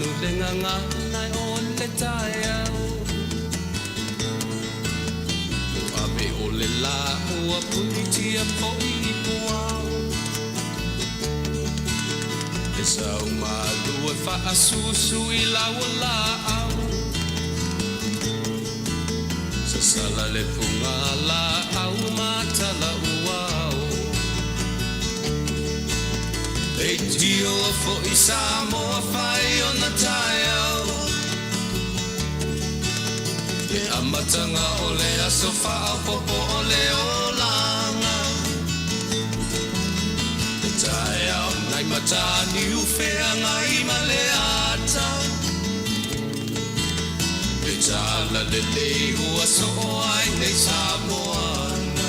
Manu le gagana o le taeao Ua ave o le la ua punitia foi i puao Le sau malu e faasusu i lau o laau Sasala le puga laau ma tala uao Leitio foi Samoa fai ona taeao Le amataga o le aso faaopoopo o le olaga Le taeao nai Mataniu Feagai ma le ata Le talalelei ua soo ai nei Samoana.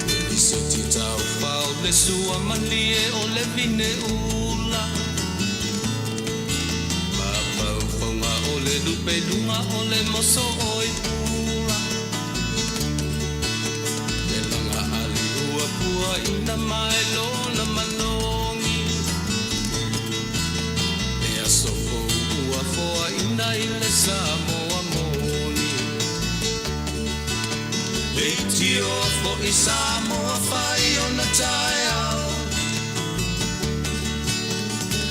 E lisiti taufao le sua malie o le vine ula Mafaufauga o le lupe luga o le moso oi pula Le laga ali ua puaina mai lona malogi Le aso fou ua foaina i le Samoa moni Leitioa foi Samoa fai ona taeao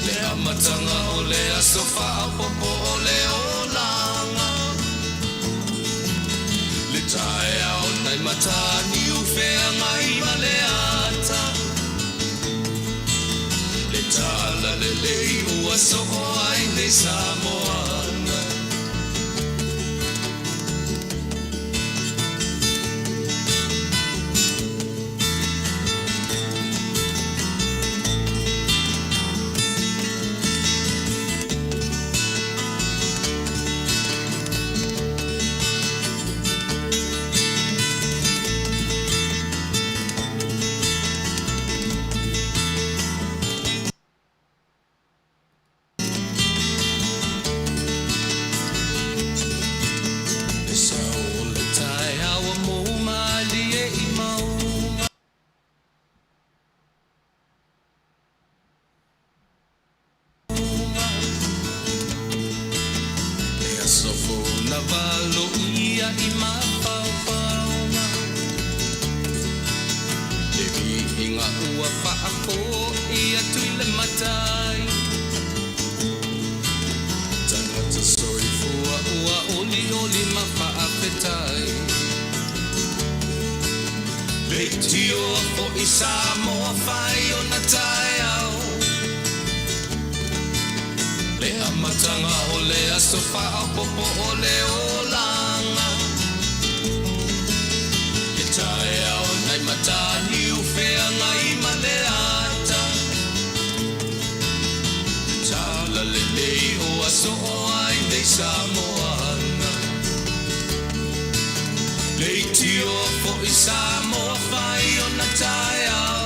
Le amataga o le aso faaopoopo o le olaga Le taeao nai Mataniu Feagai ma le ata Le talalelei ua soo ai nei Samoana. Le sao o le taeao ua mou malie i mauga. Le aso fou na valoia i mafaufauga. Le viiga ua faafoi atu i le matai. Tagata soifua ua olioli ma faafetai. Leitioa foi Samoa fai ona taeao. Le amataga o le aso faaopoopo o le olaga. Le taeao nai Mataniu Feagai ma le ata. Le talalelei ua soo ai nei Samoana. Leitioa foi Samoa fai ona taeao.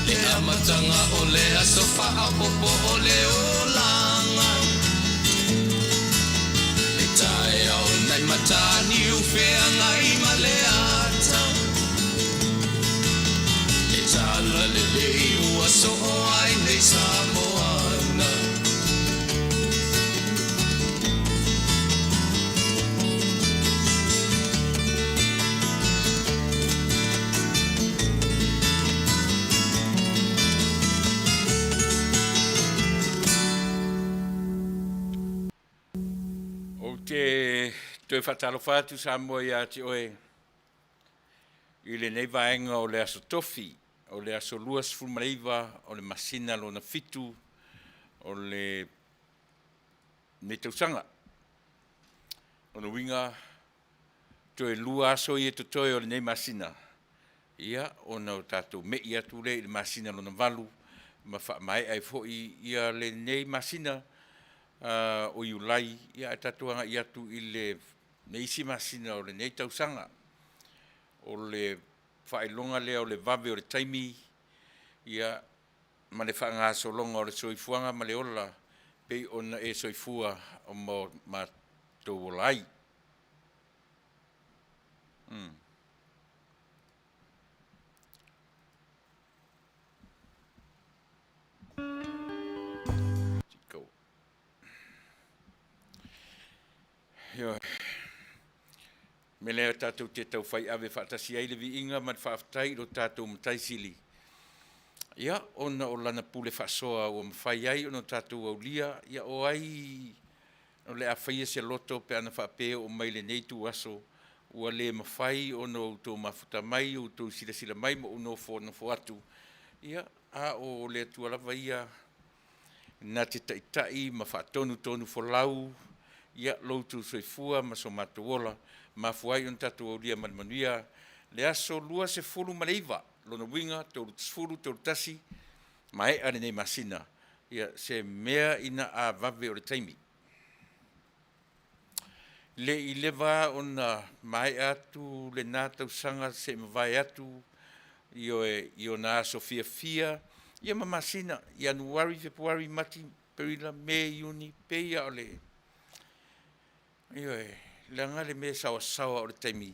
Le amataga o le aso faaopoopo o le olaga. Le taeao nai Mataniu Feagai ma le ata. Le talalelei ua soo ai nei Samoana. Ou te toe faatalofa atu Samoa ia te oe i lenei vaega o le Aso Tofi, o le aso 29 o le masina lona fitu o lenei tausaga. Lona uiga, toe lua aso ia totoe o lenei masina, ia ona o tatou me'i atu lea i le masina lona valu ma faamaea ai foi ia lenei masina o Iulai, ia ae tatou agai atu i le isi masina o lenei tausaga. O le faailoga lea o le vave o le taimi, ia ma le faagasologa o le soifuaga ma le ola pei ona e soifua ma o matou ola ai. Ioe. Me lea tatou te taufai ave faatasi ai le viiga ma le faafetai i lo tatou Matai Sili, ia, ona o Lana pule faasoa ua mafai ai ona tatou aulia, ia o ai o le a faia se loto pe ana faapea e oo mai i lenei ituaso ua le mafai ona outou mafuta mai, outou silasila mai ma ou nofonofo atu, ia, a o le Atua lava ia na te taitai ma faatonutonufolau lo outou soifua ma so matou ola, mafua ai ona tatou aulia ma le manuia le aso 29, lona uiga 30, 31, maea lenei masina. Ia, se mea ina a vave o le taimi. Le i leva ona maea atu lena tausaga se i mavae atu, ioe, i ona aso fiafia ia ma masina, Ianuari, Fepuari, Mati, Aperila, Me, Iuni, pei lava o le, ioe, leaga le mea e saoasaoa o le taimi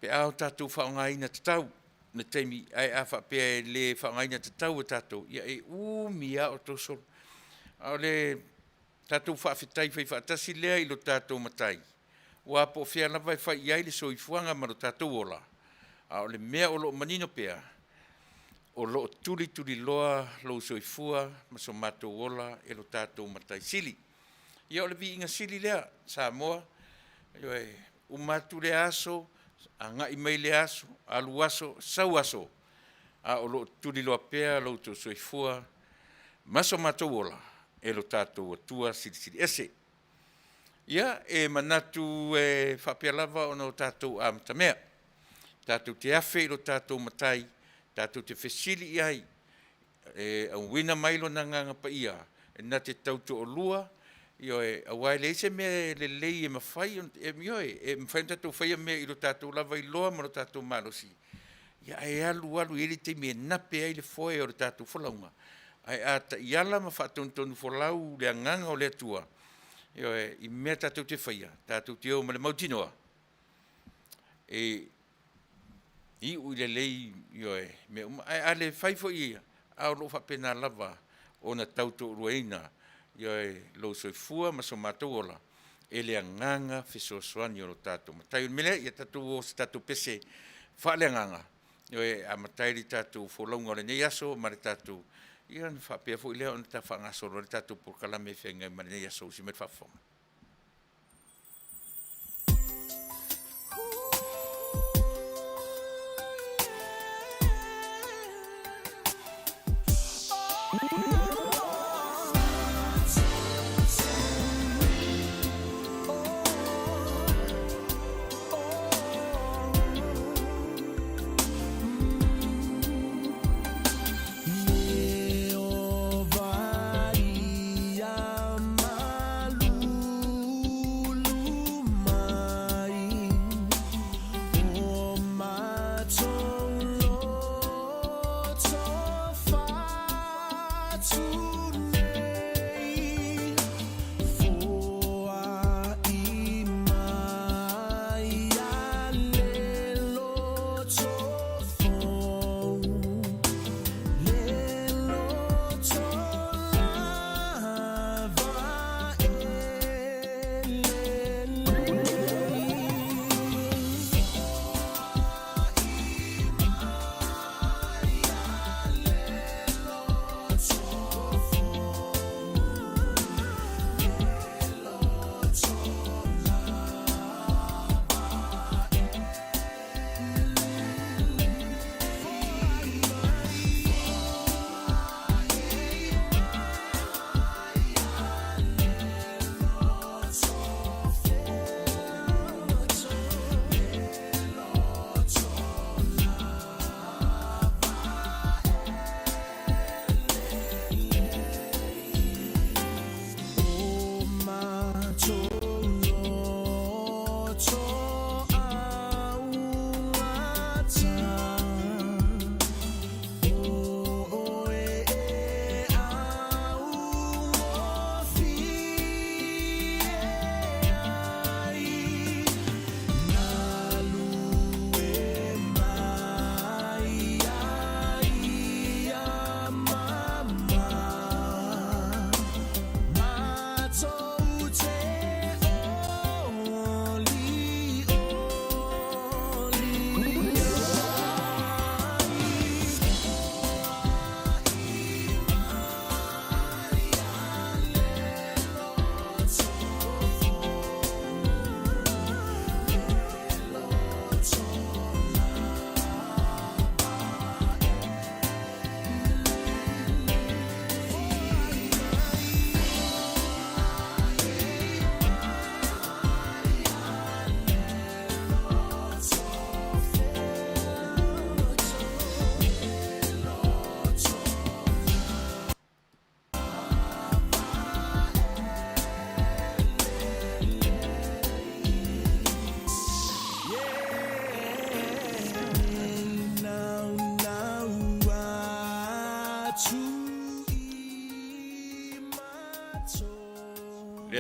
pe a o tatou faaaogaina tatau le taimi, ae a faapea e le faaaogaina tatau e tatou, ia e umi lava o toe solo. A o le tatou faafetai faifaatasi lea i lo tatou Matai, aua po o fea lava e fai i ai le soifuaga ma lo tatou ola, a o le mea o lo o manino pea, o lo o tulituliloa lou soifua ma so matou ola e lo tatou Matai Sili. Ia o le viiga sili lea Samoa, ioe, uma atu lea aso, agai mai lea aso, alu aso, sau aso, a o lo o tuliloa pea lo outou soifua ma so matou ola e lo tatou Atua Silisili Ese. Ia, e manatu e faapea lava ona o tatou amatamea, tatou te afe i lo tatou Matai, tatou te fesili i ai e auina mai Lona Agaga Paia e na te tautoalua, ioe, aua e leai se mea e lelei e mafai ona, ioe, e mafai ona tatou faia mea i lo tatou lava iloa ma lo tatou malosi, ae alu alu e i ai le taimi e nape ai le foe o le tatou folauga, ae a taiala ma faatonutonufolau le Agaga o le Atua, ioe, i mea tatou te faia, tatou te o ma le mautinoa e iu lelei, ioe, mea uma. Ae a le fai foi e ia, a o lo o faapena lava ona tautoaluaina, ioe, lou soifua ma so matou ola e le Agaga fesoasoani o lo tatou Matai. O le mea lea, ia tatou o i se tatou pese faaleagaga, ioe, e amata ai le tatou folauga o lenei aso ma le tatou, ia ona faapea foi lea ona tau faagasolo ai le tatou polokalame e feagai ma lenei aso. Usi mai le faafofoga.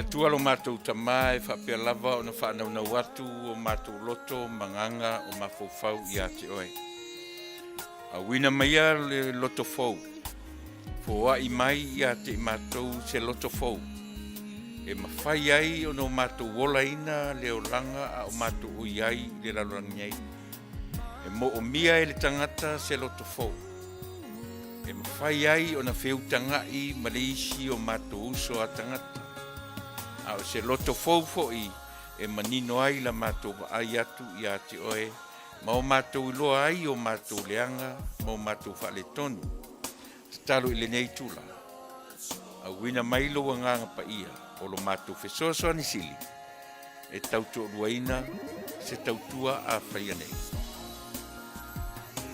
Atua lo matou Tama e faapea lava ona faanaunau atu o matou loto ma agaga o mafaufau ia te Oe. Auina maia le loto fou, foai mai ia te i matou se loto fou, e mafai ai ona o matou olaina le olaga a o matou oi ai i le lalolagi nei. E moomia e le tagata se loto fou, e mafai ai ona feutaga'i ma le isi o matou uso a tagata, a o se loto fou fo'i e manino ai la matou vaai atu ia te Oe ma o matou iloa ai o matou leaga ma o matou faaletonu. Tatalo i lenei itula, auina mai lou Agaga Paia o lo matou fesoasoani sili e tautoaluaina se tautua a faia nei.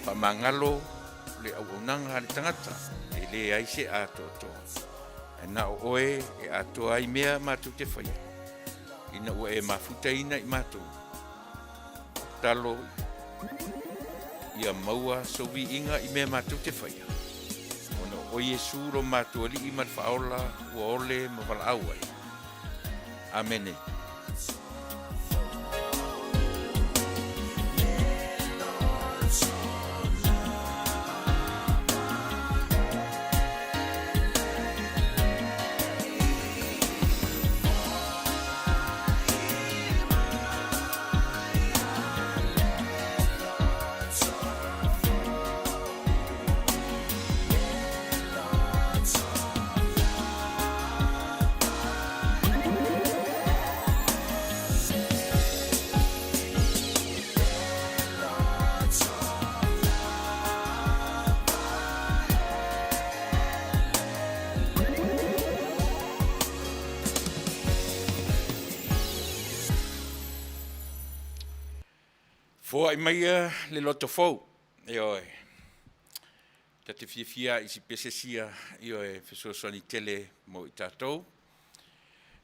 Faamagalo le auaunaga a le tagata e leai se atoatoa, ae na o oe e atoa ai mea matou te faia, ina ua e mafutaina i matou. Tatalo ia maua sou viiga i mea matou te faia, ona o Iesu lo matou Alii ma le Faaola ua ole ma valaau ai. Amene. Foai maia le loto fou, ioe. Ta te fiafia i si pese sia, ioe, fesoasoani tele mo i tatou.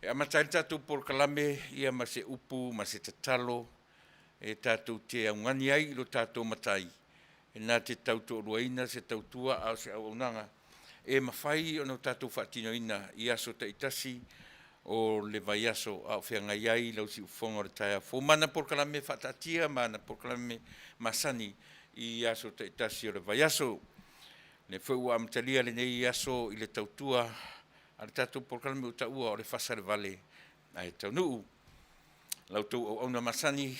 E amata ai le tatou polokalame ia ma se upu ma se tatalo e tatou te augani ai i lo tatou Matai e na te tautoaluaina se tautua a o se auaunaga e mafai ona tatou faatinoina i aso taitasi o le vaiaso a o feagai ai lau siufofoga o le taeao fou ma ana polokalame faataatia ma ana polokalame masani i aso taitasi o le vaiaso. Lea foi ua amatalia lenei aso i le tautua a le tatou polokalame ua taua o le fasa le vale ae taunuu. La outou auauna masani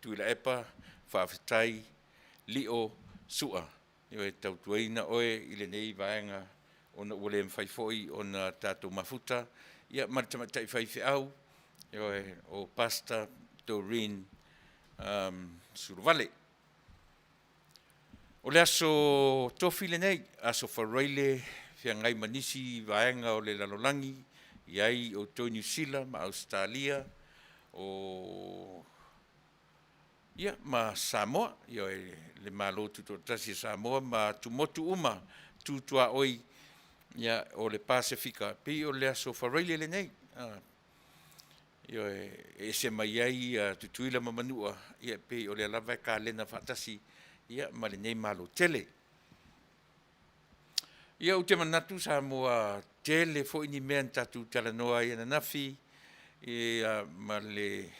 Tuilaepa, faafetai Lio Sua e tautuaina oe i lenei vaega ona ua le mafai foi ona tatou mafuta ia ma le tamaitai faifeau o Pastor Doreen Suluvale. O le aso tofi lenei, aso Faraile, feagai ma nisi vaega o le lalolagi, i ai outou i Niu Sila ma Ausetalia, o ia ma Samoa, ioe, le Malo Tutoatasi o Samoa ma atumotu uma tu tuaoi ia o le Pasefika, pei o le aso Faraile lenei. Ioe, e ese mai ai ia Tutuila ma Manua, ia pei o lea lava e kalena faatasi ia ma lenei Malo tele. Ia ou te manatu Samoa tele foi ni mea na tatou talanoa ai ananafi ia ma le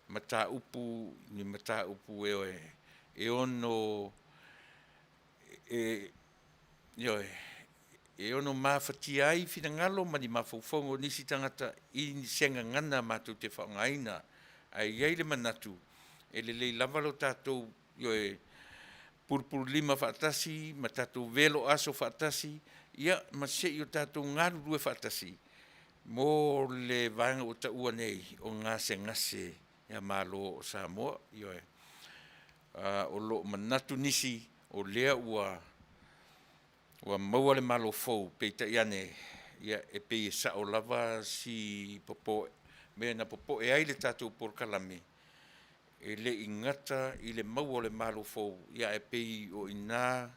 mataupu, ni mataupu e ono e, ioe, e ono mafatia ai finagalo ma ni mafaufauga o nisi tagata i se gagana matou te faaaogaina. Ae i ai le manatu, e lelei lava lo tatou ioe, pulupululima faatasi ma tatou velo aso faatasi, ia ma se i o tatou galulue faatasi mo le vaega ua taua nei o gasegase ia Malo o Samoa. Ioe, o lo o manatu nisi o lea ua maua le Malo fou, peitai ane ia e pei e sao lava si popo mea na popoe ai le tatou polokalame, e le i gata i le maua o le Malo fou, ia ae pei o i ina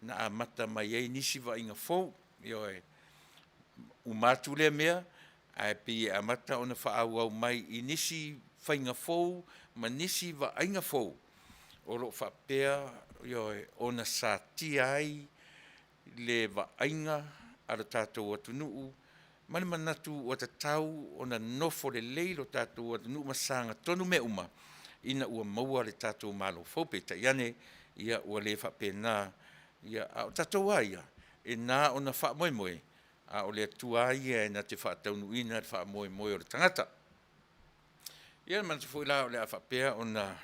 na amata mai ai nisi vaaiga fou. Ioe, uma atu lea mea, ae pei e amata ona faaauau mai i nisi faiga fou ma nisi vaaiga fou o lo o faapea, ioe, ona satia ai le vaaiga a le tatou atunuu. ma le manatu ua tatau ona nofo lelei lo tatou atunuu ma sagatonu mea uma ina ua maua le tatou Malo fou. Peitai ane, ia ua le faapena, ia a o tatou lava ia, e na ona faamoemoe, a o le Atua lava ia e na te faataunuuina le faamoemoe o le tagata. Ia e manatu foi la o le a faapea ona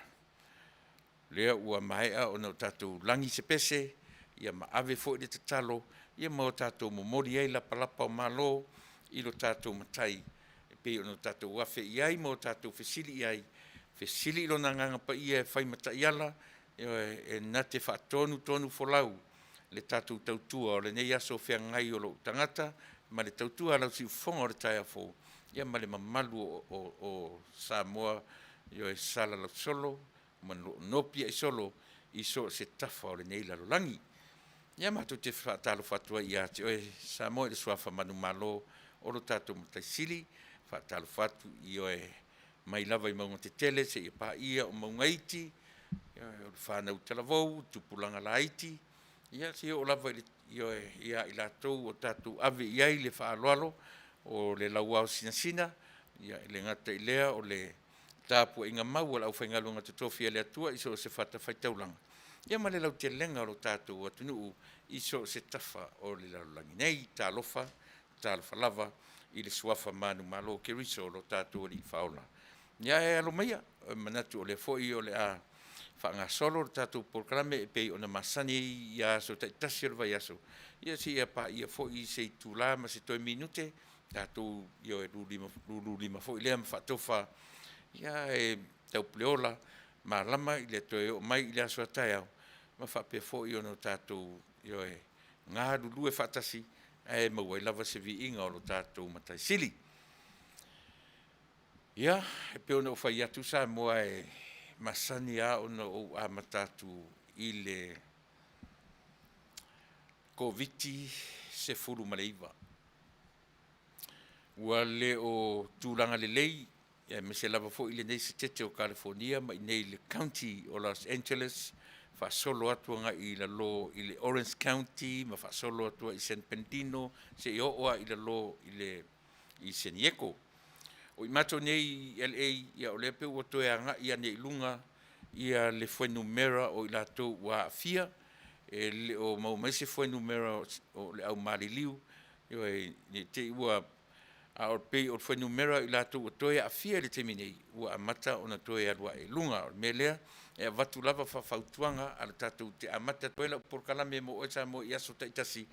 lea ua maea ona o tatou lagi se pese, ia ma ave foi le tatalo, ia ma o tatou momoli ai lapalapa o malo i lo tatou Matai e pei ona tatou afe i ai ma o tatou fesili i ai, fesili i Lona Agaga Paia e fai ma taiala, ioe, e na te faatonutonufolau le tatou tautua o lenei aso feagai o lou tagata ma le tautua a lau siufofoga o le taeao fou, ia ma le mamalu o Samoa, ioe, salalau solo ma nopiai solo i so o se tafa o lenei lalolagi. Ia matou te faatalofa atu ai ia te oe Samoa i le suafa manumalo o lo tatou Matai Sili, faatalofa atu i oe mai lava i mauga tetele seia paia o mauga iti, o le fanau talavou, tupulaga laiti, ia seia oo lava ioe, ia i latou ua tatou ave i ai le faaaloalo o le lauao sinasina, ia e le gata i lea o le tapuaiga mau a le aufaigaluega totofi a le Atua i so o se fatafaitaulaga, ia ma le lautelega o lo tatou atunuu i so o se tafa o le lalolagi nei. Talofa, talofa lava i le suafa manumalo o Keriso o lo tatou Alii Faaola. Ia ae alo maia, e manatu o lea foi o le a faagasolo le tatou polokalame e pei ona masani ai i aso taitasi o le vaiaso, ia seia paia foi se itula ma se toe minute tatou ioe lululima foi lea ma faatofa, ae taupuleola malama i le toe oo mai i le aso a taeao ma faapea foi ona tatou ioe, galulue faatasi ae maua ai lava se viiga o lo tatou Matai Sili. Ia, e pei ona ou fai atu Samoa e masani lava ona ou amata atu i le Koviti-19. Ua le o tulaga lelei aemaise lava foi lenei setete o Kalifonia ma i inei i le County o Los Angeles, faasolo atu agai i lalo i le Orange County ma faasolo atu ai i San Bernardino seia oo lava i lalo i le i San Diego. O i matou nei i LA, ia o lea pei ua toe agai ane i luga ia le fuainumera o i latou ua aafia, e le o maua mai se fuainumera o le au maliliu, ioe, ne i te i ua, a o pei o le fuainumera o i latou ua toe aafia i le taimi nei, ua amata ona toe alu ae i luga. O le mea lea, e avatu lava faafautuaga a le tatou te amata atu ai lau polokalame mo oe Samoa i aso taitasi,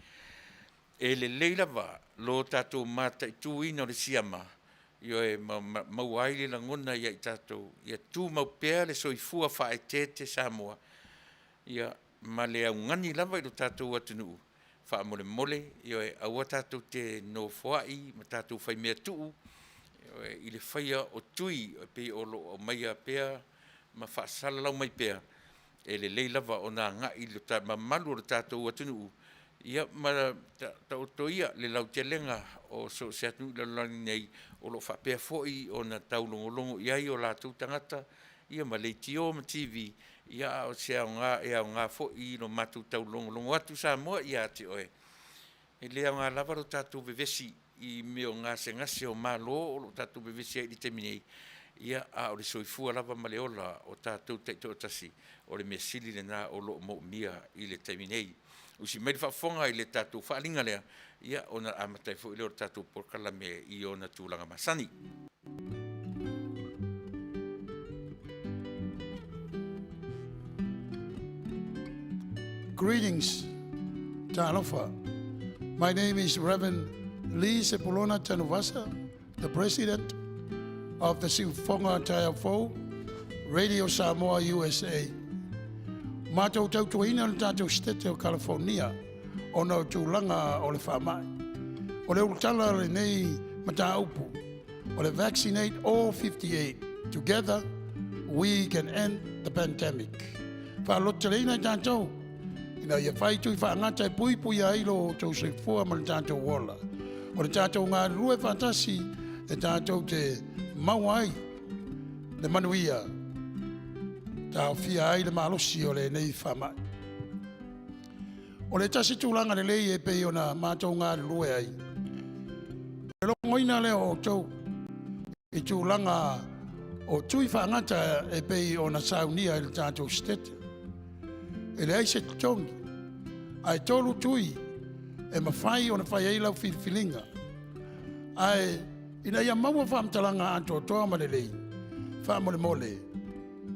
e lelei lava lo tatou mataituina o le siama, ioe, ma maua ai le lagona ia i tatou ia tumau pea le soifua faaeteete Samoa, ia ma le augani lava i lo tatou atunuu, faamolemole, ioe, aua tatou te nofoai ma tatou faimea tuu, ioe, i le faia o tui e pei o lo o aumaia pea ma faasalalau mai pea, e lelei lava ona agai le mamalu o le tatou atunuu, ia ma taoto ia le lautelega o so o se atunuu i le lalolagi nei o lo o faapea foi ona taulogologo i ai o latou tagata, ia ma leitio ma TV, ia a o se aoga e aoga foi i lo matou taulogologo atu Samoa ia te oe, e le aoga lava lo tatou vevesi i mea o gasegase o Malo o lo o tatou vevesi ai i le taimi nei, ia, a o le soifua lava ma le ola o tatou taitoatasi, o le mea sili lena o lo o moomia i le taimi nei. Usi mai le faafofoga i le tatou faaaliga lea, ia ona amata ai foi lea o le tatou polokalame i ona tulaga masani. Greetings, Talofa. My name is Reverend Lee Sepulona Tanuvasa, the President of the Siufofoga Taeao Radio Samoa USA. Matou tautuaina le tatou setete o California ona o tulaga o le faamai. O le ulutala lenei mataupu o le Vaccinate All 58. Together, we can end the pandemic. Faalototeleina i tatou ina ia fai tui faagata e puipuia ai lo outou soifua ma le tatou ola. O le tatou galulue faatasi e tatou te maua ai le manuia, taofia ai le malosi o lenei faamai. O le tasi tulaga lelei e pei ona matou galulue ai, logoina lea o outou i tulaga o tui faagata e pei ona saunia e le tatou Setete. E leai se totogi, ae tolu tui e mafai ona fai ai lau filifiliga. Ae ina ia maua faamatalaga atoatoa ma lelei, faamolemole,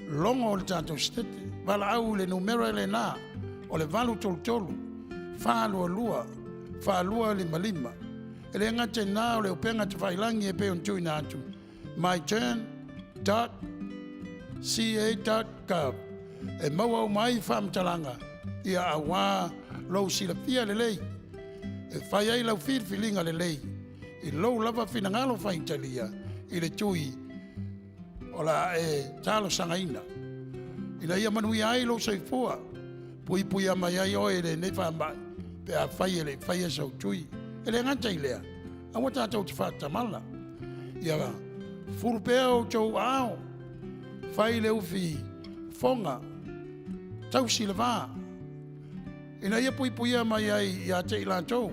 logo le tatou Setete, valaau i le numera lena o le 833 422 4255. E le gata i lena o le upega tafailagi e pei ona tuuina atu myturn.ca.gov e maua uma ai faamatalaga ia auā lou silafia lelei e fai ai lau filifiliga lelei i lou lava finagalo faitalia i le tui o le a e talosagaina ina ia manuia ai lou soifua, puipuia mai ai oe i lenei faamai pe afai e le i faia sou tui. E le gata i lea, aua tatou te faatamala. Ia fufulu pea outou aao, fai le ufi fofoga, tausi le va, ina ia puipuia mai ai ia te i latou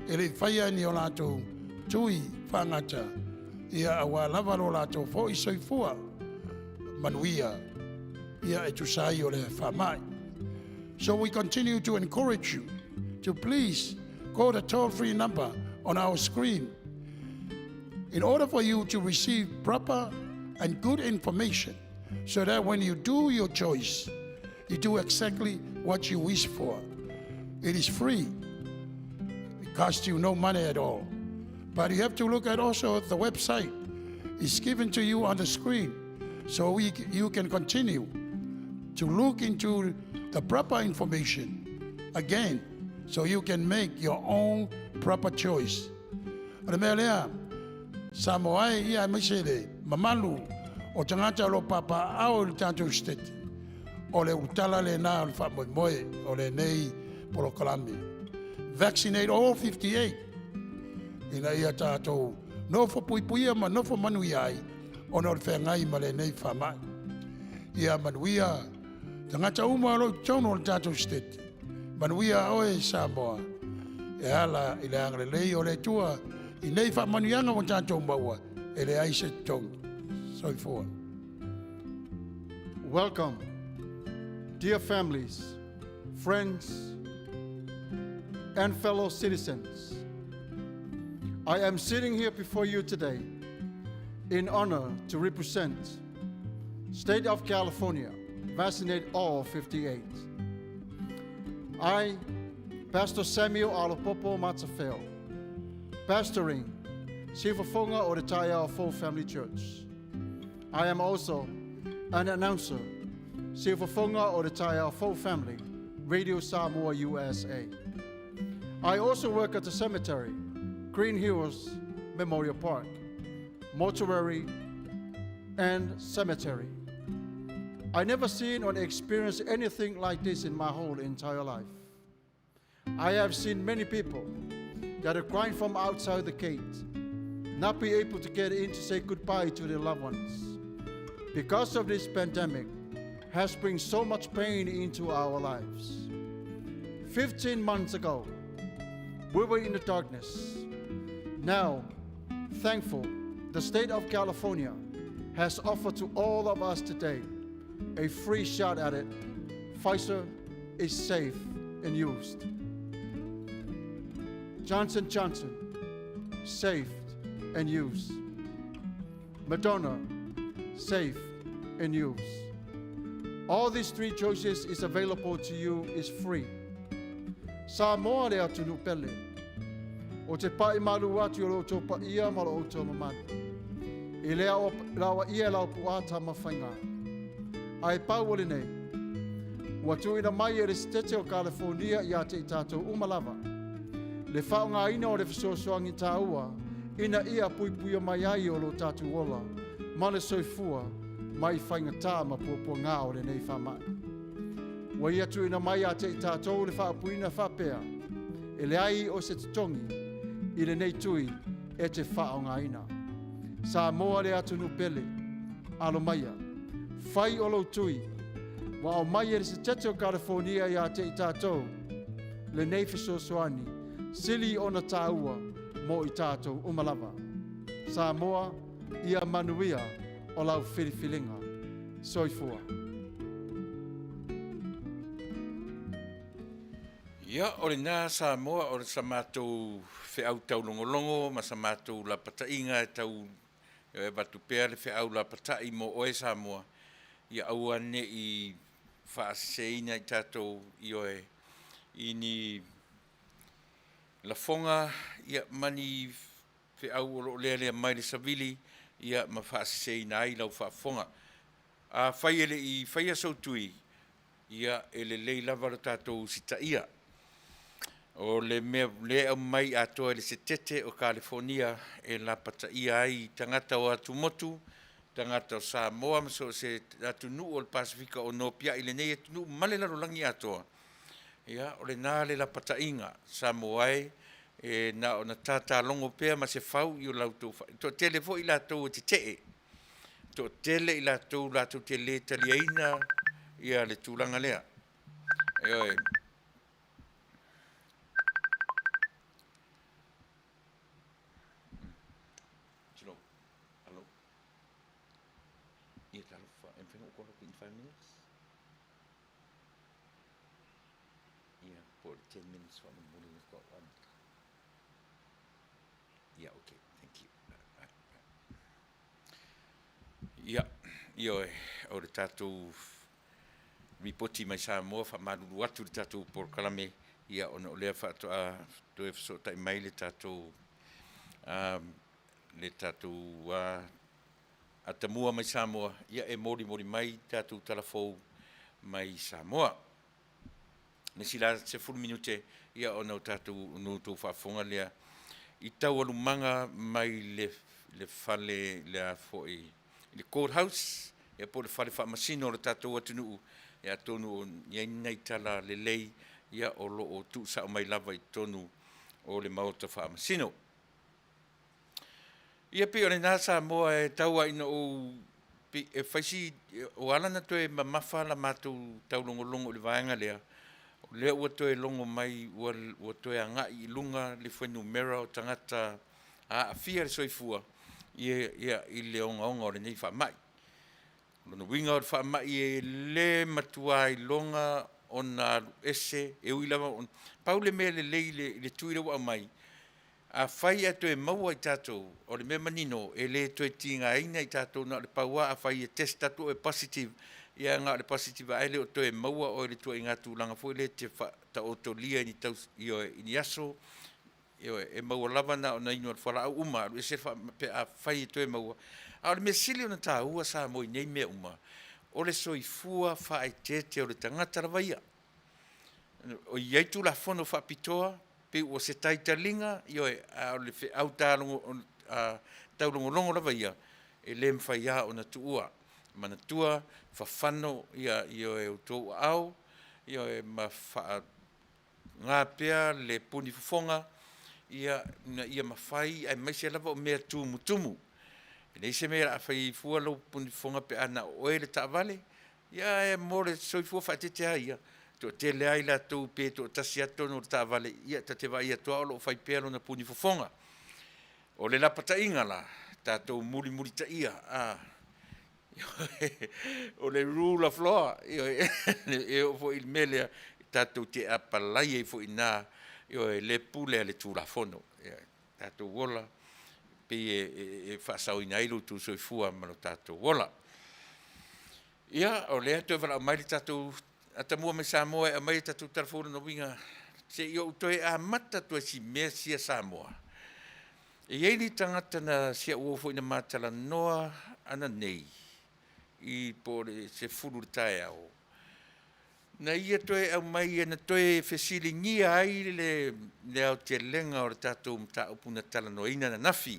e le i faia ni o latou tui faagata, ia auā lava lo latou foi soifua manuia ia e tusa ai o le faamai. So we continue to encourage you to please call the toll-free number on our screen in order for you to receive proper and good information so that when you do your choice, you do exactly what you wish for. It is free. It costs you no money at all. But you have to look at also the website. It's given to you on the screen so you can continue to look into the proper information again so you can make your own proper choice. O le mea lea, Samoa e ia aemaise le mamalu o tagata o lo o papaaao i le tatou Setete, o le ulutala lena o le faamoemoe o lenei polokalame. Vaccinate all 58 ina ia tatou nofo puipuia ma nofo manuia ai ona o le feagai ma lenei faamai. Ia manuia tagata uma o lo o i totonu o le tatou Setete. Manuia oe Samoa e ala i le agalelei o le Atua i nei faamanuiaga ua tatou maua e leai se totogi. Soifua. Welcome, dear families, friends, and fellow citizens. I am sitting here before you today in honor to represent State of California, vaccinate all 58. I, Pastor Samuel Alapopo Matafeo, pastoring Siufafoga o le Taeao Fou Family Church. I am also an announcer, Siufafoga o le Taeao Fou Family, Radio Samoa USA. I also work at the cemetery, Green Hills Memorial Park, mortuary, and cemetery. I never seen or experienced anything like this in my whole entire life. I have seen many people that are crying from outside the gate, not be able to get in to say goodbye to their loved ones. Because of this pandemic has bring so much pain into our lives. 15 months ago, we were in the darkness. Now, thankful, the state of California has offered to all of us today a free shot at it. Pfizer is safe and used. Johnson Johnson, safe and used. Moderna, safe and used. All these three choices is available to you is free. Samoa le atunuu pele. Ou te pai malu atu i lo outou paia ma lo outou mamalu. I le laoaia e lau puā Tamafaiga. Ae pau o lenei, ua tuuina mai e le Setete o Kalifonia ia te i tatou uma lava le faaaogaina o le fesoasoani taua ina ia puipuia mai ai o lo tatou ola ma le soifua mai faigata ma puapuaga o lenei faamai. Ua ia tuuina mai ia te i tatou le faaupuina faapea, e leai o se totogi i lenei tui e te faaaogaina. Samoa le atunuu pele, alo maia, fai o lou tui, ua aumai e le Setete o Kalifonia ia te i tatou lenei fesoasoani sili ona taua. mo i tātou uma lava. Samoa, ia manuia o lau filifiliga. Soifua. Ia, o lena Samoa o sa matou feau taulogologo ma sa matou lapataiga e tau e avatu pea le feau lapatai mo oe Samoa, ia aua ne i faaseseina i tatou ioe i ni lafoga ia ma ni feau o lo o lealea mai le savili ia ma faaseseina ai lau faafofoga. Afai e le i faia sou tui, ia e lelei lava lo tatou usitaia. O le mea lea e aumai atoa i le Setete o Kalifonia e lapataia ai tagata o atumotu, tagata o Samoa ma so o se atunuu o le Pasefika o nopiai i lenei atunuu ma le lalolagi atoa. Ia, o lena le lapataiga Samoa e, e na ona tatalogo pea ma se fau i o latou fa... Toatele foi i latou e tetee, toatele i latou latou te lē taliaina ia le tulaga lea. Ioe. Slow. Hello. Ia talofa, e mafai ona ou call atu in 5 minutes? Ia, po o le 10 minutes faamolemole ina faatoa ou amata. Ia, okay, thank you. Ia, ioe, o le tatou lipoti mai Samoa, faamalulu atu i le tatou polokalame, ia ona o lea faatoa toe fesootai mai le tatou le tatou atamua mai Samoa, ia e molimoli mai tatou talafou mai Samoa. Le isi la 10 minute, ia ona o tatou ona outou faafofoga lea i taualumaga mai le le fale le a foi le court house, ia po o le fale faamasino o le tatou atunuu, ia atonu o i ai ni nai tala lelei ia o lo o tuusao mai lava i totonu o le Maota Faamasino. Ia pei o lena Samoa e tau lava ina ou e fai si o ala na toe mamafa la matou taulogologo i le vaega lea, o lea ua toe logo mai ua ua toe agai i luga le fuainumera o tagata aafia le soifua ia ia i le ogaoga o lenei faamai. O lona uiga o le faamai e le matua iloga ona alu ese, e ui lava pau le mea lelei i le tui lea ua aumai, afai ae toe maua i tatou, o le mea manino e le toe tigaina i tatou na o le pau lava afai e test atu oe e positive, ia na o le positive lava ae le o toe maua oe i le ituaiga tulaga foi lea e te faataotolia i ni ioe, i ni aso, ioe, e maua lava na ona inu o le fualaau uma alu ese le pe afai e toe maua. A o le mea sili ona taua Samoa i nei mea uma, o le soifua faaeteete o le tagata lava ia. O i ai Tulafono faapitoa, pei ua se taitaliga, ioe, a o le feau taulogologo lava ia, e le mafai lava ona tuua. Manatua, fafano ia ioe outou aao, ioe, ma faaaoga pea le puni fofoga ia ina ia mafai aemaise lava o mea tumutumu. E leai se mea o le a fai ai fua lou puni fofoga pe a na o oe le taavale, Ia ae mo le soifua faaeteete lava ia, e toatele lava i latou pe toatasi lava totonu o le taavale, ia ta te vaai atu lava o lo o fai pea lona puni fofoga. O le lapataiga la, tatou mulimulitaia, a, o le rule of law, ioe, e oo foi i le mea lea, tatou te apalai ai foi i ina, ioe, le pule a le Tulafono. Tatou ola, pei e faasaoina ai lo outou soifua ma lo tatou ola. Ia, o lea e toe valaau mai le tatou atamua mai Samoa e aumai tatou tala fou lona uiga, se i ou toe amata atu ai si mea sia Samoa. E i ai ni tagata na si au uo foi na ma talanoa ananei i po o le 10 i le taeao, na ia toe aumai ia na toe fesiligia ai le aotelega o le tatou mataupu na talanoaina ananafi.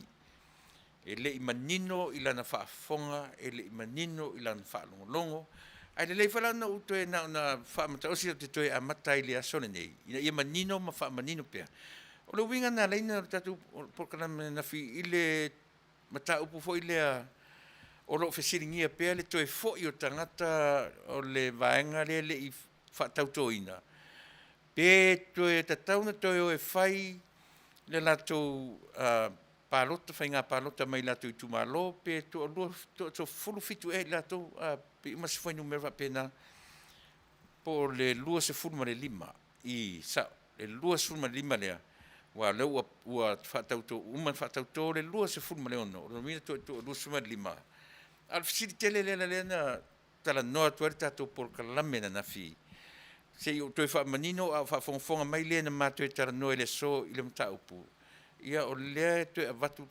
E le i manino i lana faafofoga, e le i manino i lana faalogologo, ae lelei foi la ona ou toe na ona faamataosi ou te toe amata ai i le aso lenei, ina ia manino ma faamanino pea. O le uiga na ala ai ona o le tatou polokalame ananafi i le mataupu foi lea o lo o fesiligia pea le toe foi o tagata o le vaega lea e le i faatautoina, pe toe tatau ona toe o e fai. le latou palota, faiga palota mai latou itumalo pe toalua, toasefulufitu ea i latou, pei uma se fuainumera faapena, po o le 25 i sao, le 25 lea, aua o lea ua faatauto, ua uma ona faatauto le 26, o lona uiga toe 25. A o le fesili tele lea na talanoa atu ai le tatou polokalame ananafi, se i ou toe faamanino a o faafogafoga mai le na ma toe talanoa i le aso i le mataupu, ia o lea e toe avatu.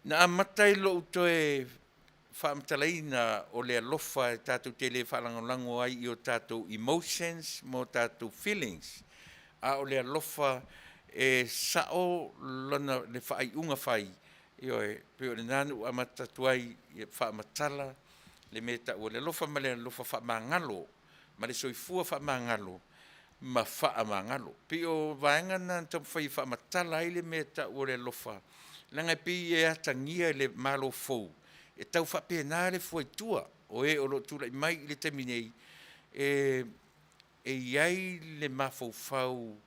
Na amata i lou toe faamatalaina o le alofa e tatou te le faalagolago ai i o tatou emotions ma o tatou feelings, a o le alofa e sao lona le faaiuga fai, ioe, pei o lena na ou amata atu ai e faamatala le mea e tau o le alofa ma le alofa faamagalo ma le soifua faamagalo ma faamagalo. E pei o vaega na na taumafai e faamatala ai le mea e tau o le alofa, leaga e pei e atagia i le Malo fou, e tau faapena le fua i tua o e o lo o tulai mai i le taimi nei, e i ai le mafaufau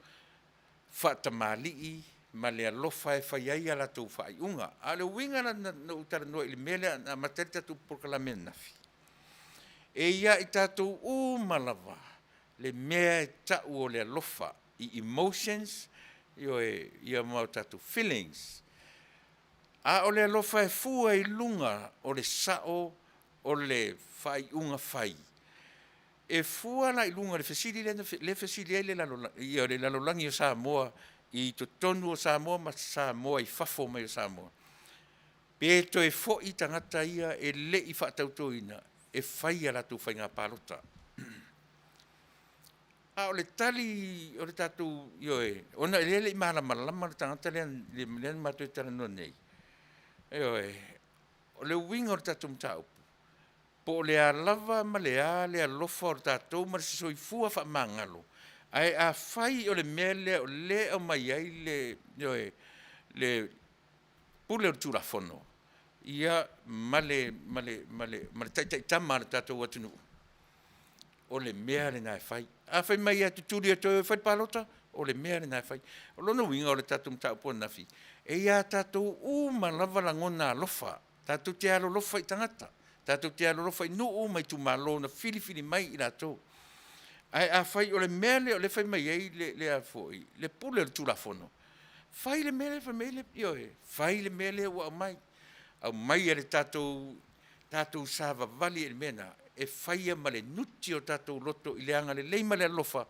faatamalii ma le alofa e fai ai a latou faaiuga. A o le uiga la na ou talanoa i le mea lea na amata ai le tatou polokalame ananafi, e ia i tatou uma lava le mea e tau o le alofa i emotions, ioe, ia ma o tatou feelings. A o le alofa e fua i luga o le sao o le faaiuga fai, e fua la i luga o le fesili lea e fesili ai le lalolagi o Samoa i totonu o Samoa ma Samoa i fafo mai o Samoa, pe toe foi tagata ia e le i faatautoina e fai a latou faiga palota. A o le tali o le tatou, ioe, ona e le i malamalama le tagata lea na matou talanoa nei, ioe, o le uiga o le tatou mataupu, po o le a lava ma le a le alofa o tatou ma le soifua faamagalo, ae afai o le mea lea o lea e aumai ai le, ioe, le pule o le Tulafono, ia ma le taitaitama a le tatou atunuu, o le mea lena e fai. A fai mai lava e tutuli e toe o e fai le palota, o le mea lena e fai. O lona uiga o le tatou mataupu ananafi, e ia tatou uma lava lagona alofa, tatou te alolofa i tagata, tatou te alolofa i nuu ma itumalo na filifili mai i latou. Ae afai o le mea lea o lea e fai mai ai le pule o le Tulafono, fai le mea lea e fai mai ai le, ioe, fai le mea lea ua aumai, aumaia le tatou savavali i le mea lena, e faia ma le nuti o tatou loto i le agalelei ma le alofa,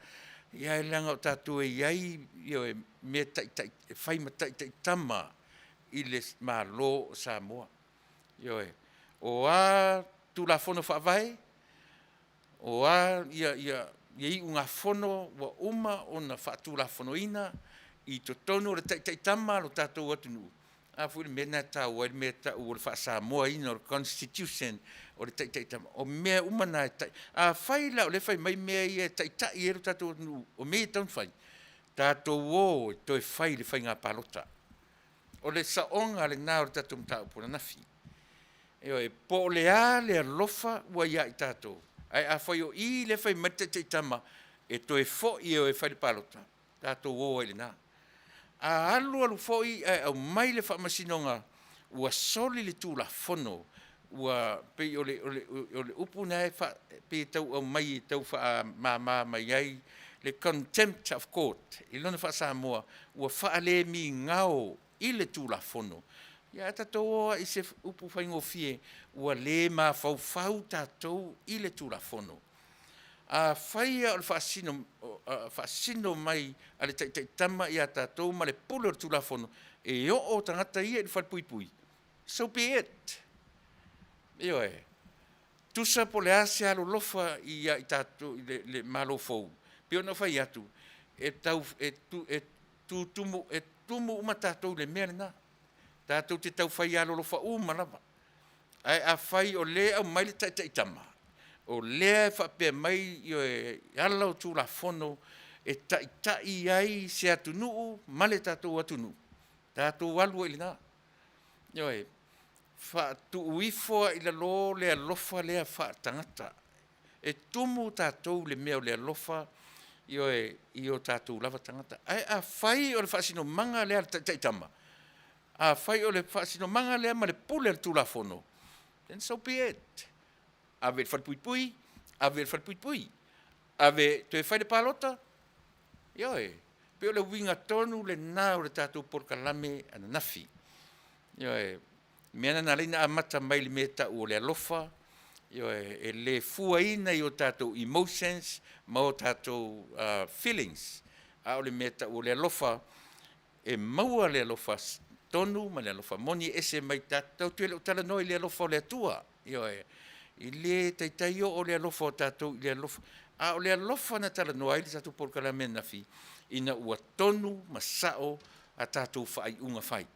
ia leaga o tatou e i ai, ioe, mea taitai, e fai ma taitaitama i le Malo o Samoa. Ioe. O a Tulafono Faavae, o a iugafono ua uma ona faatulafonoina i totonu o le taitaitama a lo tatou atunuu, a foi le mea lena e taua ai le mea e tau o le faa-Samoaina o le Constitution o le taitaitama, o mea uma na e afai la o lea e fai mai mea ia e taitai ai lo tatou atunuu, o mea ia e tatau ona fai, tatou o e toe fai le faiga palota. O le saoga lena o le tatou mataupu ananafi. Ioe, po o le a le alofa ua ia i tatou, ae afai o i lea e fai mai le taitaitama e toe foi e o e fai le palota, tatou o ai i lena. A alu alu foi ae aumai le faamasinoga ua soli le Tulafono, ua pei o le upu lena e pei e tau aumai e tau faamama mai ai le contempt of court i lona faa-Samoa, ua faalemigao i le Tulafono. Ia ae tatou o lava i se upu faigofie, ua le mafaufau tatou i le Tulafono. Afai lava o le faasino mai a le taitaitama ia tatou ma le pule o le Tulafono, e oo tagata ia i le falepuipui, so be it. Ioe. Tusa po o le a se alolofa ia i tatou i le Malo fou, pei ona ou fai atu, e tumu uma tatou i le mea lena. Tatou te tau fai alolofa uma lava. Ae afai o lea e aumai le taitaitama, o lea e faapea mai, ioe, e ala o Tulafono e taitai ai se atunuu ma le tatou atunuu, tatou alu ai i lena. Ioe, faatuu ifo lava i lalo le alofa lea faatagata. E tumu tatou i le mea o le alofa. Ioe, i o tatou lava tagata. Ae afai o le faasinomaga lea a le taitaitama, afai o le faasinomaga lea ma le pule a le Tulafono, then so be it. Ave i le falepuipui, ave i le falepuipui. Ave toe fai le palota, ioe. Pei o le uiga tonu lena o le tatou polokalame ananafi. Ioe, mea na na ala ai ona amata mai i le mea e tau o le alofa, ioe, e le fuaina i o tatou emotions ma o tatou feelings, a o le mea e tau o le alofa, e maua le alofa tonu ma le alofa moni e ese mai tatou te le o talanoa i le alofa o le Atua. Ioe, e le taitai oo le alofa o tatou i le alofa, a o le alofa na talanoa ai le tatou polokalame ananafi, ina ua tonu ma sao a tatou faaiuga fai.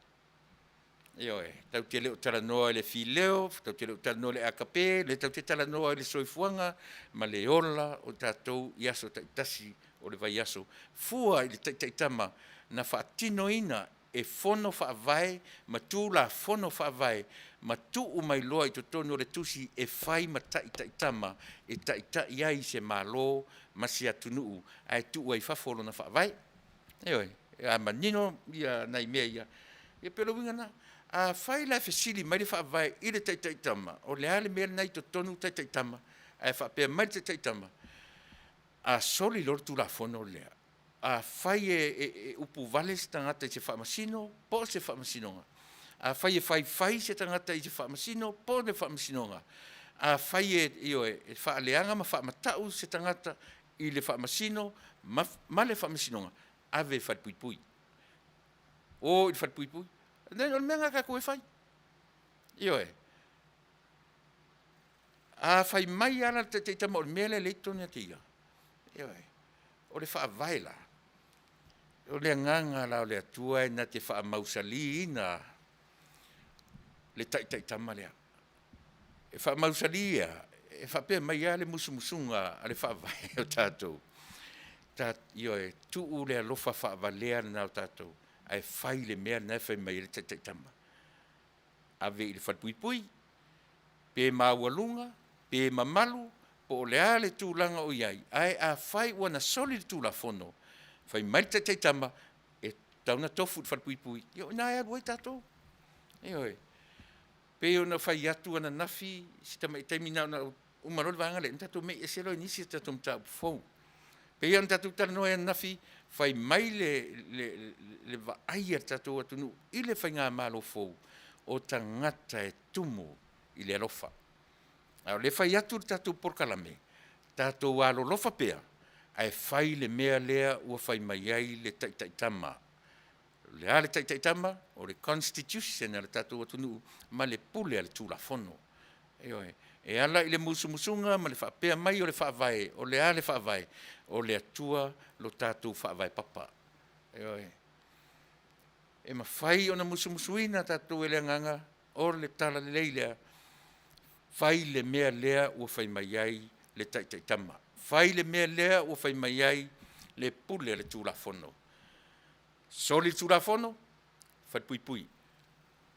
Ioe, tatou te le o talanoa i le fileo, tatou te le o talanoa i le agape, lea tatou te talanoa i le soifuaga ma le ola o tatou i aso taitasi o le vaiaso, fua i le taitaitama na faatinoina e fono faavae ma tulafono faavae ma tuu mai loa i totonu o le tusi e fai ma taitaitama e taitai ai se Malo ma se atunuu ae tuu ai i fafo lona faavae. Ioe, a manino ia nai mea ia, ia pei o le uiga lena. Afai la e fesili mai le Faavae i le taitaitama, o le a le mea lena e i totonu taitaitama, ae faapea mai le taitaitama, a soli loa le Tulafono lea, afai e upuvale se tagata i se faamasino po o se faamasinoga, afai e faifai se tagata i se faamasino po o le faamasinoga, afai e, ioe, e faaleaga ma faamata'u se tagata i le faamasino ma le faamasinoga, ave i falepuipui. O i le falepuipui. Then o le mea lena a tatou e fai. Ioe. A fai mai lava la le taitaitama o le mea lea e i totonu ia te ia, ioe, o le faavae la, o le agaga la o le Atua e na te faamausaliina le taitaitama lea. E faamausali ea? E faapea mai lava le musumusuga a le Faavae o tatou, ioe, tuu le alofa faavalea lena o tatou, ae fai le mea lena e fai mai ai le taitaitama. Ave i le falepuipui, pe maualuga, pe mamalu, po o le a le tulaga o i ai, ae afai ua na soli le Tulafono, fai mai le taitaitama, e tatau ona tofu i le falepuipui, ia o i ina e alu ai tatou. Ioe. Pei ona fai atu ananafi i si tamai taimi na ona uma loa le vaega lea ona tatou mei ese loa i nisi a tatou mataupu fou. Pei ona tatou talanoa ai ananafi, fai mai le vaai a le tatou atunuu i le faigamalo fou, o tagata e tumu i le alofa. A o lea e fai atu le tatou polokalame, tatou alolofa pea, ae fai le mea lea ua fai mai ai le taitaitama. O le a le taitaitama? O le Constitution a le tatou atunuu ma le pule a le Tulafono. Ioe. E ala i le musumusuga ma le faapea mai o le Faavae, o le a le Faavae? O le Atua lo tatou Faavae papa. Ioe. E mafai ona musumusuina tatou e le agaga o le talalelei lea, fai le mea lea ua fai mai ai le taitaitama, fai le mea lea ua fai mai ai le pule a le Tulafono. Soli le Tulafono, falepuipui.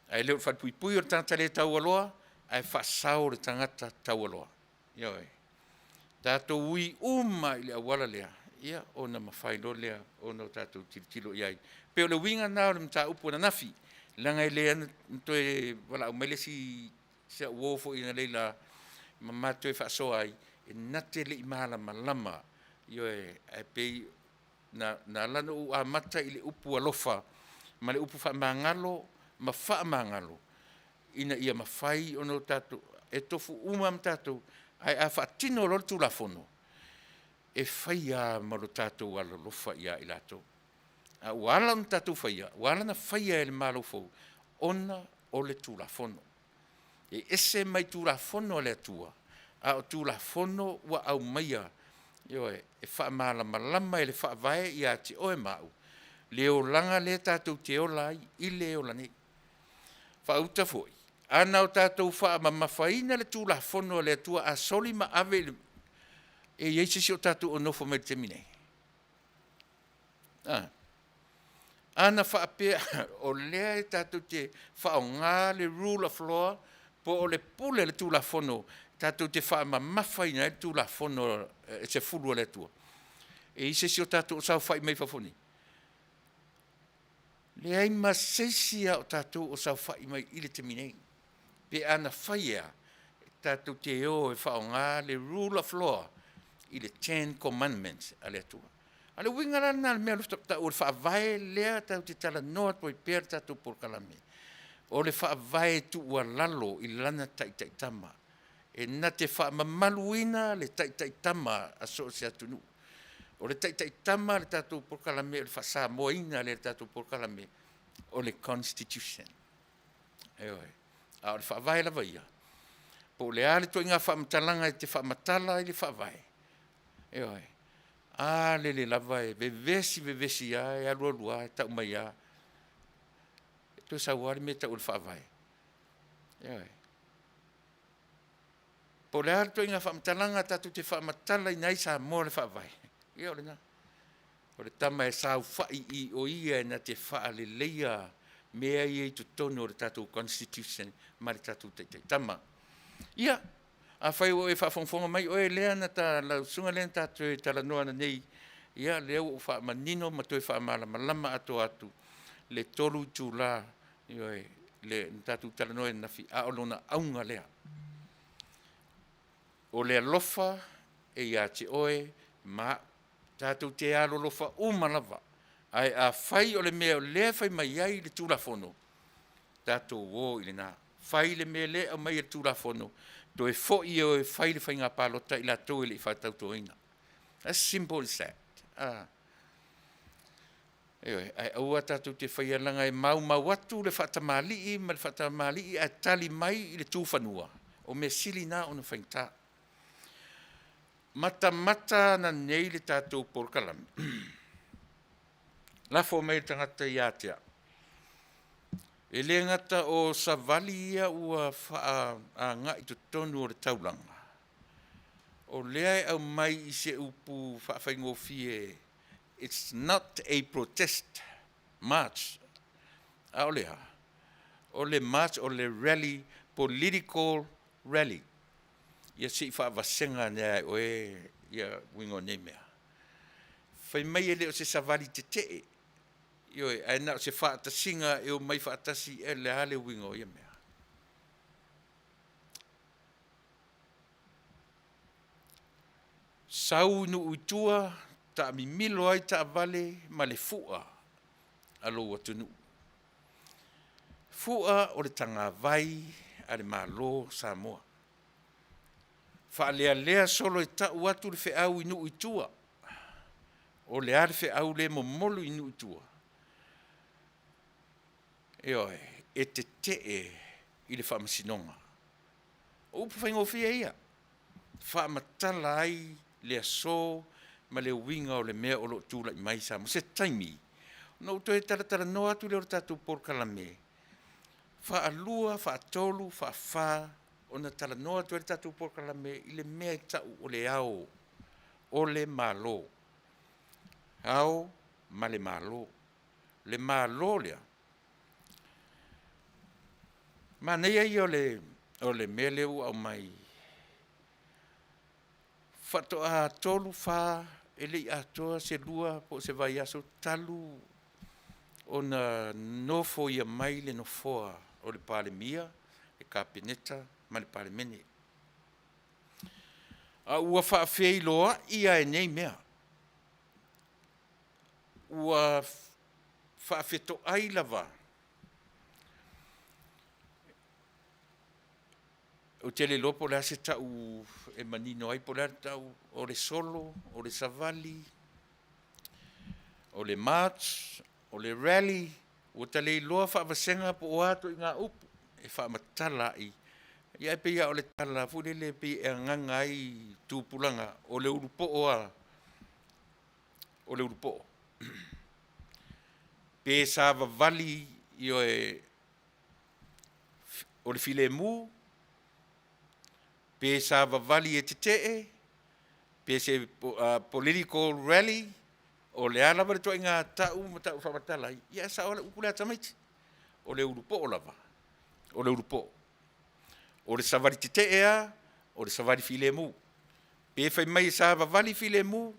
Ae le o le falepuipui o le tagata le taualoa, ae faasao le tagata taualoa. Ioe. Tatou ui uma i le auala lea, ia ona mafai loa lea ona o tatou tilotilo i ai. Pei o le uiga lena o le mataupu ananafi, leaga e le toe valaau mai le isi si au uo foi analeila ma ma toe faasoa ai, e na te le i malamalama, ioe, ae pei na ala ona ou amata i le upu alofa ma le upu faamagalo ma faamagalo, ina ia mafai ona o tatou, e tofu uma lava ma tatou, ae a faatino loa le Tulafono, e fai lava ma lo tatou alolofa ia i latou. A ua ala ona tatou faia, ua ala ona faia e le Malo fou, ona o le Tulafono. E ese mai Tulafono a le Atua, a o Tulafono ua aumaia, ioe, e faamalamalama e le Faavae ia te oe ma au le olaga lea tatou te ola ai i le ola nei. Faauta foi, a na o tatou faamamafaina le Tulafono a le Atua a soli ma ave i le, e i ai se isi o tatou o nofo mai i le taimi nei? A? A na faapea o lea e tatou te faaaoga le rule of law po o le pule a le Tulafono tatou te faamamafaina ai le Tulafono e 10 a le Atua. E i ai se isi o tatou o saofai mai fafo nei? Leai ma se isi lava o tatou o saofai mai i le taimi nei. Pe ana fai e a, e tatou te o e faaaoga le rule of law i le Ten Commandments a le Atua. A o le uiga la lena o le mea o le tau o le faavae lea tatou te talanoa atu ai pea le tatou polokalame, o le faavae tuualalo i lana taitaitama e na te faamamaluina le taitaitama a so o se atunuu. O le taitaitama a le tatou polokalame, o le faa-Samoaina lea e le tatou polokalame, o le Constitution. Ioe. A o le faavae lava ia, po o le a le ituaiga faamatalaga e te faamatala ai le faavae, ioe, a lele lava e vevesi vevesi lava, e alu alu lava e tau mai lava, e toe sau lava le mea e tau o le faavae. Ioe. Po o le a le ituaiga faamatalaga tatou te faamatalaina ai Samoa i le Faavae, ia o lena. O le tama e saofai i i, o ia na te faaleleia mea ia i totonu o le tatou Constitution ma le tatou taitaitama. Ia, afai ua e faafogafoga mai, oe lea na ta, lau susuga lea na ta toe talanoa ananei, ia lea ua ou faamanino ma toe faamalamalama atoa atu le 3 itula, ioe, le na tatou talanoa ai ananafi, a o lona auga lea. O le alofa e ia te oe ma au. Tatou te alolofa uma lava, ae afai o le mea o lea e fai mai ai le Tulafono, tatou o i lena. Fai le mea lea e aumai e le Tulafono, toe foi e o e fai le faiga palota i latou e le i faatautoina. As simple as that. Ah. Ioe, ae aua tatou te faia leaga e maumau atu le faatamalii ma le faatamalii ae tali mai i le tufanua, o mea sili na ona faigata. Matamata ananei le tatou polokalame, lafo mai e le tagata ia te au, e le gata o savali ia ua agai i totonu o le taulaga, o lea e aumai i se upu faafaigofie, it's not a protest march, a o le a? O le march, o le rally, political rally. Ia se i faavasega ane lava e oe ia uiga o nei mea. Fai mai e le o se savali tetee, ioe, ae na o se faatasiga e omai faatasi, o le a le uiga o ia mea? Sau i nuu i tua, taamimilo ai taavale ma le fua a lou atunuu. Fua o le tagavai a le Malo o Samoa. Faalealea solo e tau atu le feau i nuu i tua. O le a le feau lea e momoli i nuu i tua? Ioe, e tetee i le faamasinoga. O upu faigofie ia, faamatala ai le aso ma le uiga o le mea o lo o tulai mai i Samoa. Se taimi ona ou toe talatalanoa atu lea o le tatou polokalame, faalua, faatolu, faafa ona talanoa atu ai le tatou polokalame i le mea e tau o le ao o le Malo. Ao ma le Malo. Le Malo lea, manaia ia o le mea lea ua aumai, faatoa 3, 4, e le i atoa se 2 po o se vaiaso talu ona nofoia mai le nofoa o le Palemia, le Kapeneta ma le Palemene. A ua faafeiloai lava i nei mea, ua faafetoai lava. Ou te le iloa po o le a se tau e manino ai po o le a le tau, o le solo, o le savali, o le march, o le rally, ua ta le iloa faavasega po o a ituaiga upu e faamatala ai. Ia ae pei lava o le tala foi lele e pei e agaga ai tupulaga, o le ulupoo lava, o le ulupoo. Pe savavali, ioe, o le filemu, pe savavali e tetee, pe se political rally, o le a lava le ituaiga tau ma tau faamatala ai, ia e sao lava le upu lea a tamaiti, o le ulupoo lava, o le ulupoo. O le savali tetee lava, o le savali filemu. Pe fai mai e savavali filemu,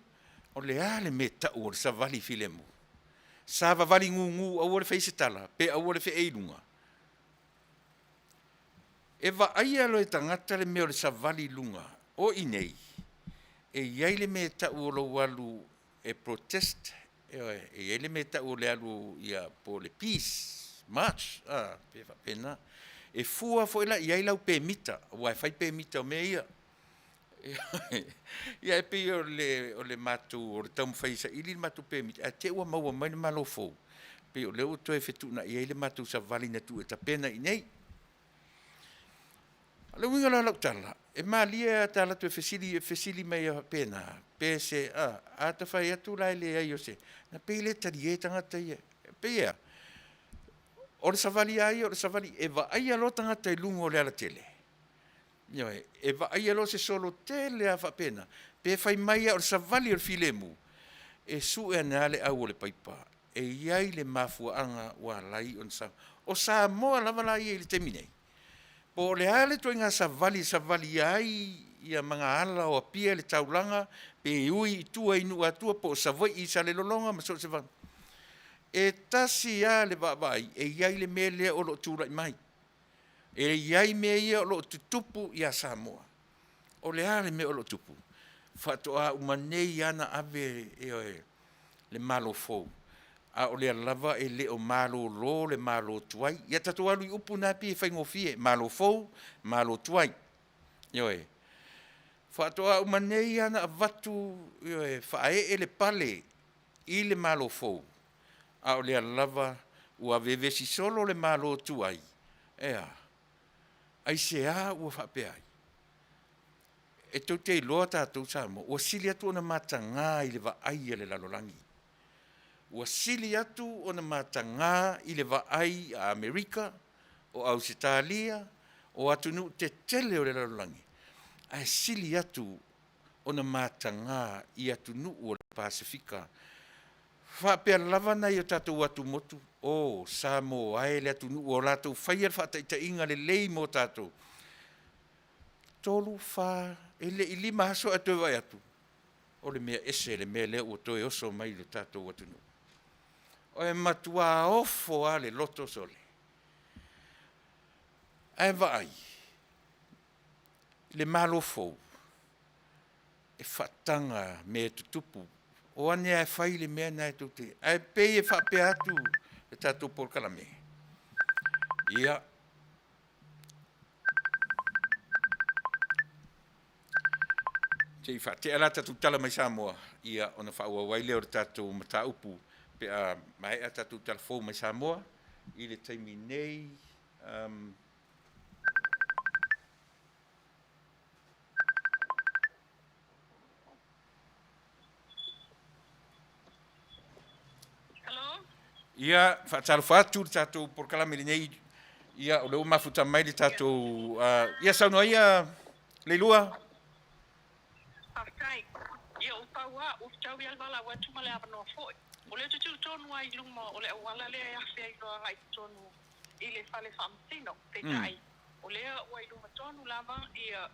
O le a le mea e tau o le savali filemu? Savavali gugu aua le fai se tala, pe aua le feei i luga. E vaaia loa e tagata le mea o le savali i luga o i nei, e i ai le mea e tau o lou alu e protest, ioe, e i ai le mea e tau o le alu ia po o le peace march, a, pe faapena. E fua foi la i ai lau pemita, aua e fai pemita o mea ia. Ia e pei o le o le matou o le taumafai e saili le matou pemita, ae te i ua maua mai le Malo fou, pei o lea ua toe fetuunai ai le matou savali na tuu e tapena i inei. O le uiga la o lau tala, e malie lava ta alu atu e fesili, e fesili mai faapena, pe se, a, a ta fai atu la e leai o se, ona pei lea e talie tagata ia. E pei e a? O le savali lava ia o le savali, e vaaia loa tagata i luga o le alatele, ioe, e vaaia loa se solo tele lava faapena, pe fai mai lava o le savali o le filemu, e sue ane lava le au o le paipa, e i ai le mafuaaga ua ala ai ona sau. O Samoa lava la ia i le taimi nei, po o le a le ituaiga savali e savalia ai ia magaala o Apia i le taulaga, pe ui i tua i Nuuatua po o Savaii i Salelologa ma so o se vaega, e tasi lava le vaavaai, e i ai le mea lea o lo o tulai mai. E i ai mea ia o lo o tutupu ia Samoa. O le a le mea o lo o tupu? Faatoa uma nei lava ona ave, ioe, le Malo fou, a o lea lava e le o malolo le Malo tuai. Ia tatou alu i upu na e pei e faigofie, Malo fou, Malo tuai. Ioe. Faatoa uma nei lava ona avatu, ioe, faaee le pale i le Malo fou, a o lea lava ua vevesi solo le Malo tuai. E a? Aisea ua faapea ai? E tou te iloa tatou Samoa, ua sili atu ona mataga i le vaai a le lalolagi. Ua sili atu ona mataga i le vaai a Amerika, o Ausetalia, o atunuu tetele o le lalolagi, ae sili atu ona mataga i atunuu o le Pasefika. Faapea lava nai o tatou atumotu, o Samoa e le atunuu ua latou faia le faataitaiga lelei mo tatou. 3, 4, e le i 5 aso ae toe vaai atu, o le mea ese le mea lea ua toe oso mai i le tatou atunuu. E matua ofo lava le loto sole. Ae vaai i le Malo fou, e faataga mea e tutupu. O ane lava e fai le mea lena e tou te... Ae pei e faapea atu le tatou polokalame, ia, se i faatea la tatou tala mai Samoa, ia ona faaauau ai lea o le tatou mataupu pe a maea tatou tala fou mai Samoa i le taimi nei. Ia, faatalofa atu le tatou polokalame lenei. Ia, o lea ua mafuta mai le tatou... Ia, saunoa ia, Leilua. Faafetai. Ia, ua pau lava, ua fetaui lava le valaau atu ma le avanoa foi. O lea ou te tu tonu lava i luma o le auala lea e afe ai loa agai totonu i le fale faamasino. Peitai, o lea ua i luma tonu lava ia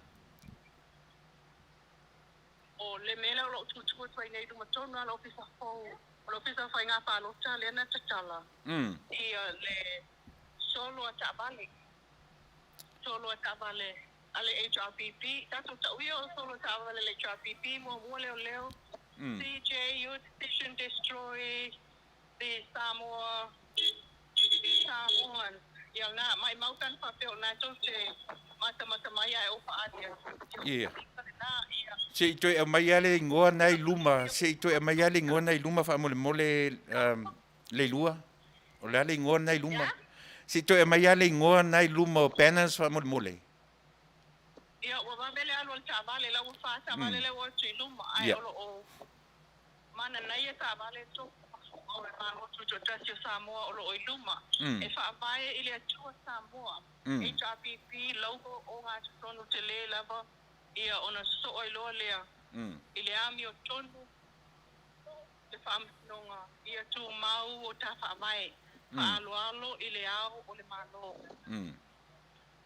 o le mea lea o lo o tutu atu ai nei i luma tonu lava o le Ofisa fou, o le Ofisa o Faiga Palota lea na tatala ia le solo a taavale, solo a taavale a le HRPP. Tatou tau ia o solo a taavale a le HRPP, muamua leoleo, CJ, your decision destroy the Samoa, Samoan. Ia lena, maimau pe ana faapea o lena tou te matamata mai ae ou faaali atu. Ia. Lena, ia. Se i toe aumai lava le igoa na i luma, se i toe aumai lava le igoa na i luma faamolemole, Leilua. O le a le igoa na i luma? Se i toe aumai lava le igoa na i luma o banners faamolemole. Ia, ua vave le alu a le taavale, la ua fa taavale lea ua o atu i luma, ae o lo o mananaia taavale tolu o le Malo Tutoatasi o Samoa o lo o i luma. E faavae i le Atua Samoa, HRPP, logo ogatotonu tele lava, ia ona sosoo ai loa lea i le amiotonu le faamasinoga ia tumau o ta faavae faaaloalo i le ao o le Malo.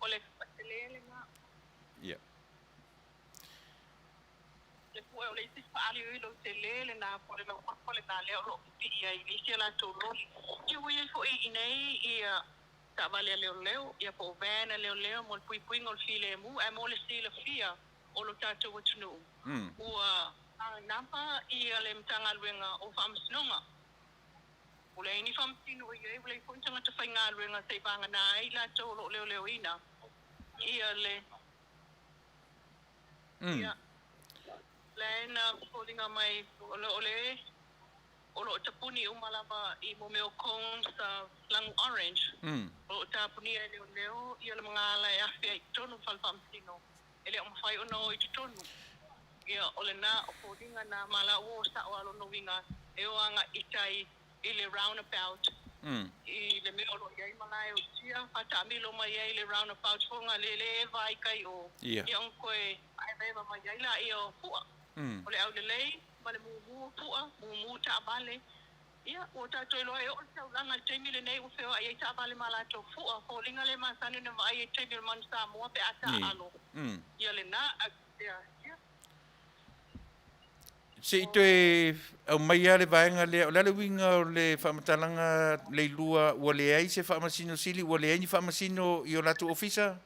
O le tele lena. Ia. Le pue o O le isi faalioilo tele lena po o le laupapa lena lea o loo pipii ai i le isi a latou loli. Ia ua iai foi iinei ia taavale a leoleo ia po o van a leoleo mo le puipuiga o le filemu. Ae mo le silafia o lo tatou atunuu ua manava ia le Matagaluega o Faamasinoga. Ua leai ni faamasino o i ai, ua leai foi ni tagata faigaluega se i vagana ai latou o lo o leoleoina ia le ia lea na foliga mai o le o le o lo o tapuni uma lava i mo mea o cones lagu orange. O lo o tapunia e leoleo ia le magala e afe ai i totonu o fale faamasino e le o mafai ona o i totonu. Ia o lena o foliga na ma la ua o sao lava lona uiga e o aga'i i tai i le roundabout i le mea o lo o i ai malae o tia faataamilo mai ai i le roundabout Fogalele e vai kai o ia ona toe aevaeva mai ai laia o fua. O le aulelei ma le mumu o fua, mumu taavale. Ia ua tatou iloa e oo le taulaga i le taimi lenei ua feoai ai taavale ma latou fua. Foliga le masani ona vaai ai i le taimi o le Manu Samoa pe a taaalo. Ia lena ia. Se i toe aumai lava le vaega lea, o le a le uiga o le faamatalaga Leilua ua leai se Faamasino Sili, ua leai ni faamasino i o latou ofisa?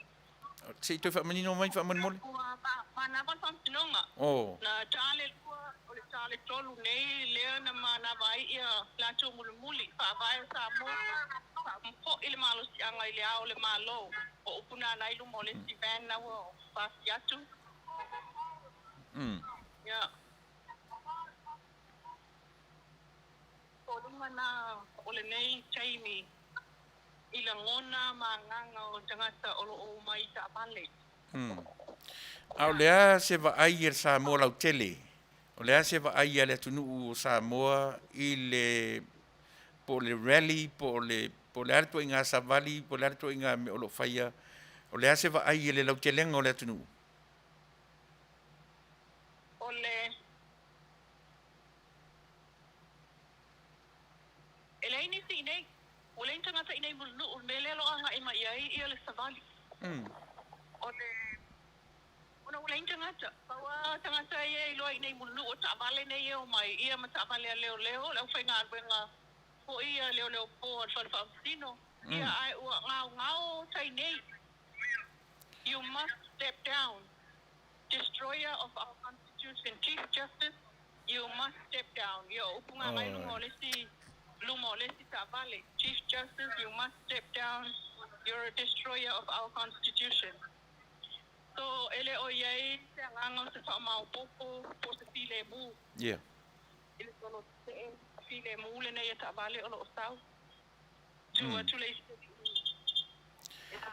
Se i toe faamanino mai faamolemole. Ua manava le faamasinoga. Na ta le lua, o le ta le tolu nei lea na manava ai ia latou mulimuli, Faavae o Samoa, faafo'i le malosiaga i le Ao o le Malo. O upu na na i luma o le isi van na ua pasi atu. Ia. Foliga na o lenei taimi i lagona ma agaga o tagata o lo o omai i taavale. A o le a se vaai a le Samoa lautele? O le a se vaai a le atunuu o Samoa i le po o le rally po o le po o le a le ituaiga savali po o le a le ituaiga mea o lo o faia? O le a se vaai i le lautelega o le atunuu? O le E leai nisi i inei. Ua leai ni tagata i inei i Mulinuu, o le mea lea o lo o agai mai ai ia le savali. O le ona ua leai ni tagata. Pau lava tagata ia e iloa i inei i Mulinuu o taavale nei e omai, ia ma taavale a leoleo, le aufaigaluega foi ia leoleo po a le fale faamasino. Ia ae ua gaogao tai nei. You must step down. Destroyer of our constitution, Chief Justice, you must step down. Ia o upu gaga i luga o le isi luma o le isi taavale. Chief Justice, you must step down. You're a destroyer of our constitution. So e le o i ai se agaga o se faamaopoopo po o se filemu i le solo tetee filemu lenei a taavale o lo o sau. Tu atu le isi alii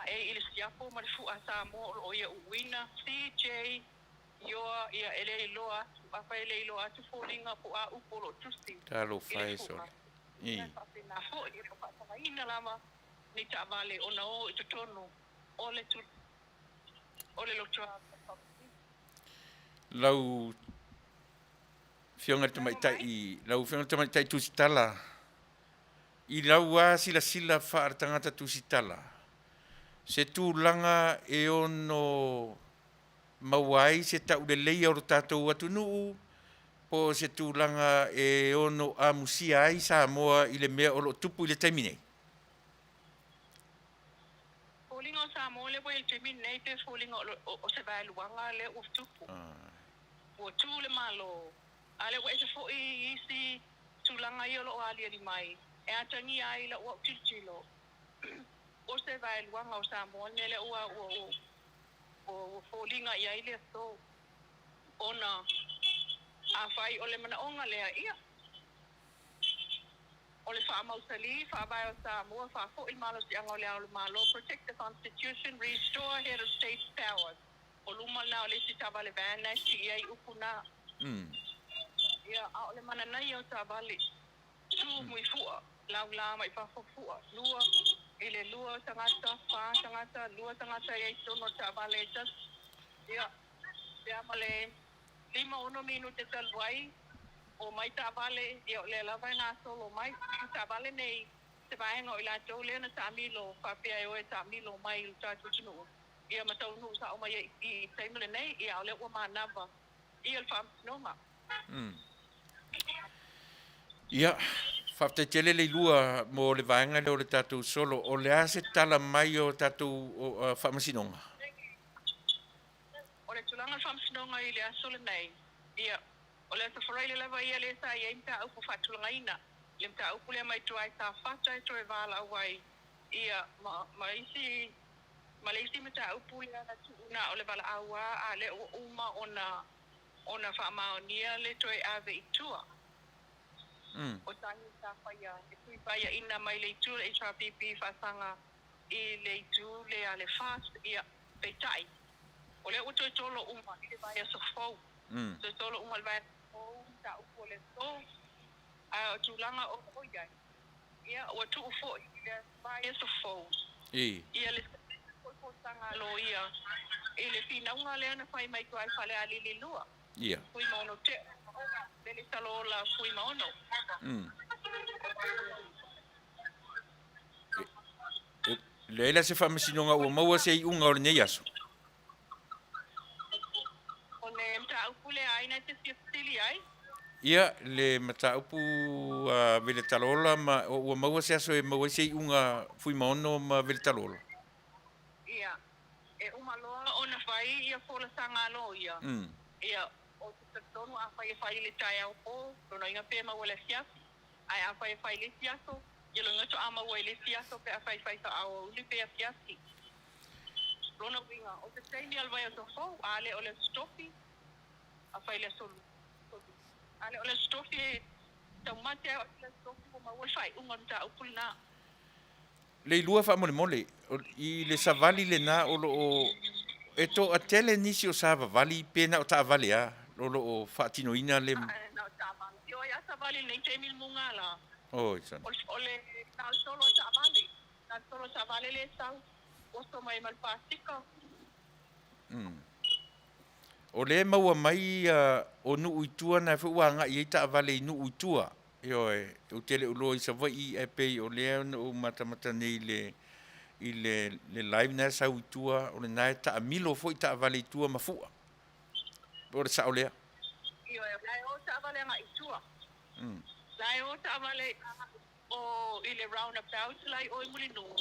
e ae i le siapo ma le fua a Samoa o lo o ia uuina CJ Ioa ia e le iloa atu afai e le iloa atu foliga po o a upu o lo o tusi i Talofa le e fua. sole. Ia e faapena foi e le o faatagaina lava ni taavale ona o i totonu o le o le lotoa. Lau Afioga i le Tamaitai, lau Afioga i le Tamaitai Tusitala, i lau lava silasila faale-tagata tusitala, se tulaga e ono maua ai se tauleleia o lo tatou atunuu, po o se tulaga e ono amusia ai Samoa i le mea o lo o tupu i le taimi nei? Foliga o Samoa lea ua i ai i le taimi lenei pe foliga o se vaeluaga lea ua tupu. Ua tu le Malo, a lea ua ese foi isi tulaga ia o lo o aliali mai e atagia ai lau au tilotilo o se vaeluaga o Samoa le mea lea ua ua ua foliga i ai le aso ona afai o le manaoga lea ia o le faamausali Faavae o Samoa, faafoi le malosiaga o le Ao o le Malo, protect the Constitution, restore head of state powers. O luma lena o le isi taavale van na e sii ai upu na. Ia, a o le mananaia o taavale, tu muifua, laula mai fafo fua, lua, i le lua tagata, fa tagata, lua tagata e i ai i totonu o le taavale e tasi. Ia, pe a ma le lima ono minute talu ai, omai taavale, ia o lea lava e gasolo mai. O taavale nei, se vaega o i latou lea na taamilo faapea e o e taamilo mai i le tatou atunuu, ia ma taunuu sao mai ai i i le taimi lenei, ia a o lea ua manava Ia le Faamasinoga. Ia, faafetai tele Leilua mo le vaega lea o le tatou solo. O le a se tala mai o tatou Faamasinoga? O le tulaga o le Faamasinoga i le aso lenei, ia, o le Aso Faraile lava ia lea sa i ai mataupu faatulagaina, le mataupu lea mai tua i Safata e toe valaau ai, ia, ma isi, ma le isi mataupu lea na tuu na o le valaau lava, a lea ua uma ona faamaonia le toe ave i tua. O tagi sa faia e tui paiaina mai le itu o le HRPP faasaga i le itu lea a le FAST, ia, peitai, o lea ua toe tolo uma i le vaiaso fou. Toe tolo uma i le vaiaso fou mataupu o le aso, ae o tulaga o lo o i ai, ia, ua tuu foi i le vaiaso fou. Ia le folasaga a loia i le finauga lea na fai mai tua i Falealili 2. Fuimaono Teo, Veletalola Fuimaono. Leai la se Faamasinoga ua maua se iuga o lenei aso. O le mataupu lea ai na te fia fesili ai? Ia, le mataupu a Veletalola ma ua maua se aso e maua ai se iuga Fuimaono ma Veletalola? Ia, e uma loa ona fai ia folasaga a loia. Ia, ou te talitonu afai e fai i le taeao po, lona uiga pe maua i le afiafi. Ae afai e fai i le isi aso, ia lona uiga faatoa maua i le isi aso pe afai e fai faaauauli pe afiafi. Lona uiga, o se taimi o le vaiaso fou, a le o le Aso Tofi, afai le aso a le o le Aso Tofi e taumate ai o atu le Aso Tofi ua maua le faaiuga o le mataupu lena. Leilua faamolemole, i le savali lena o lo o e toatele nisi o savavali pe na o taavale lava o lo o faatinoina le. Na o taavale. Ioe a savali i lenei taimi i le mugala. Oi sana. O le na o le solo a taavale. Na o le solo a taavale lea e sau, oso mai ma le pasika. O lea e maua mai o nuu i tua na foi ua agai ai taavale i nuu i tua. Ioe, ou te le o iloa i Savaii ae pei o lea na ou matamata nei i le live na e sau i tua, o lena e taamilo foi taavale i tua ma fua. Po o le sao lea? Ioe, o la e o taavale agai i tua. La e o taavale o i le roundabout la i o i Mulinuu,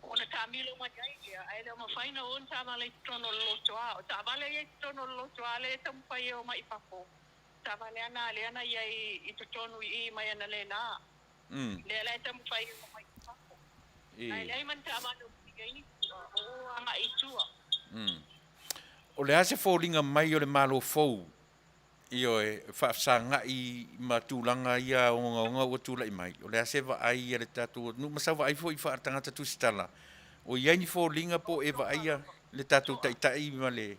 ona taamilo mai ai lea, ae le o mafai ona o ni taavale i totonu o le lotoa. O taavale ia i totonu o le lotoa lea e taumafai e omai i fafo, taavale lava na lea na i ai i totonu i i mai analeila. Lea la e taumafai e omai i fafo. Ae leai ma ni taavale o pili ai ni fua, o o agai i tua. O le a se foliga mai o le Malo fou, ioe, faafesagai ma tulaga ia ogaoga ua tulai mai? O le a se vaai a le tatou atunuu ma sau vaai foi faaletagata tusitala? O i ai ni foliga po o e vaaia le tatou taitai ma le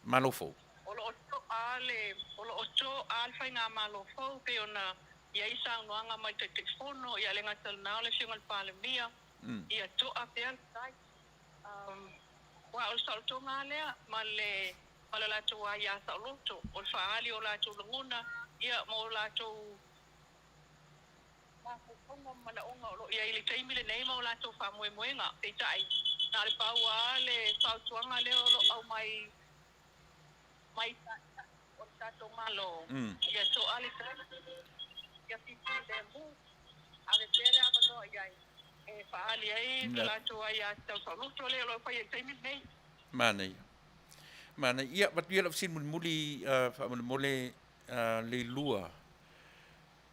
Malo fou? O lo o toa le o lo o toa le faigamalo fou pei ona i ai saunoaga mai le Taitaifono, ia le gata i lena o le Afioga i le Palemia, ia toa pea le tai. Aua o le saolotoga lava lea ma le ma le latou aia saoloto, o le faaali o latou lagona, ia ma o latou mafaufauga ma manaoga o lo o i ai i le taimi lenei ma o latou faamoemoega. Peitai, na o le pau lava le fautuaga lea o lo o aumai mai taitai o le tatou Malo, ia toa le tai, ia fifilemu, ave pea le avanoa i ai e faaali ai le latou aiatatau saoloto lea o lo o faia i le taimi lenei. Manaia. Manaia. Ia, avatu ia lau fesili mulimuli faamolemole Leilua.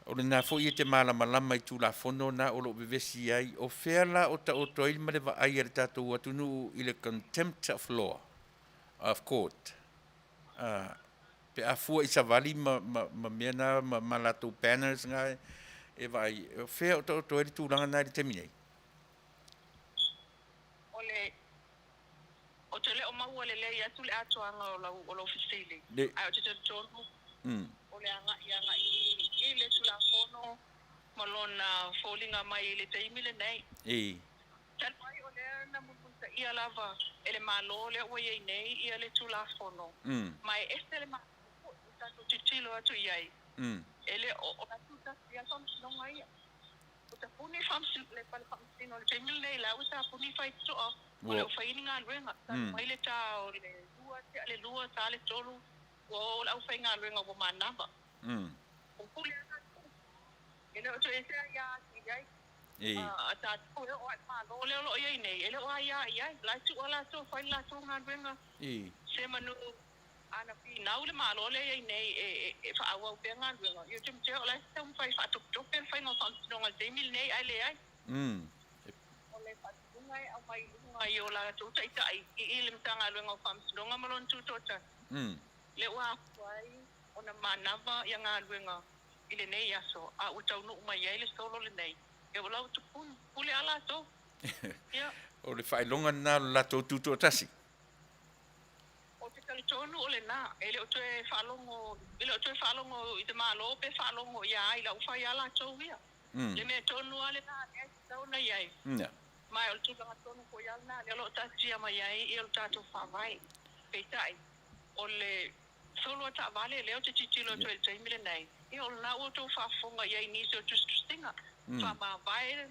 O lena foi e te malamalama i Tulafono na o lo o vevesi ai. O fea la o taoto ai ma le vaai a le tatou atunuu i le contempt of law of court? Pe a fua i savali ma mea na ma latou banners na e vaai, o fea o taoto ai le tulaga na i le taimi nei? O le Ou te le o maua lelei atu le atoaga o lau o lou fesili, ae ou te talitonu o le agai agai i le Tulafono ma lona foliga mai i le taimi lenei. Talu ai o lea na mulimulitaia lava e le Malo lea ua i ai nei ia le Tulafono, ma e ese le manaia foi o tatou tilotilo atu i ai, e le o o la tutasi lava faamasinoga ia. Ua tapuni le fale faamasino i le taimi lenei, la ua tapuni faitotoa, ua le o faia ni galuega. Talu mai le ta o le 2 tea le 2, ta le 3, Ua o le aufaigaluega ua manava. O pule a tatou. E le o toe ese aia atu i ai. A tatou e oo lava i le Malo lea o lo o i ai nei, e le o aia i ai. O la e tuu lava latou e fai le latou galuega semanu ana finau le Malo lea e i ai nei e faaauau pea galuega, ia ou te matea o la e taumafai e faatopetope le faiga o faamasinoga i le taimi lenei ae leai. O le faatonuga e aumai i luga i o latou taitai i le Matagaluega o Faamasinoga ma lona Tutoatasi, lea ua afua ai ona manava ia galuega i lenei aso, a ua taunuu mai ai le solo lenei, ia ua lau tupuni, pule lava latou. Ia. O le faailoga lena o le latou Tutoatasi. Ou te talitonu o lena, e le o toe faalogo, e le o toe faalogo i le Malo pe faalogo ia ai, la ua fai lava latou ia. Le mea tonu lava lena lea e tatau ona i ai. Ma o le tulaga tonu foi lava lena lea o lo o taatia mai ai ia lo tatou Faavae. Peitai, o le solo a taavale lea ou te tilotilo atu ai i le taimi lenei, ia o lena ua outou faafofoga i ai i nisi o tusitusiga, faamavae le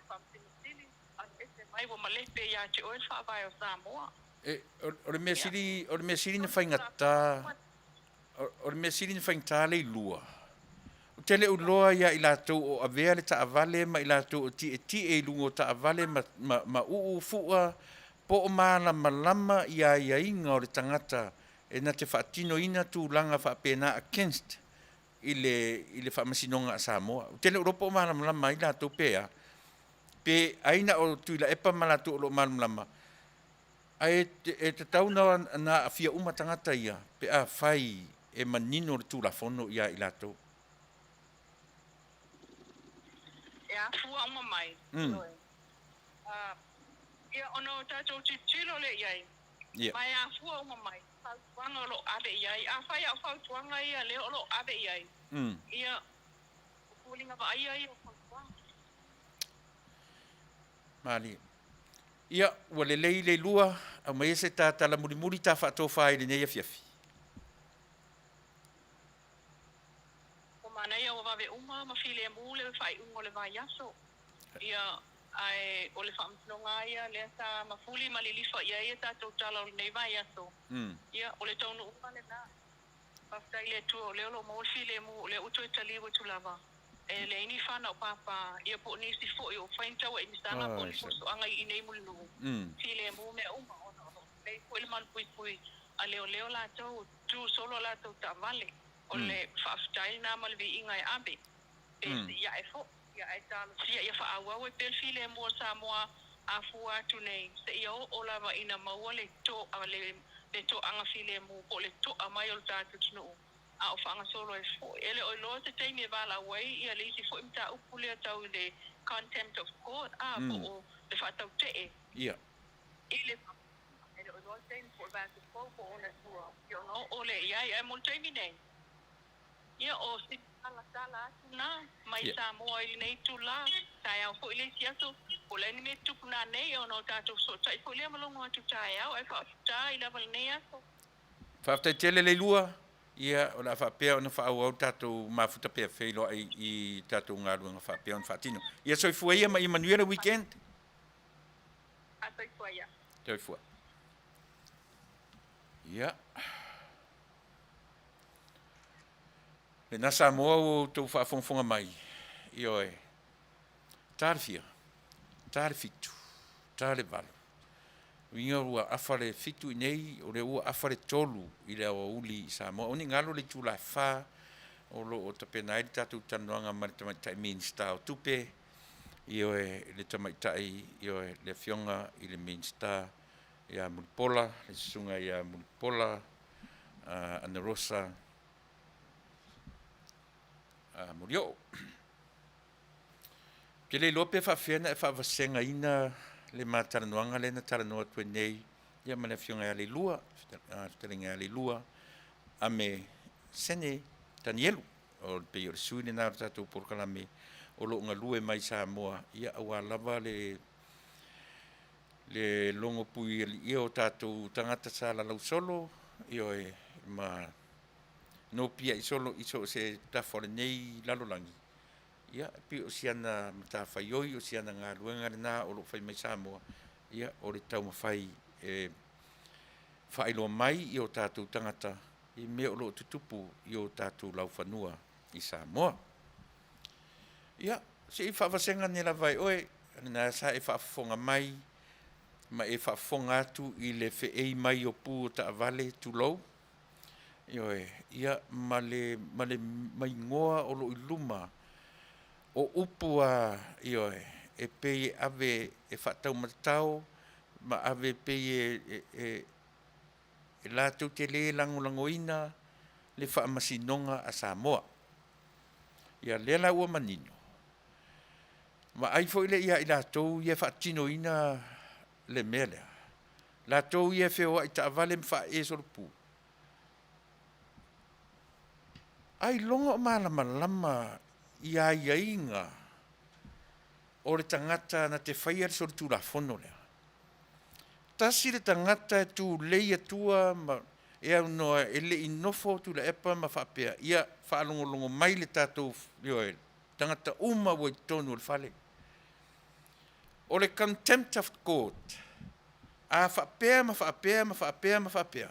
Faamasino Sili, alu ese mai ua malepe ia te oe le Faavae o Samoa. E, o le mea sili, o le mea sili na faigata, o le mea sili na faigata le ilua. Ou te le iloa ia i latou o avea le taavale ma i latou o tietie i luga o taavale ma, ma, ma uu fua po o malamalama i aiaiga o le tagata e na te faatinoina tulaga faapena against i le, i le faamasinoga a Samoa. Ou te le iloa po o malamalama ai latou pe a. Pe ai na o Tuilaepa ma latou o lo o malamalama, ae e tatau na, na aafia uma tagata ia pe afai e manino le Tulafono ia i latou. E afua uma mai. Ioe. Ia, ona o tatou tilotilo lea i ai, ma e afua uma mai fautuaga o lo o ave i ai. Afai a o fautuaga ia lea o lo o ave i ai, ia, o foliga vaaia ia o fautuaga. Malie. Ia, ua lelei le lua, aumaia se ta tala mulimuli ta faatofa ai i lenei afiafi. Ua manaia ua vave uma ma filemu le faaiuga o le vaiaso. Ia, ae o le faamasinoga lava ia lea sa mafuli ma lilifa i ai a tatou tala o lenei vaiaso. Ia, o le taunuuga lena. Faafetai i le Atua o lea o lo o maua le filemu, o lea ua toe taliu atu lava. E leai ni fanau pāpā, ia po o nisi foi o fai ni tauaimisaga po o ni fuasoaga i inei Mulinuu. Filemu mea uma ona o lo o lelei foi le malupuipui a leoleo latou, tu solo a latou taavale. O le faafetai lena ma le viiga e ave. Pe sii ae foi, ia ae talosia ia faaauau ai pea le filemu o Samoa afua atu nei seia oo lava ina maua le toa le le toaga filemu po o le toa mai o le tatou atunuu a o faagasolo ai foi. E le o iloa se taimi e valaau ai ia le isi foi mataupu lea tau i le contempt of court a po o le faatautee i le E le o iloa le taimi po o le vaiaso fou po o ona tua ia ona oo lea i ai. Ae mo le taimi nei, ia o si talatala atu na mai Samoa i lenei itula, taeao foi le isi aso, po o le a ni mea e tutupu nanei ona o tatou fesootai foi lea ma logo atu taeao. Ae faafetai lava i lenei aso. Faafetai tele Leilua, ia o le a faapea ona faaauau le tatou mafuta pea feiloai i tatou galuega faapea ona faatino. Ia soifua ia ma ia manuia le weekend. A soifua ia. Soifua. Ia. Lena Samoa ua outou faafogafoga mai. Ioe. Ta le fia, ta le 7, ta le 8. Uiga ua afa le 7 i nei, o lea ua afa le 3 i le aoauli i Samoa. O ni galo le itula e 4 o lo o tapena ai le tatou talanoaga ma le Tamaitai Minisita o Tupe, Ioe, le Tamaitai, ioe, le Afioga i le Minisita ia Mulipola, le Susuga ia Mulipola Anarosa Molioo. Ou te le iloa pe faapefea ona e faavasegaina le ma talanoaga lea na talanoa atu ai nei ia ma le Afioga ia Leilua, fetalaiga ia Leilua Ame Sene Tanielu. O le pei o le sui lena o le tatou polokalame o lo o galue mai Samoa, ia aua lava le le logo puialiia o tatou tagata sa lalau solo, ioe, ma nopiai solo i so o se tafa o lenei lalolagi. Ia, e pei o siana matafaioi, o siana galuega lena o lo o fai mai Samoa, ia, o le taumafai e faailoa mai i o tatou tagata. i mea o lo o tutupu i o tatou laufanua i Samoa. Ia, se i faavasega nei lava e oe, lena sa e faafofoga mai ma e faafofoga atu i le feei mai o pu o taavale, tulou, ioe, ia ma le, ma le maigoa o lo o i luma o upu a, ioe, e pei e ave e faataumatatao ma ave e pei e, e, e, e latou te le lagolagoina le faamasinoga a Samoa. Ia lea la ua manino, vaai foi lea ia i latou ia e faatinoina le mea lea, latou ia e feoai taavale ma faaee solopu, ailoga o malamalama i aiaiga o le tagata na te faia le solitulafono lea. Tasi le tagata e tulei atua ma e aunoa e le i nofo Tuilaepa ma faapea, ia faalogologo mai le tatou, ioe, tagata uma ua i totonu o le fale. O le contempt of court, a faapea ma faapea ma faapea ma faapea,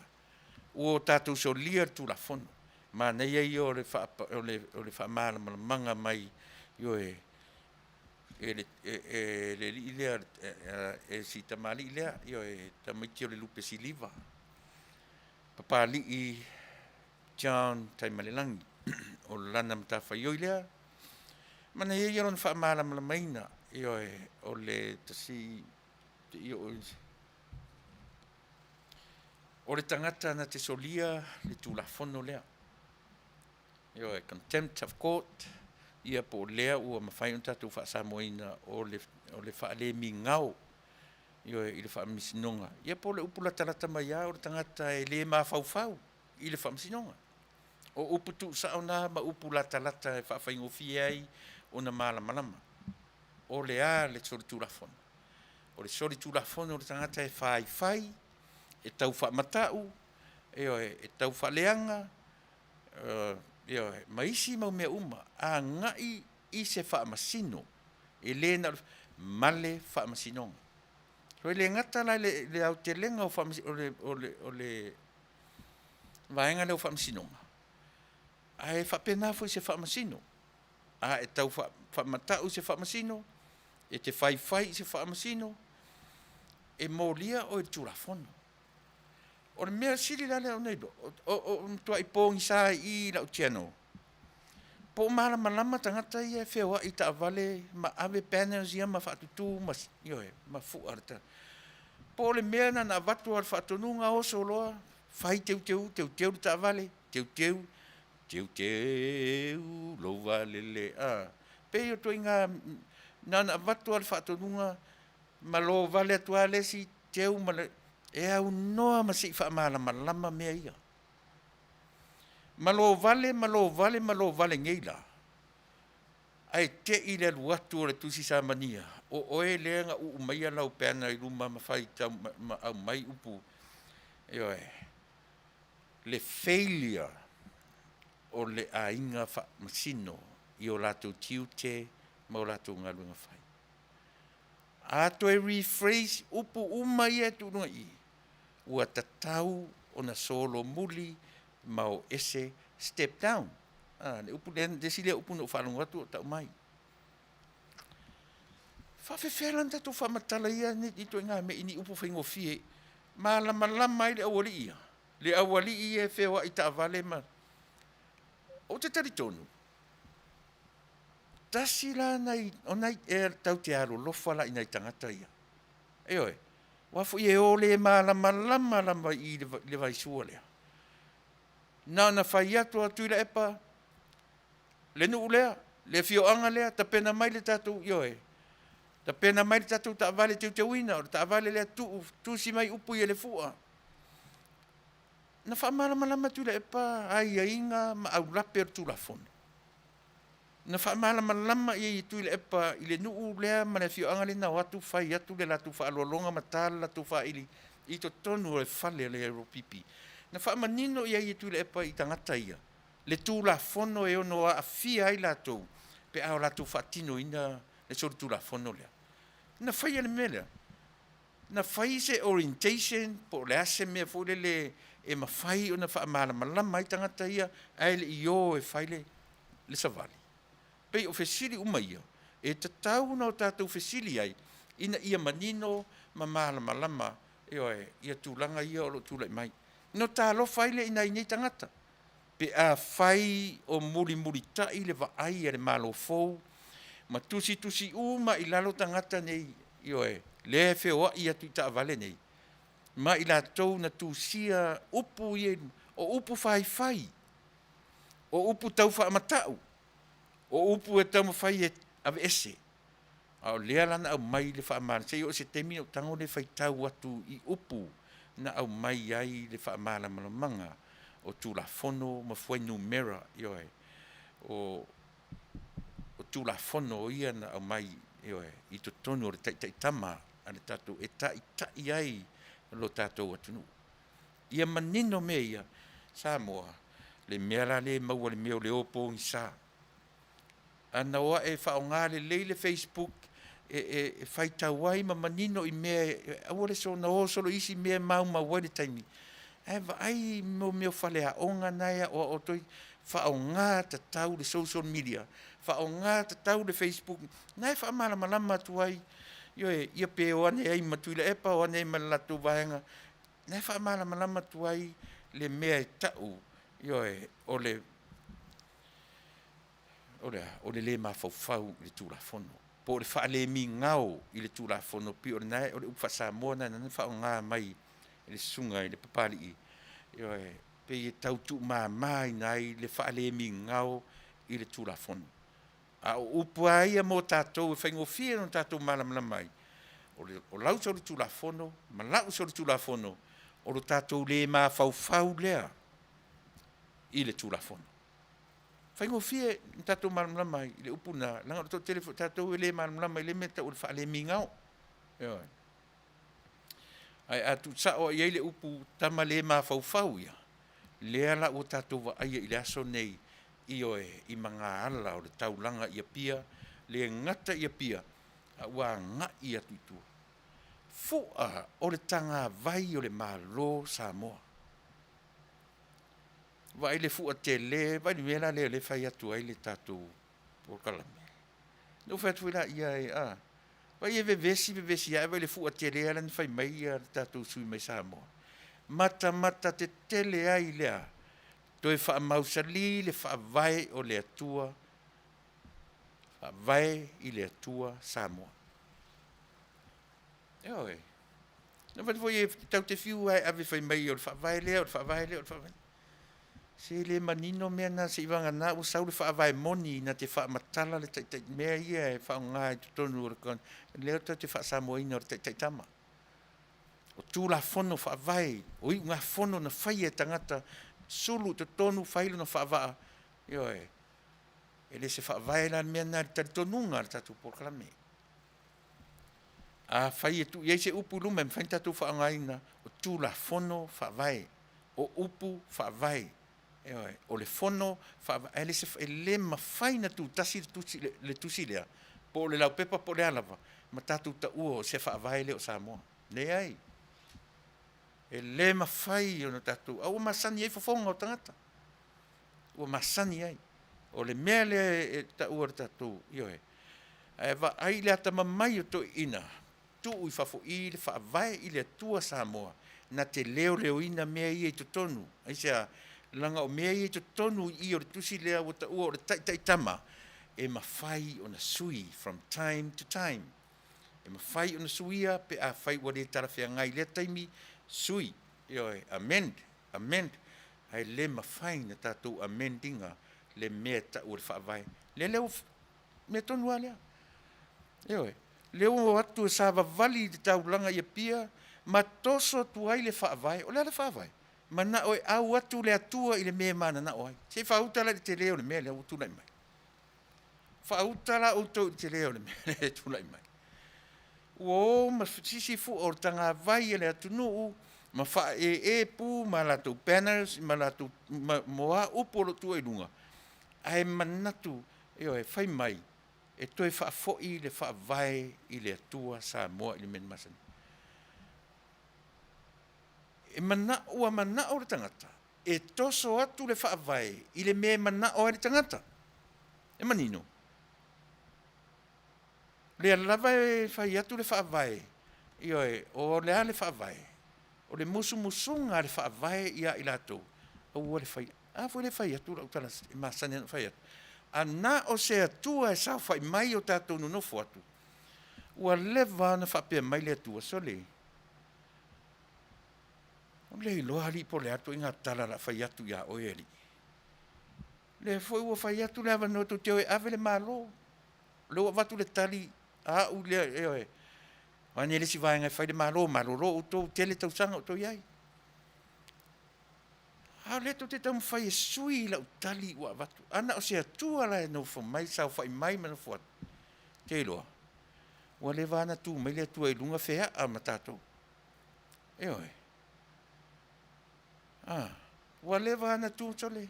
ua o tatou solia le Tulafono. Manaia ia o le, faa, o le, o le faamalamalamaga mai, ioe, e le, e, e le alii lea, e, e si tamalii lea, ioe, tamaiti o le lupe siliva, Papalii John Taimalelagi, o lana matafaioi lea, manaia ia lona faamalamalamaina, ioe, o le tasi, o le tagata na te solia le Tulafono lea, ioe, contempt of court, ia po o lea ua mafai ona tatou faasamoaina o le, o le faalemigao, ioe, i le faamasinoga, ia po o le upu latalata mai lava o le tagata e le mafaufau i le faamasinoga. O upu tuusao na ma upu latalata e faafaigofie ai ona malamalama. O le a le solitulafono? O le solitulafono o le tagata e faifai, e tau faamatau, ioe, e tau faaleaga, ioe, ma isi mau mea uma, agai i se faamasino, e le na o le ma le faamasinoga. So e le gata la i le, le aotelega o, o, le, o, le, o le vaega lea o faamasinoga, ae faapena foi se faamasino. A e tau faamatau i se faamasino, e te faifai i se faamasino, e molia oe i le Tulafono. O le mea sili la lea ona iloa, o matuai pogisa i i i lau channel, po o malamalama tagata ia e feoai i taavale ma ave banners ia ma faatutu ma, ioe, ma fua le ta. Po o le mea na na avatu lava le faatonuga oso loa, fai teuteu, teuteu le taavale, teuteu, teuteu lou valele, a. Pei o ituaiga na ona avatu lava le faatonuga ma lovale atu lava le isi teu ma le, e aunoa ma se i faamalamalama mea ia. Ma lovale ma lovale ma lovale nei la, ae te i le alu atu o le Tusi Samania, o oe lea na uu maia lau banner i luma ma fai tau, ma, ma aumai upu, ioe, le failure o le aiga faamasino i o latou tiute ma o latou galuega fai. A toe rephrase upu uma ia e tuu i luga i i, ua tatau ona solomuli ma o ese, step down. A, le upu lea, le isi lea upu na ou faalogo atu o tau mai. Faafefea la ona tatou faamatala ia ituaiga mea i ni upu faigofie malamalama ai le aualii ia, le aualii ia e feoai taavale ma. Ou te talitonu, tasi la nai, o nai, e tatou te alolofa la i nai tagata ia. Ioe, aua foi e o le malamalama lava i le, le vaisua lea. Na ona fai atu a Tuilaepa, le nuu lea, le afioaga lea, tapena mai le tatou, ioe, tapena mai le tatou taavale teuteuina, o le taavale lea tuu, tusi mai upu i le fua. Na faamalamalama Tuilaepa aiaiga ma aulape o le Tulafono. Na faamalamalama i ai e Tuilaepa i le nuu lea ma le afioaga lea na o atu fai atu le latou faaaloaloga ma ta le latou faaili i totonu o le fale o le LPP. Na faamanino i ai e Tuilaepa i tagata ia le Tulafono e ono aafia ai latou pe a o latou faatinoina le solitulafono lea. Na faia le mea lea. Na fai se orientation po o le a se mea foi lele e mafai ona faamalamalama ai tagata ia ae le i o e fai le, le savali? Pei o fesili uma ia e tatau ona o tatou fesili ai ina ia manino ma malamalama, ioe, ia tulaga ia o lo o tulai mai. Na talofa ai lea i nai nei tagata pe afai o mulimulitai le vaai a le Malo fou ma tusitusi uma i lalo tagata nei, ioe, lea e feoai atu i taavale nei, ma i latou na tusia upu ia, o upu faifai, o upu tau faamatau, o upu e taumafai e aveese. A o lea la na aumai le faamalamalamaga, se i oo i se taimi ona ou tago lea e faitau atu i upu na aumai ai le faamalamalamaga o Tulafono ma fuainumera, ioe, o Tulafono ia na aumai, ioe, i totonu o le taitaitama a le tatou e taitai ai lo tatou atunuu. Ia manino mea ia, Samoa, le mea la lea e maua i le mea o le o pogisa. A na o ae faaaoga lelei le Facebook e, e, e faitau ai ma manino i mea e, aua le soona o solo i isi mea e maumau ai le taimi. Ae vaai mo mea o faleaoga na e aoao atu ai, faaaoga tatau le social media, faaaoga tatau le Facebook, na e faamalamalama atu ai, ioe, ia pe o ane ai ma Tuilaepa, o ane ai ma le latou vaega, na e faamalamalama atu ai le mea e tau, ioe, o le o le a? O le lē mafaufau i le Tulafono, po o le faalemigao i le Tulafono, pei o lena o le upu faa-Samoa lena na faaaoga mai e le susuga i le Papalii, ioe, pei e tau tuumamaina ai le faalemigao i le Tulafono. A o upu lava ia mo tatou e faigofie ona tatou malamalama ai, o, le, o lau solitulafono ma lau solitulafono, o lo tatou lē mafaufau lea i le Tulafono. Faigofie na tatou malamalama ai i le upu lena, leaga o le toatele foi o tatou e le malamalama i lea mea e tau o le faalemigao. Ioe. Ae a tuusao i ai le upu tama le mafaufau ia, lea la ua tatou vaaia i le aso nei, ioe, i magaala o le taulaga i Apia, le gata i Apia, a ua agai atu i tua. Fua o le tagavai o le Malo Samoa. Vaai le fua tele, vaai le mea la lea o lea e fai atu ai le tatou polokalame. Na ou fai atu foi laia e, a, vaai e vevesi vevesi ae vaai le fua tele lea na fai mai ia le tatou sui mai Samoa. Matamata tetele ai lea, toe faamausali le faavae o le Atua, faavae i le Atua Samoa. Ioe. Na fai foi e tau te fiu lava e ave fai mai o le faavae lea, o le faavae lea, o le faavae. Se le manino mea na seivagana ua sau le faavae moni na te faamatala le taitai mea ia e faaaoga i totonu o le lea tatou te faasamoaina o le taitaitama. O Tulafono faavae, o iugafono na faia e tagata, sulu i totonu, fai lona faavaa, ioe. E le se faavae la le mea lena i le talitonuga a le tatou polokalame. Afai e tuu i ai se upu i luma e mafai ona tatou faaaogaina, o Tulafono faavae, o upu faavae, ioe, o le fono faavae, ae le se, e le mafai ona tutasi le tusi, le, le tusi lea, po o le laupepa po o le a lava, ma tatou taua o se faavae lea o Samoa. Leai. E le mafai ona tatou, a ua masani ai fofoga o tagata. Ua masani ai. O le mea lea e taua e le tatou, ioe. Ae vaai i le atamamai o toeaiina, tuu i fafo i le faavae i le Atua Samoa, na te leoleoina mea ia i totonu. Aisea? Leaga o mea ia i totonu i i o le tusi lea ua taua o le taitaitama, e mafai ona sui from time to time. E mafai ona suia pe afai ua le talafeagai i lea taimi, sui, ioe, amend, amend, ae le mafai ona tatou amend ina le mea e tau o le faavae. Lea lea ua mea tonu lava lea. Ioe, lea ua o atu e savavali i le taulaga i Apia ma toso atu ai le faavae. O le a le faavae? Manao e au atu le Atua i le mea e mananao ai. Se i faauta la i le tele o le mea lea ua tulai mai. Faauta la outou i le tele o le mea lea e tulai mai. Ua o ma sisi fua o le tagavai a le atunuu ma faaee pu ma latou banners ma latou ma, ma a upu o lo o tua i luga, ae manatu, ioe, fai mai e toe faafoi le faavae i le Atua Samoa i le mea na masani. E mana'o, ua mana'o le tagata e toso atu le Faavae i le mea e mana'o ai le tagata. E manino. Lea lava e fai atu le Faavae, ioe, o le a le Faavae? O le musumusuga a le Faavae ia i latou, aua le fai. A foi lea e fai atu lau tala e masani ona fai atu, a na o se Atua e saofai mai o tatou nonofo atu, ua leva ona faapea mai le Atua, sole, O le iloa alii po o le a le ituaiga tala o le a fai atu ia oe alii. Lea foi ua fai atu le avanoa tou te o e ave le Malo. O lea ua avatu le tali a au lea, ioe, o ane le isi vaega e fai le Malo, malolo outou, tele tausaga o outou i ai. A o lea tou te taumafai e sui lau tali ua avatu. A na o se Atua la e nofo mai, saofai mai ma nofo atu, te iloa, ua leva lava ona tu mai le Atua i luga feaa ma tatou. Ioe. A, ua leva lava ona tu sole.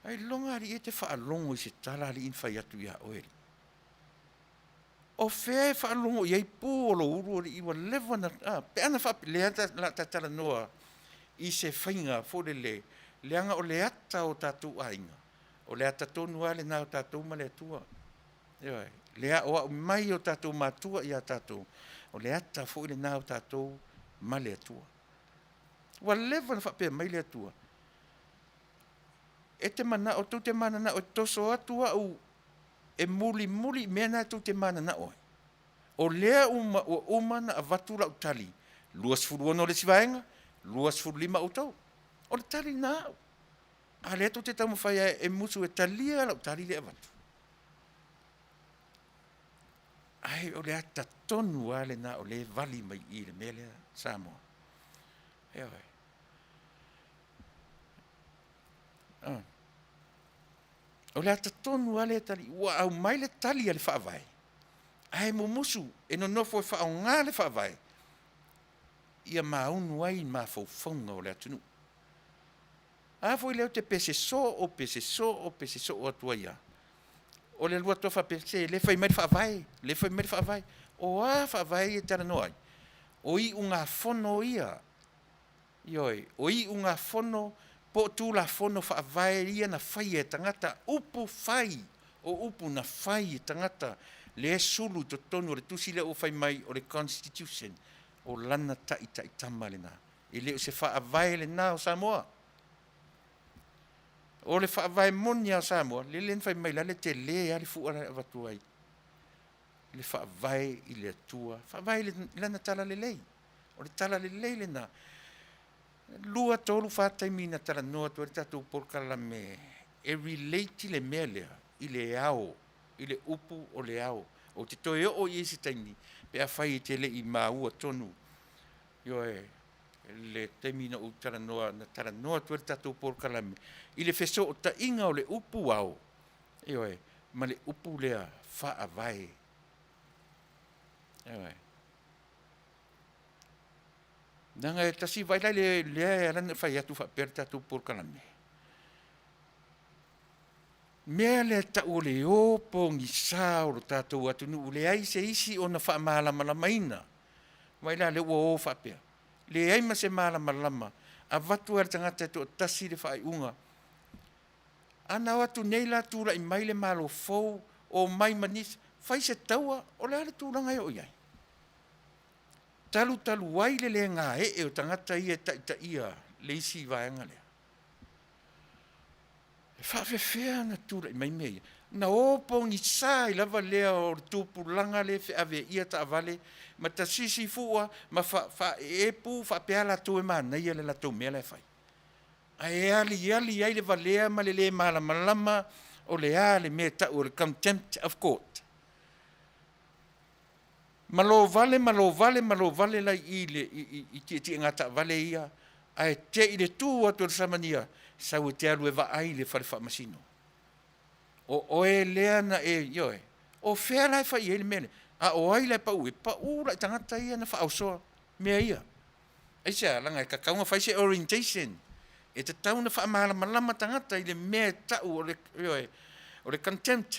Ailoga alii e te faalogo i se tala alii na fai atu ia oe alii. O fea e faalogo i ai pu o lou ulu alii ua leva ona, a, pe ana faapea, lea o le a ta talanoa i se faiga foi lele, leaga o le ata o tatou aiga, o le ata tonu lava lena o tatou ma le Atua. Ioe, le aoao mai o tatou matua ia tatou, o le ata foi lena o tatou ma le Atua. Ua leva ona faapea mai le Atua, e te manao, tou te mananao e toso atu au e mulimuli i mea na tou te mananao ai. O lea uma, ua uma ona avatu lau tali, 26 le isi vaega, 25 outou. O le tali lena a au. A lea tou te taumafai e musu e talia lau tali lea e avatu. Ae o le ata tonu lava lena o lea e vali mai i i le mea lea Samoa. Ioe. Ah. O le ata tonu lava lea e tali, ua aumai le tali a le Faavae, ae mumusu e nonofo e faaaoga le Faavae ia maunu ai mafaufauga o le atunuu. A foi lea ou te pese soo, pese soo, pese soo atu ai lava. O le alu atu lava faapea, se lea e fai mai le Faavae, lea e fai mai le Faavae. O a Faavae ia e talanoa ai? O iugafono ia, ioe, o iugafono po o Tulafono Faavae ia na faia e tagata, upu fai, o upu na fai e tagata, lea e sulu i totonu o le tusi lea ua fai mai o le Constitution, o lana taitaitama lena. E le o se faavae lena o Samoa. O le faavae moni lava o Samoa, lele na fai mai la le tele lava le fua la e avatu ai le faavae i le Atua, faavae i lana talalelei. O le talalelei lena. Lua, tolu, fa taimi na talanoa atu ai le tatou polokalame e relate le mea lea i le ao, i le upu o le ao. Ou te toe oo i ai se taimi pe afai e te le i maua tonu. Ioe, le taimi na ou talanoa, na talanoa atu ai le tatou polokalame i le fesootaiga o le upu ao, ioe, ma le upu lea faavae. Ioe. Leaga e tasi vai la le lea e ala ona fai atu faapea le tatou polokalame. Mea lea tau o le o pogisa o lo tatou atunuu, leai se isi ona faamalamalamaina. Vaai la lea ua o faapea. Leai ma se malamalama, avatu lava e le tagata e toatasi le faaiuga. Ana o atu nei la tulai mai le Malo fou, omai ma nisi, fai se taua, o le a le tulaga e oo i ai? Talutalu ai le le gaee o tagata ia e taitaia le isi vaega lea. E faafefea ona tulai mai mea ia? Na o pogisa ai lava lea o le tupulaga lea e feaveaia taavale ma tasisi fua ma faaeepu faapea latou e manaia le latou mea la e fai. Ae aliali ai le valea ma le le malamalama o le a le mea e tau o le contempt of court. Malovale, malovale, malovale la i i le i tietiega taavale ia, ae te i le tu atu o le samania, sau e te alu e vaai i le fale faamasino. O oe lea na e, ioe, o fea la e fai i ai le mea lea? A o ai la e pau i ai? Pau la i tagata ia na faaosoa mea ia. Aisea? Leaga e tatau ona fai se orientation, e tatau ona faamalamalama tagata i le mea e tau o le, ioe, o le contempt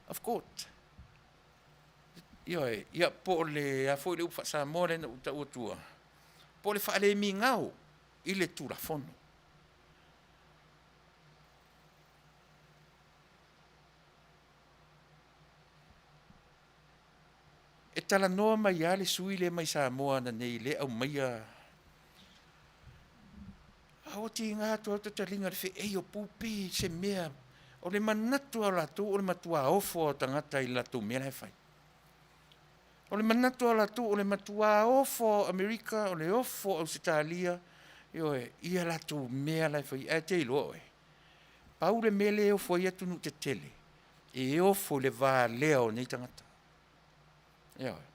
of court. Ioe, ia po o le a foi le upu faa-Samoa lea na ou tau atua. Po o le faalemigao i le Tulafono. E talanoa mai lava le sui lea mai Samoa ananei lea e aumaia, a ua tiga atu lava tataliga i le feei o pu pei se mea, o le manatu lava o latou o le matua ofo lava o tagata i le latou mea la e fai. O le manatu lava o latou o le matua ofo lava o Amerika, o le ofo o Ausetalia, ioe, ia latou mea la e fai ae te iloa oe, pau le mea lea e ofo ai atunuu tetele, e ofo i le valea o nei tagata. Ioe.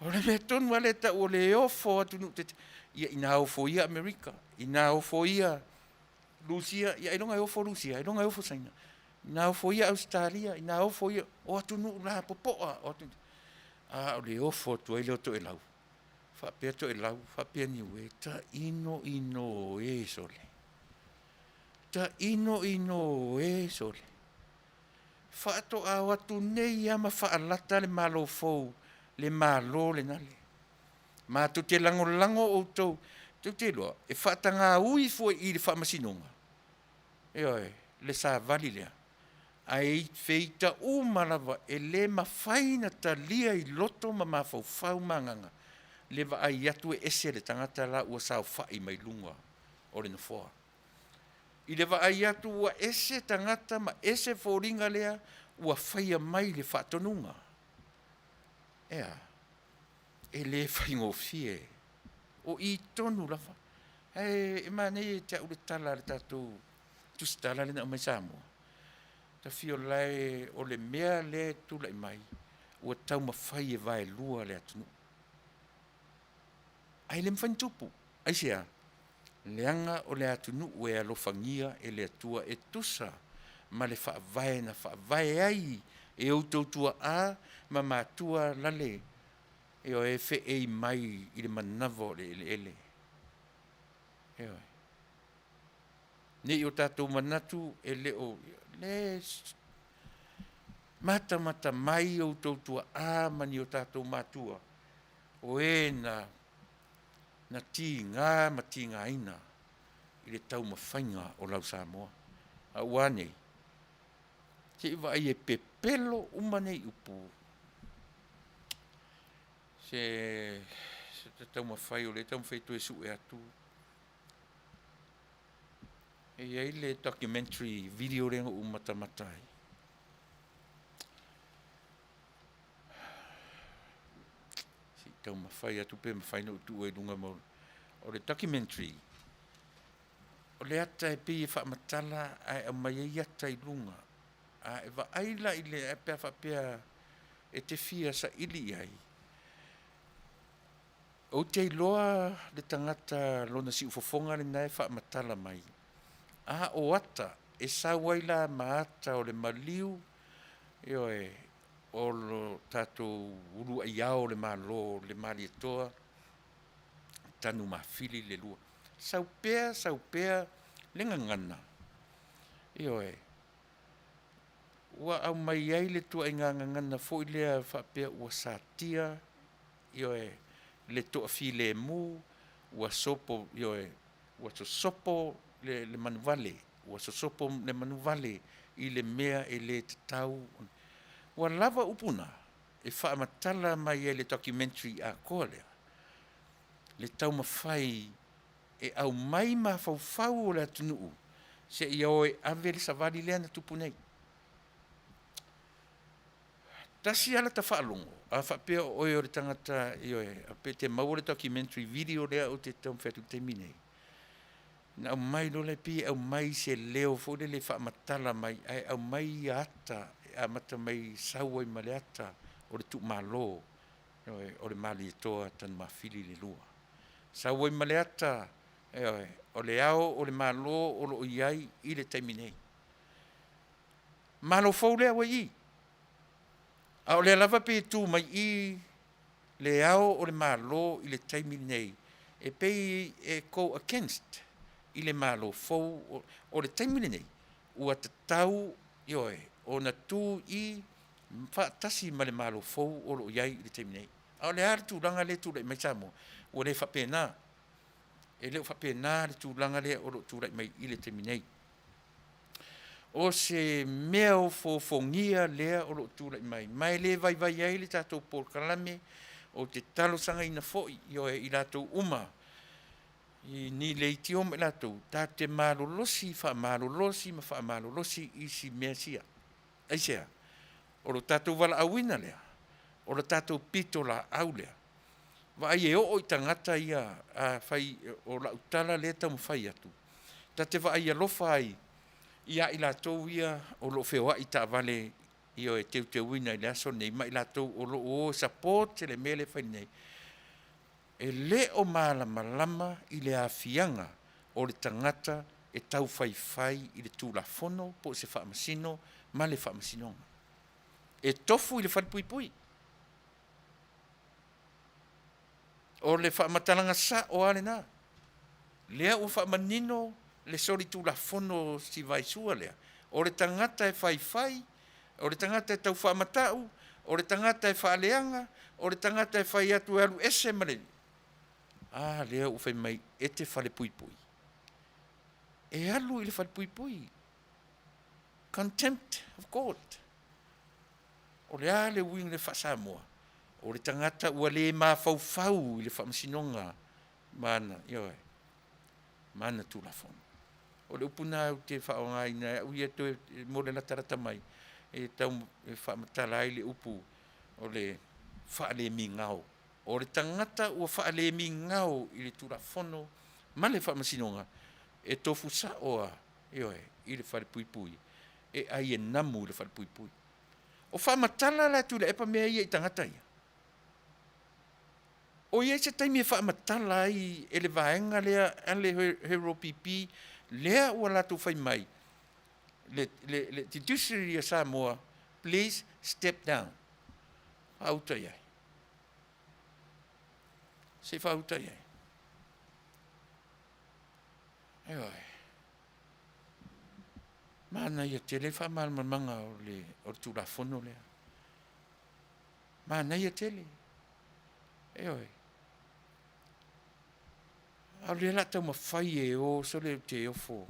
O le mea tonu lava lea e tau o le ofo o atunuu tetele, ia ina ofo ia Amerika, ina ofo ia Rusia, ia ailoga e ofo Rusia, ailoga e ofo Saina, ina ofo ia Ausetalia, ina ofo ia, o atunuu lapopoa, o atunuu, a o le ofo atu ai lea o Toelau, faapea Toelau, faapea Niue, tainoino e sole, tainoino e sole. Faatoa o atu nei lava ma faalata le Malo fou, le Malo lena. Matou te lagolago outou, tou te iloa, e faatagaui foi i le faamasinoga, ioe, le savali lea, ae feita uma lava, e le mafai ona talia i loto ma mafaufau ma agaga le vaai atu e ese le tagata la ua saofai mai luga o le nofoa. I le vaai atu ua ese tagata ma ese foliga lea ua faia mai le faatonuga. E a? E le faigofie. O i tonu lava. Ae e manaia ia te au le tala a le tatou tusitala lea na aumai Samoa. Tafio lae o le mea lea e tulai mai, ua taumafai e vaelua le atunuu. Ae le mafai ona tupu. Aisea? Leaga o le atunuu e alofagia e le Atua e tusa ma le faavae na faavae ai e outou tuaa ma matua lale, ioe, e feei mai i le manava o le eleele. Ioe. Ne i o tatou manatu e le o le matamata mai outou tuaa ma ni o tatou matua o e na na tiga ma tigaina i le taumafaiga o lau Samoa. A ua a nei? Se i vaai e pepelo uma nei upu. Se se taumafai o lea e taumafai e toe sue atu. E i ai le documentary video lea na ou matamata ai. Se i taumafai atu pe mafai ona ou tuua i luga mo o le documentary. O le ata e pei e faamatala ae aumai ai ata i luga. A e vaai la i le pe a faapea e te fia saili i ai, ou te iloa le tagata lona siufofoga lena e faamatala mai, a o ata e sau ai la ma ata o le maliu, ioe, o lo tatou uluai ao o le Malo, le Malietoa, Tanumafili le lua. Sau pea, sau pea le gagana, ioe, ua aumai ai le tuaiga gagana foi lea faapea ua satia, ioe, le toafilemu, ua sopo, ioe, ua sosopo le manuvale, ua sosopo le manuvale i le mea e le tatau. Ua lava upu na e faamatala mai ai le documentary atoa lea, le taumafai e aumai mafaufau o le atunuu seia o e ave le savali lea na tupu nei. Tasi lava lata faalogo, a faapea o oe o le tagata, ioe, pe te maua le documentary video lea ou te taumafai atu i le taimi nei, na aumai loa lea pei e aumai se leo foi lele e faamatala mai, ae aumai ia ata e amata mai sau ai ma le ata o le tuumalo, ioe, o le Malietoa Tanumafili le lua. Sau ai ma le ata, ioe, o le ao o le Malo o lo o i ai i le taimi nei. Malo fou lea ua i i. A o lea lava pei e tu mai i le ao o le Malo i le taimi lenei, e pei e go against i le Malo fou o le taimi lenei, ua tatau, ioe, ona tu i faatasi ma le Malo fou o lo o i ai i le taimi nei. A o le a le tulaga lea e tulai mai Samoa? Ua le faapena. E le o faapena le tulaga lea o lo o tulai mai i le taimi nei. O se mea ofoofogia lea o lo o tulai mai, ma e le vaivai ai le tatou polokalame. Ou te talosagaina foi, ioe, i latou uma i ni leitio ma i latou, tatou te malolosi, faamalolosi ma faamalolosi i si mea sia. Aisea? O lo tatou valaauina lea, o le tatou pitolaau lea. Vaai e oo i tagata ia, afai o lau tala lea e taumafai atu, ta te vaai alofa ai ia i latou ia o lo o feoai i taavale, ioe, teuteuina i le aso lenei, ma i latou o lo o o e support le mea lea e fai nei, e le o malamalama i le aafiaga o le tagata e taufaifai i le Tulafono po o se faamasino ma le faamasinoga. E tofu i le falepuipui. O le faamatalaga sao lava lena. Lea ua faamanino le solitulafono o si vaisua lea, o le tagata e faifai, o le tagata e tau faamatau, o le tagata e faaleaga, o le tagata e fai atu e alu ese ma le... A lea ua fai mai e te falepuipui. E alu i le falepuipui. Contempt of court. O le a le uiga i le faa-Samoa? O le tagata ua le mafaufau i le faamasinoga ma ana, ioe, ma ana Tulafono. O le upu lena ou te faaaogaina e au ia toe mo le latalata mai e tau e faamatala ai le upu o le faalemigao. O le tagata ua faalemigao i le Tulafono ma le Faamasinoga, e tofu sao lava, ioe, i le falepuipui e ai e namu i le falepuipui. O faamatala la e Tuilaepa mea ia i tagata ia? O i ai se taimi e faamatala ai e le vaega lea a le Hero PP lea ua latou fai mai, le, le, le judiciary a Samoa, please step down. Faauta i ai. Se i faauta i ai. Ioe. Manaia tele le faamalamalamaga o le, o le Tulafono lea. Manaia tele. Ioe. A o lea la taumafai e o sole ou te ofo.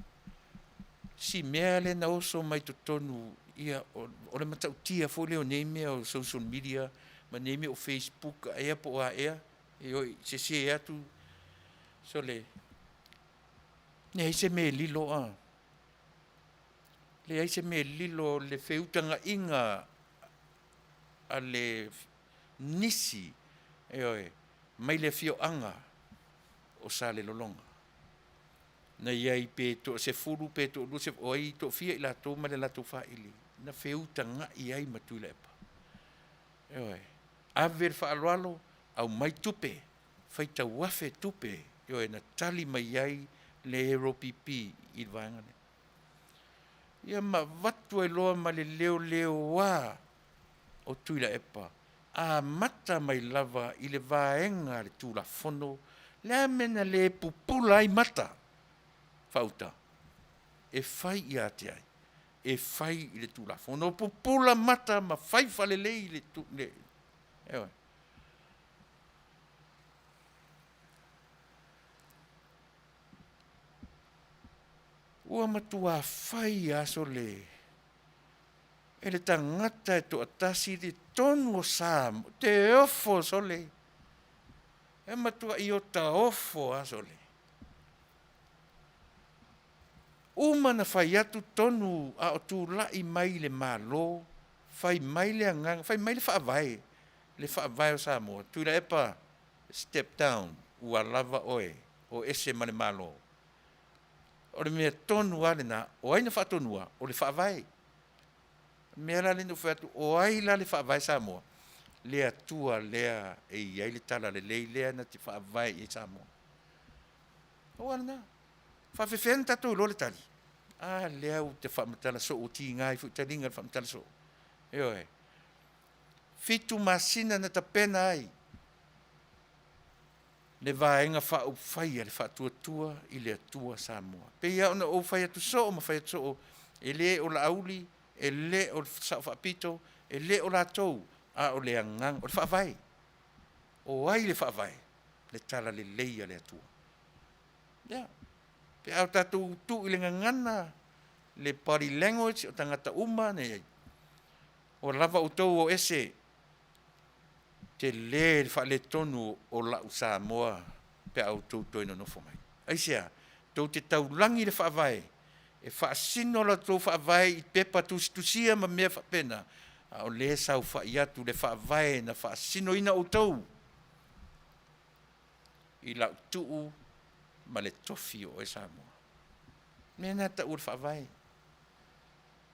Si mea lea na oso mai totonu, ia, o, o le matautia foi lea o nei mea o social media ma nei mea o Facebook ea po o a ea, ioe, sese atu sole, leai se mea e lilo a. Leai se mea e lilo le feutagaiga a le nisi, ioe, mai le afioaga o Salelologa. Na i ai pe toasefulu pe toalua, o ai toafia i latou ma le latou faili na feutagai ai ma Tuilaepa. Ioe, ave le faaaloalo, aumai tupe, faitau afe tupe, ioe, na tali mai ai le ROPP i le vaega lea. Ia ma avatu ai loa ma le leoleoa o Tuilaepa, amata mai lava i le vaega a le Tulafono, le a mea na le pupula ai mata faauta e fai ia te ai, e fai i le Tulafono, pupula mata ma fai faalelei le, le, ioe. Ua matua fai aso le e le tagata e toatasi i totonu o Samoa, te ofo sole, e matuai ota ofo lava sole. Uma na fai atu tonu a o tulai mai i le Malo, fai mai le agaga, fai mai le faavae, le faavae o Samoa, Tuilaepa, step down, ua lava oe, o ese ma le Malo. O le mea tonu lava lena, o ai na faatonua? O le faavae. O le mea la lea na ou fai atu, o ai la le faavae Samoa? Le Atua lea e i ai le talalelei lea na te faavae i ai Samoa. Pau lava lena. Faafefea ona tatou iloa le tali? A lea ou te faamatala soo, ua tiga ai foi taliga i le faamatala soo. Ioe. 7 masina na tapena ai le Vaega Faaupufai a le Faatuatua i le Atua Samoa. E pei lava ona ou fai atu soo ma fai atu soo, e le o Laauli, e le o le Sao Faapito, e le o latou, a o le agaga, o le Faavae. O ai le Faavae? Le talalelei a le Atua. Ia, pe a o tatou tuu i le gagana le body language o tagata uma na i ai, ua lava outou o ese tele le faaletonu o la'u Samoa pe a outou toe nonofo mai. Aisea? Tou te taulagi i le Faavae, e faasino la outou Faavae i pepa tusitusia ma mea faapena, a o lea e saofai atu le Faavae na faasinoina outou i lau tuu ma le tofi o oe Samoa. O le mea lena e tau o le Faavae.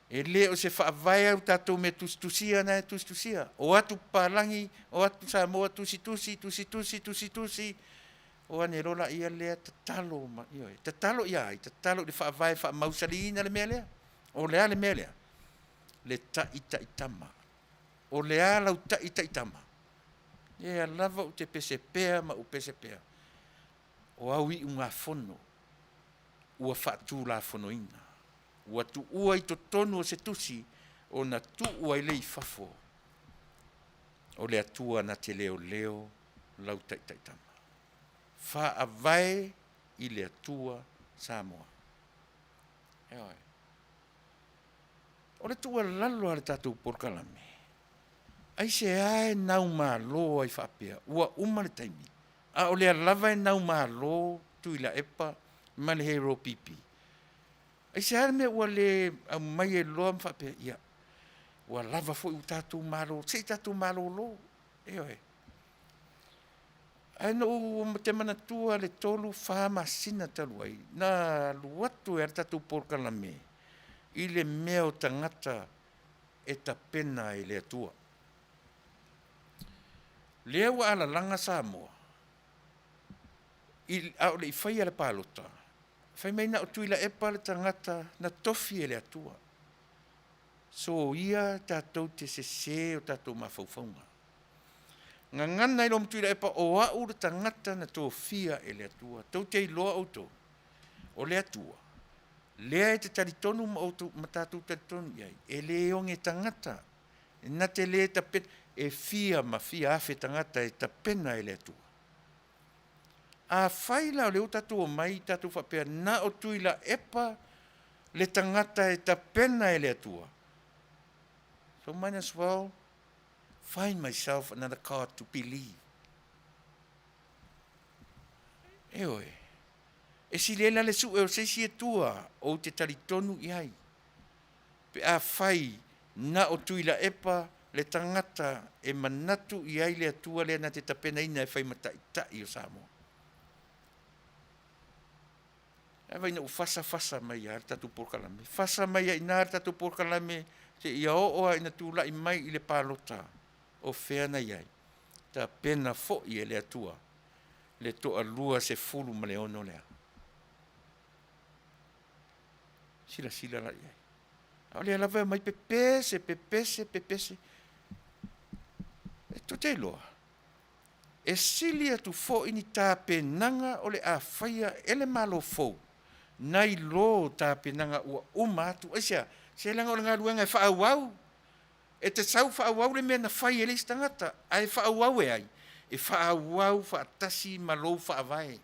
E le o se faavae au tatou mea tusitusia na e tusitusia. O atu papalagi, o atu Samoa tusitusi, tusitusi, tusitusi, o ane loa laia lea tatalo ma, ioe, tatalo ia ai? Tatalo i le faavae e faamausaliina le mea lea. O le a le mea lea? Le taitaitama. O le a lau taitaitama? Lea lava ou te pese pea ma ou pese pea. O au iugafono ua faatulafonoina, ua tuua i totonu o se tusi ona tuu ai lea i fafo o le Atua na te leoleo lau taitaitama. Faavae i le Atua Samoa. Ioe. O le tuualalo a le tatou polokalame, aisea e naumalo ai faapea ua uma le taimi, a o lea lava e naumalo Tuilaepa ma le Hero PP. Aisea le mea ua le aumai ai loa ma faapea, ia, ua lava foi ua tatou malo, se i tatou malolo. Ioe. Ae na ou te manatua le 3, 4 masina talu ai, na alu atu ai le tatou polokalame i le mea o tagata e tapena e le Atua. Lea ua alalaga Samoa, i, a o le i faia le palota, fai mai na o Tuilaepa le tagata na tofi e le Atua. Soia tatou te sese o tatou mafaufauga. Gagana ai loa ma Tuilaepa, o au le tagata na tofia e le Atua. Tou te iloa outou, o le Atua, lea e te talitonu ma outou ma tatou talitonu i ai, e le oge tagata, na te le tapena, e fia ma fia afe tagata e tapena e le Atua. Afai la o lea ua tatou omai tatou faapea na o Tuilaepa le tagata e tapena e le Atua, so might as well find myself another God to believe. Ioe, e sili ai la le sue o se isi Atua ou te talitonu i ai, pe afai na o Tuilaepa le tagata e manatu i ai le Atua lea na te tapenaina e fai ma taitai o Samoa. Ae vaai ina ua fasa fasa mai lava le tatou polokalame, fasa mai ai i ina le tatou polokalame seia oo lava ina tulai mai i le palota o fea na i ai, tapena foi e le Atua le toalua 16 lea. Silasila la i ai. A o lea lava e omai pepese, pepese, pepese. E tou te iloa, e sili atu foi ni tapenaga o le a faia e le Malo fou nai lo tapenaga ua uma atu. Aisea? Se leaga o le galuega e faaauau. E te sau faaauau le mea na fai e le isi tagata, ae faaauau e ai? E faaauau faatasi ma lou faavae.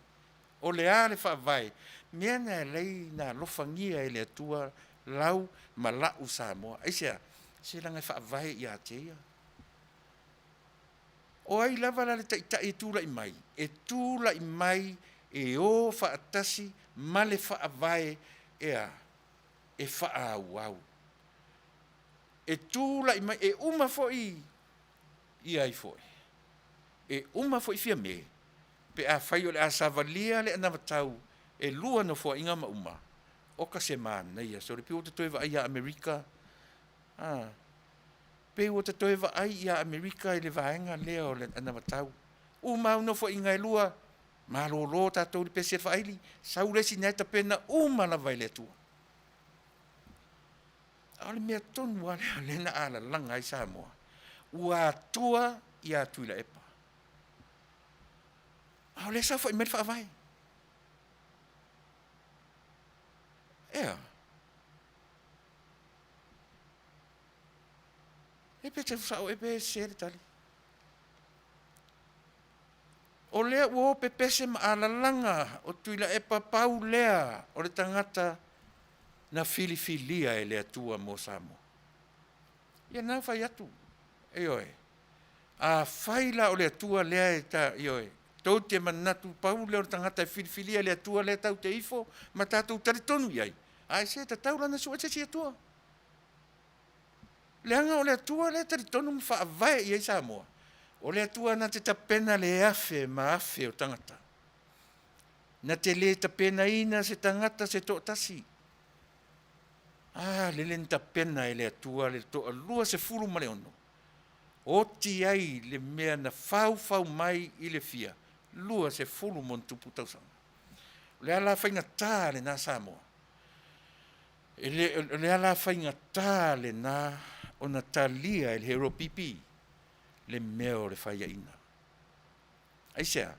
O le a le faavae? Mea na e alai na alofagia e le Atua lau ma la'u Samoa. Aisea? Se leaga e faavae ia te ia. O ai lava la le taitai e tulai mai? E tulai mai e o faatasi ma le faavae e a? E faaauau. E tulai mai, e uma foi ia ai foi. E uma foi Fiame pe afai o le a savalia le anavatau e lua nofoaiga ma uma, oka se manaia sole pei ua ta toe vaai ia Amerika, a, pei ua ta toe vaai ia Amerika i le vaega lea o le anavatau. Uma au nofoaiga e lua, malolo tatou i le pese faaili, sau le isi na e tapena uma lava e le Atua. A o le mea tonu lava lea lea na alalaga ai Samoa, ua atua ia Tuilaepa. A o lea e saofai mai le Faavae. Ea? E pe tau sao ea pe sese le tali. lea ua o pepese ma alalaga o Tuilaepa pau lea o le tagata na filifilia e le Atua mo Samoa. Ia na fai atu, ioe, afai la o le Atua lea e ta, ioe, tou te manatu pau lea o le tagata e filifilia e le Atua lea tatou te ifo ma tatou talitonu i ai, ae se tatau la ona sue se isi Atua. Leaga o le Atua lea e talitonu ma faavae i ai Samoa, o le Atua na te tapena le afe ma afe o tagata. Na te le tapenaina se tagata se toatasi. A, lele na tapena e le Atua le toalua 16, oti ai le mea na faufau mai i le fia 20 ma ona tupu tausaga. O le ala faigata lena Samoa. E le, o le ala faigata lena ona talia e le HRPP le mea o le faiaina. Aisea?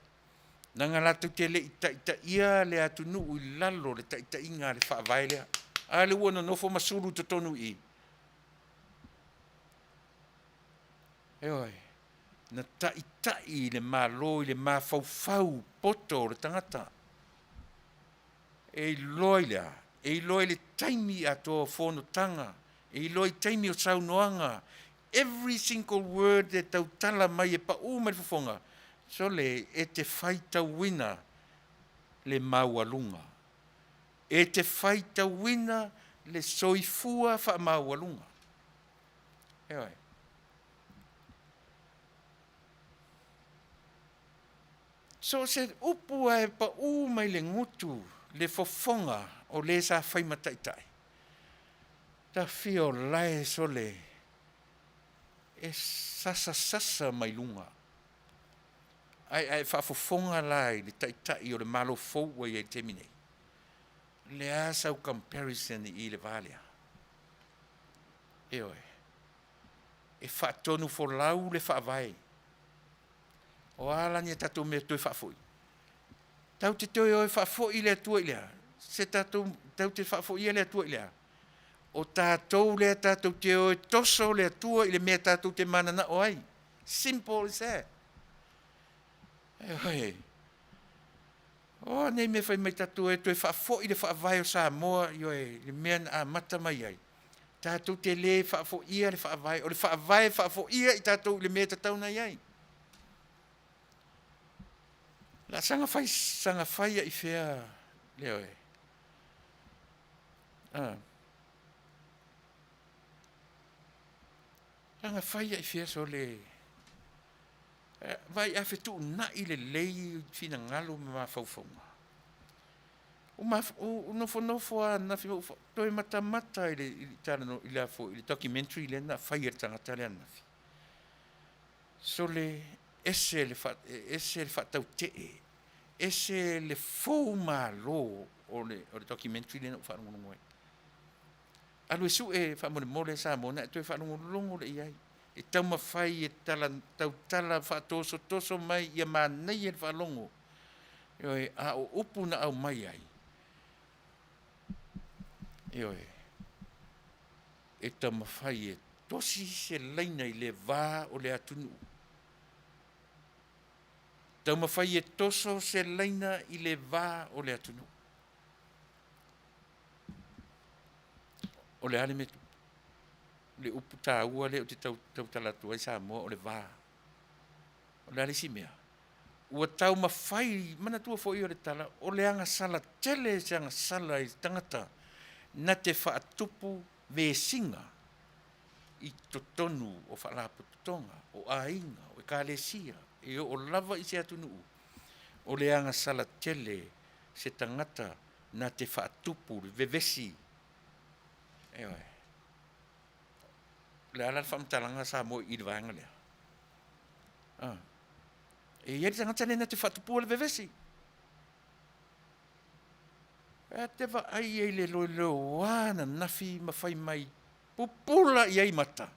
Leaga latou te le i taitaia le atunuu i lalo o le taitaiga a le Faavae lea. A lea ua nonofo ma sulu i totonu i i. Ioe, na taitai le Malo i le mafaufau poto o le tagata. E iloa i le a? E iloa i le taimi atoa o fonotaga, e iloa i taimi o saunoaga, every single word e tautala mai e pau mai le fofoga, sole, e te faitauina le maualuga, e te faitauina le soifua faamaualuga. Ioe. So o se upu lava e pau mai le gutu, le fofoga o le sa fai ma taitai, tafia o lae sole e sasasasa mai luga. Ae a e faafofoga la i le taitai o le Malo fou ua i ai i le taimi nei, o le a sau comparison i i le va lea? Ioe. E faatonufolau le Faavae. O a la ni a tatou mea toe faafoi? Tatou te toe o e faafoi le Atua i le a? Se tatou, tatou te faafoia le Atua i le a? O tatou lea tatou te o e toso le Atua i le mea tatou te mananao ai. Simple as that. Ioe. O a nei mea fai mai tatou e toe faafoi le Faavae o Samoa, ioe, le mea na amata mai ai. Tatou te le faafoia le Faavae, o le Faavae e faafoia i tatou i le mea e tatau ona i ai. La saga fai, saga fai ai fea lea oe. Ah. Saga fai ai fea sole vai a fetuunai lelei finagalo ma mafaufauga. Ua nofonofo lava ananafi ma ou toe matamata i le talanoa i le a foi i le documentary lea na fai e le tagata lea ananafi. Sole, ese le ese le faatautee, ese le fou malo o le o le documentary lea na ou faalogologo ai. Alu e sue faamolemole Samoa ona e toe faalogologo lea i ai. E taumafai e tala tautala faatosotoso mai ia manaia le faalogo. Ioe, a o upu na aumai ai, ioe, e taumafai e tosi se laina i le va o le atunuu. Taumafai e toso se laina i le va o le atunuu. O le a le mea tupu? Le upu taua lea ou te tautala atu ai Samoa o le va. O le a le isi mea? Ua taumafai, manatua foi o le tala, o le agasala tele se agasala i le tagata na te faatupu vesiga i totonu o faalapotopotoga, o aiga, o ekalesia, e oo lava i se atunuu, o le agasala tele se tagata na te faatupu le vevesi. Ioe. O le a la le faamatalaga a Samoa i le vaega lea? Ah. E i ai le tagata lea na te faatupua le vevesi. E te vaai ai le loeloa ananafi ma fai mai pupula i ai mata.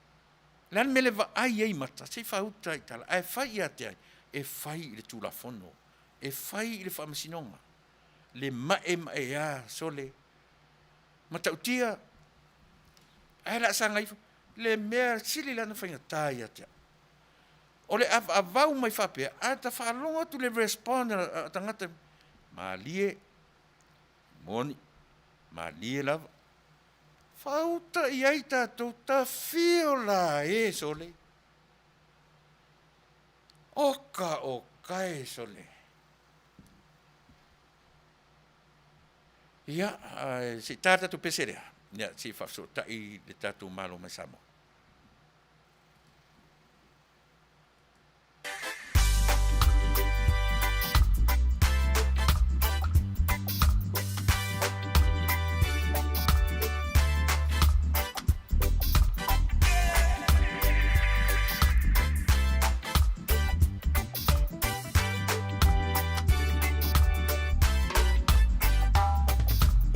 Le a le mea le vaai ai mata, se i faauta i tala. Ae fai ia te ai? E fai i le Tulafono, e fai i le Faamasinoga. Le maemaea sole matautia, ae o le a saga ifo le mea sili la ona faigata ia te au. O le avaavau mai faapea, a ta faalogo atu le respond a tagata, malie, moni, malie lava. Faauta i ai tatou, tafio la e sole. Oka oka e sole. Ia, ae se i ta le tatou pese lea, ia, se i faafesootai le tatou Malo mai Samoa.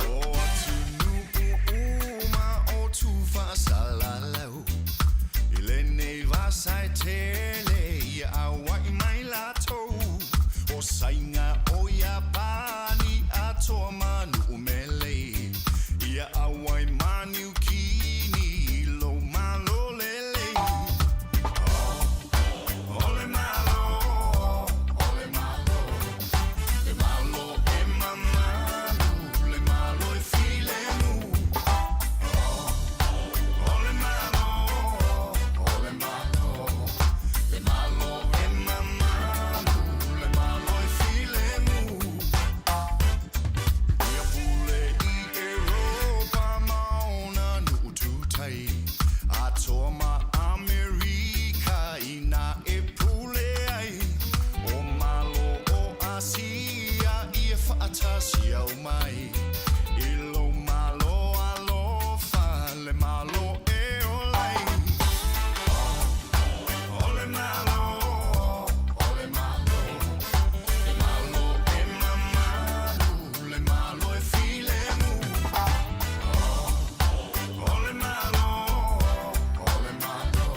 O atunuu uma o Tufaasalalau I lenei vasa e tele ia auai mai latou O Saina o Iapani atoa ma nuu mele Ia auai ma Niukini i lou Malo lelei O le Malo, o le Malo Le Malo e mamalu, le Malo e filemu O le Malo, o le Malo Le Malo e mamalu, le Malo e filemu Ia pule i Europa ma ona nuu tutai Atoa ma Amerika ina e pule ai O Malo o Asia ia faatasi aumai I lou Malo alofa le Malo e ola ai O le Malo, o le Malo Le Malo e mamalu, le Malo e filemu O le Malo, o le Malo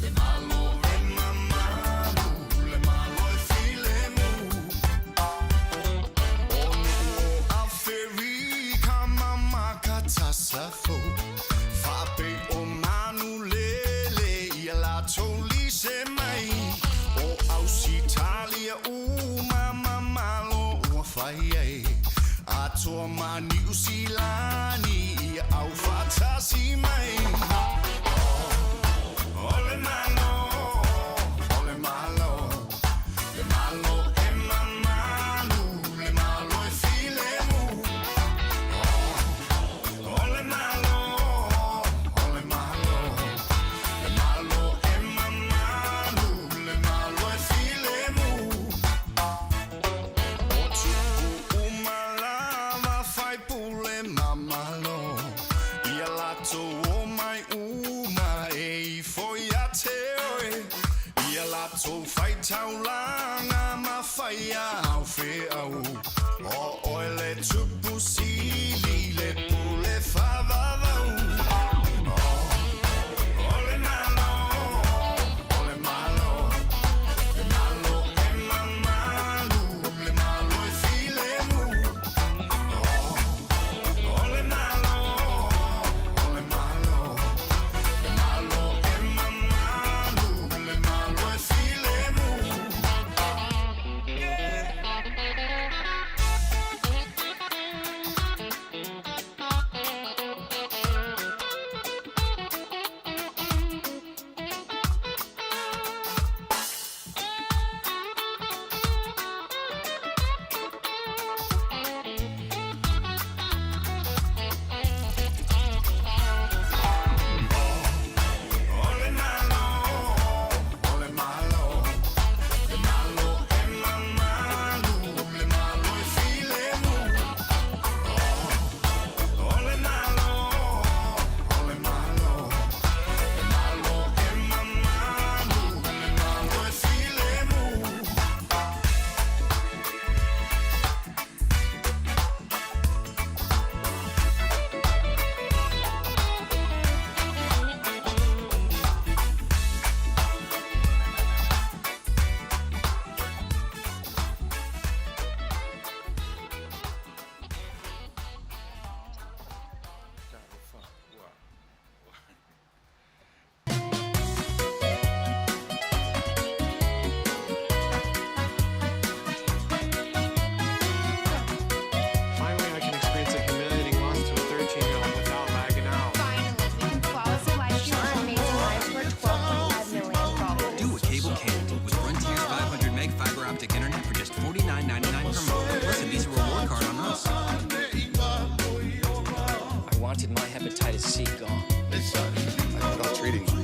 Le Malo e mamalu, le Malo e filemu O nuu o Aferika ma Makatasafo Faapei o manu lele ia latou lise mai O Ausitalia uma ma Malo ua fai ai Atoa ma Niu Silani ia aufaatasi mai O le Malo, o le Malo Le Malo e mamalu, le Malo e filemu O le Malo, o le Malo Le Malo e mamalu, le Malo e filemu O tupu uma lava faipule ma Malo Ia latou omai uma e ifo ia te oe Ia latou faitaulaga ma faia au feau O oe le Tupu Sili le pule faavavau O le Malo, o le Malo Le Malo e mamalu, le Malo e filemu O le Malo, wanted my hepatitis C gone. I put off treating my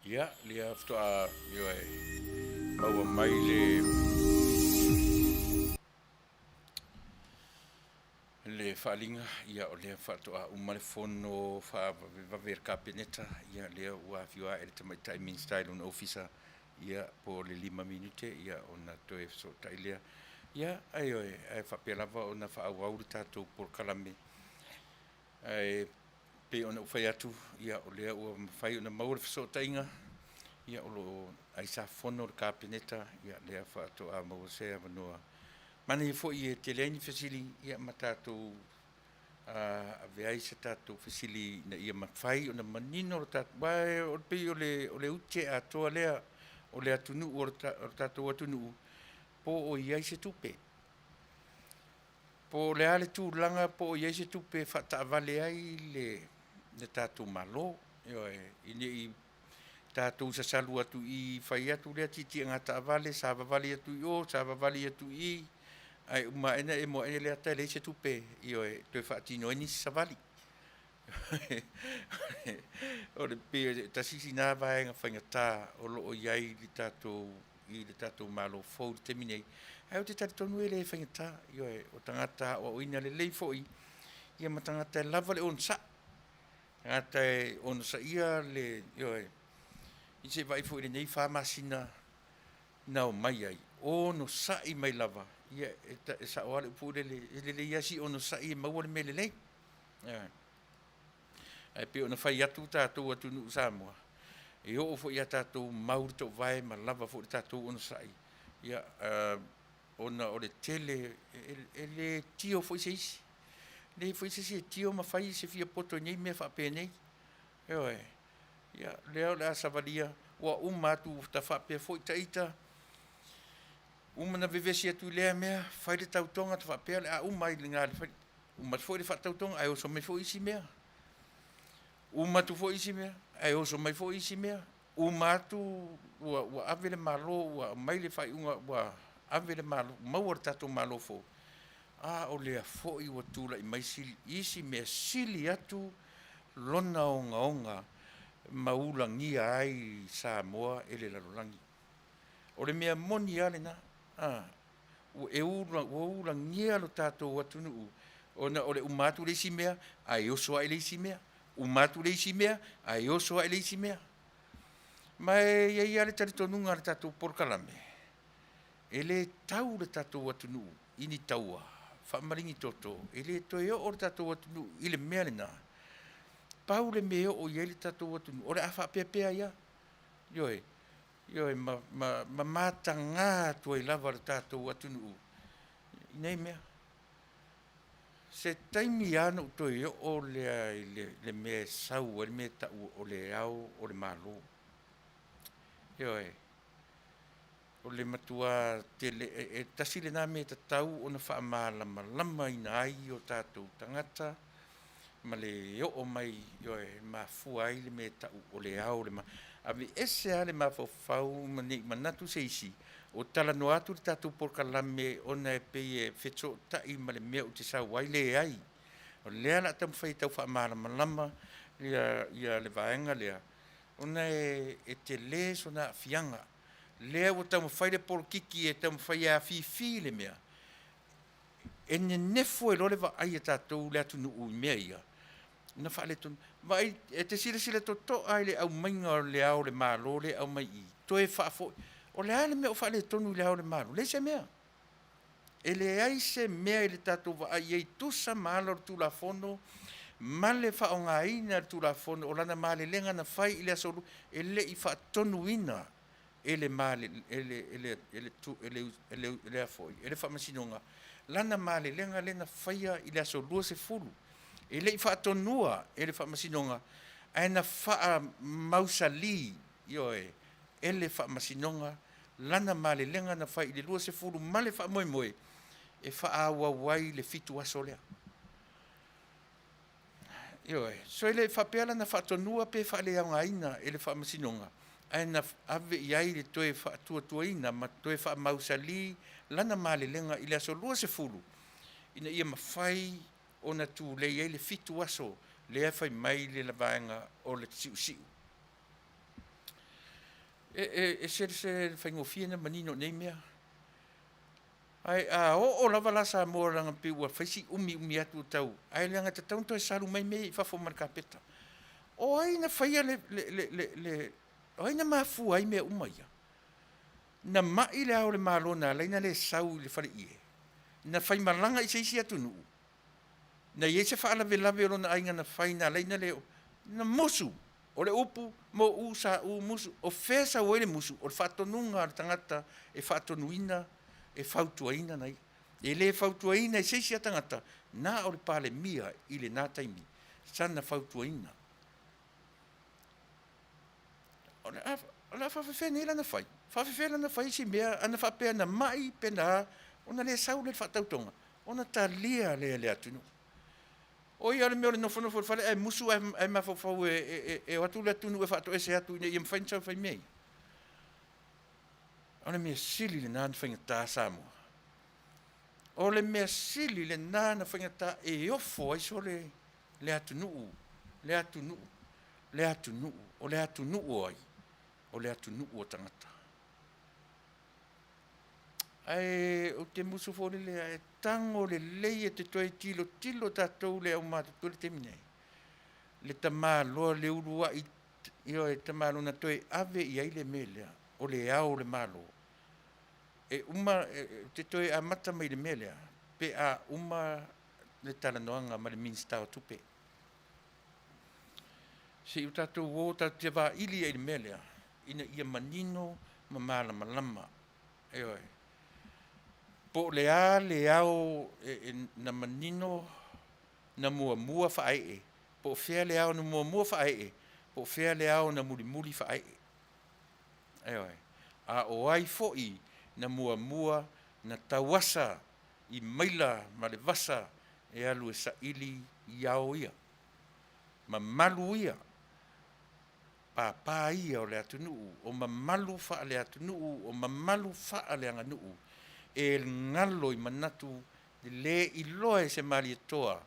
Ia, lea faatoa, ioe, maua mai le le faaaliga, ia o lea faatoa uma le fono faavavevave a le Kapeneta, ia lea ua afio ae le Tamaitai Minisita i lona ofisa, ia po o le 5 minute ia ona toe fesootai lea. Ia, ioe, ae faapea lava ona faaauau le tatou polokalame. Ae pei ona ou fai atu, ia o lea ua mafai ona maua le fesootaiga, ia o lo o aisafono le Kapeneta, ia lea faatoa maua se avanoa. Manaia foi e tele ai ni fesili, ia ma tatou ave ai se tatou fesili ina ia mafai ona manino le tatou, aua e pei o le ute atoa lea o le atunuu, o le tatou atunuu, po o i ai se tupe. Po o le a le tulaga po o i ai se tupe e faataavale ai le tatou Malo, ioe, ina ne i tatou sasalu atu i i fai atu lea tiitiiga taavale, savavali atu i o, savavali atu i i, ae uma ane emo ae le ata e leai se tupe, ioe, e toe faatino ai nisi savali. O le pei e tasi sina vaega faigata o lo o i ai le tatou i le tatou Malo fou i le taimi nei, ae ou te talitonu e le faigata, ioe, o tagata aoaoina lelei foi, ia ma tagata e lava le onosai, tagata e onosaia le, ioe, i se vaai foi i lenei 4 masina na omai ai, onosai mai lava, ia e sao lava le upu lele, e lelei lava si onosai e maua le mea lelei. Ioe. Ae pei ona fai atu tatou atunuu Samoa, e oo foi ia tatou mau le toovae ma lava foi le tatou onosai, ia, ona o le tele, e le tio foi se isi. E leai foi se isi e tio ma fai se fiapoto i nei mea faapenei. Ioe. Ia, lea o le a savalia, ua uma atu ta faapea foi ita, uma ona vevesi atu i lea mea, fai le tautoga, ta faapea o le a uma ai i lena, uma atu foi le faatautoga, ae oso mai foi isi mea. Uma atu foi isi mea, ae oso mai foi isi mea. Uma atu ua ave le Malo, ua aumai le faaiuga, ua ave le Malo, maua le tatou Malo fou, a o lea foi ua tulai mai isi mea sili atu lona ogaoga ma ulagia ai Samoa e le lalolagi. O le mea moni lava lena, a, ua ulagia lo tatou atunuu ona o le uma atu le isi mea, ae oso ae le isi mea, uma atu le isi mea, ae oso ae le isi mea. Ma e i ai lava le talitonuga a le tatou polokalame, e le tau le tatou atunuu i ni taua faamaligi toto, e le toe oo le tatou atunuu i le mea lena. Pau le mea e oo i ai le tatou atunuu, o le a faapeapea ai lava. Ioe, ioe, ma mataga atu ai lava le tatou atunuu i nei mea. Se taimi lava ona ou toe oo lea i le mea e sau ai le mea e tau o le ao o le Malo. Ioe, o le matua tele, e tasi lena mea e tatau ona faamalamalamaina ai o tatou tagata ma le oo mai, ioe, e mafua ai le mea e tau o le ao o le Malo. Aveese lava le mafaufau ma ne i manatu se isi, o talanoa atu le tatou polokalame ona e pei e fesootai ma le mea ou te sau ai, leai. O lea o le a taumafai e tau faamalamalama ia le vaega lea, ona e tele sona aafiaga. Lea ua taumafai le polokiki e taumafai e afifi le mea, e nenefu ai loa le vaai a tatou le atunuu i mea ia, na faaletonu. Vaai, e te silasila totoa i le aumaiga o le ao o le Malo lea e aumai i i, toe faafoi. O le a le mea o faaletonu i le ao o le Malo? Leai se mea. E leai se mea i le tatou vaai i ai, tusa ma ala o le Tulafono ma le faaaogaina e le Tulafono o lana malelega na fai i le aso e le i faatonuina e le e le Faamasinoga lana malelega lea na faia i le aso 20. E le i faatonua e le Faamasinoga, ae na faamausali, ioe, e le Faamasinoga lana malelega na fai i le 20 ma le faamoemoe e faaauau ai le 7 aso lea. Ioe, so e le faapea la na faatonua pe faaleaogaina e le Faamasinoga, ae na ave i ai le toe faatuatuaina ma toe faamausali lana malelega i le aso 20 ina ia mafai ona tulei ai le 7 aso lea fai mai le vaega o le siusiu. E, e, e se se faigofie na manino nei mea. Ae a oo lava la Samoa leaga pei ua fai si umiumi atu o tau, ae leaga e tatau ona toe salu mai mea ia i fafo ma le kapeta. O ai na faia le, le, le, le, le, o ai na mafua ai mea uma ia? Na mai le Ao o le Malo na ala ai ona le sau i le faleie, na faimalaga i se isi atunuu, na i ai se faalavelave o lona aiga na fai na ala ai ona le oo, na musu. O le upu, mo u, sa u, musu. O fea e sau ai le musu? O le faatonuga a le tagata e faatonuina, e fautuaina na ia. E le fautuaina e se isi a tagata, na o le Palemia i lena taimi, sana fautuaina. O le a, o le a faafefea nei lana fai? Faafefea lana fai si mea, ana faapea na mai pe na a, ona le sau lea i le faatautoga, ona talia lea e le atunuu. O ia le mea o le nofonofo i le fale ae musu ae mafaufau e o atu le atunuu e faatoese atu ina ia mafai ona sau e fai mea ia. O le mea sili lena na faigata Samoa. O le mea sili lena na faigata e ofo ai sole le atunuu, le atunuu, le atunuu, o le atunuu o ai? O le atunuu o tagata. Ae ou te musu foi lele ae tago lelei e te toe tilotilo tatou le aumatutua i le taimi nei. Le tamaloa le uluai ioe tamaloa na toe ave i ai le mea lea o le ao o le Malo. E uma ou te toe amata mai i le mea lea pe a uma le talanoaga ma le Minisita o Tupe. Se i o tatou o tatou te vaili ai i le mea lea ina ia manino ma malamalama. Ioe. Po o le a le ao e, e, na manino na muamua faaee, po o fea le ao na muamua faaee, po o fea le ao na mulimuli faaee. Ioe. A o ai foi na muamua na tauasa i maila ma le vasa e alu e saili i ao ia, mamalu ia, pāpā ia o le atunuu, o mamalu faale-atunuu, o mamalu faaleaganuu, e galo i manatu le iloa e se Malietoa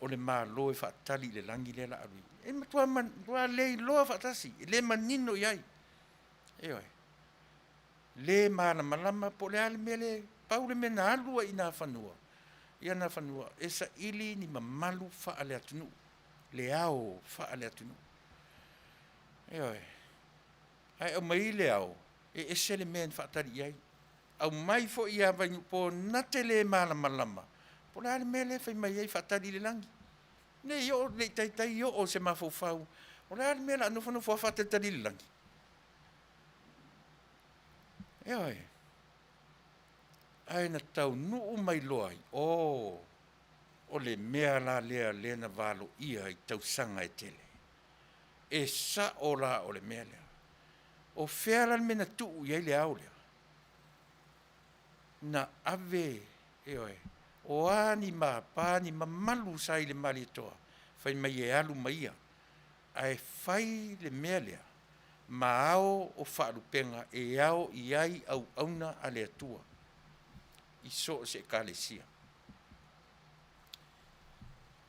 o le Malo e faatali i le lagi lea la alu i. E matua, matua le iloa faatasi, e le manino i ai. Ioe. Le malamalama po o le a le mea le, pau le mea na alu ai i nā fanua, ia nā fanua e saili ni mamalu faale-atunuu, le ao faale-atunuu. Ioe. Ae aumai le ao, e ese le mea na faatali i ai. Aumai foi ia Vainuupo na te le malamalama, po o le a le mea lea e fai mai ai faatali i le lagi. Ne i oo, ne i taitai oo se mafaufau, o le a le mea o le a nofonofo lava faatalitali i le lagi. Ioe. Ae na taunuu mai loa ai, oh, o le mea la lea lea na valoia i tausaga e tele. E sao la o le mea lea. O fea la le mea na tuu i ai le ao lea? Na ave, ioe, o a ni mapa ni mamalu sa i le Malietoa, fai mai e alu ma ia, ae fai le mea lea ma ao o faalupega e ao i ai auauna a le Atua i so o se Ekalesia.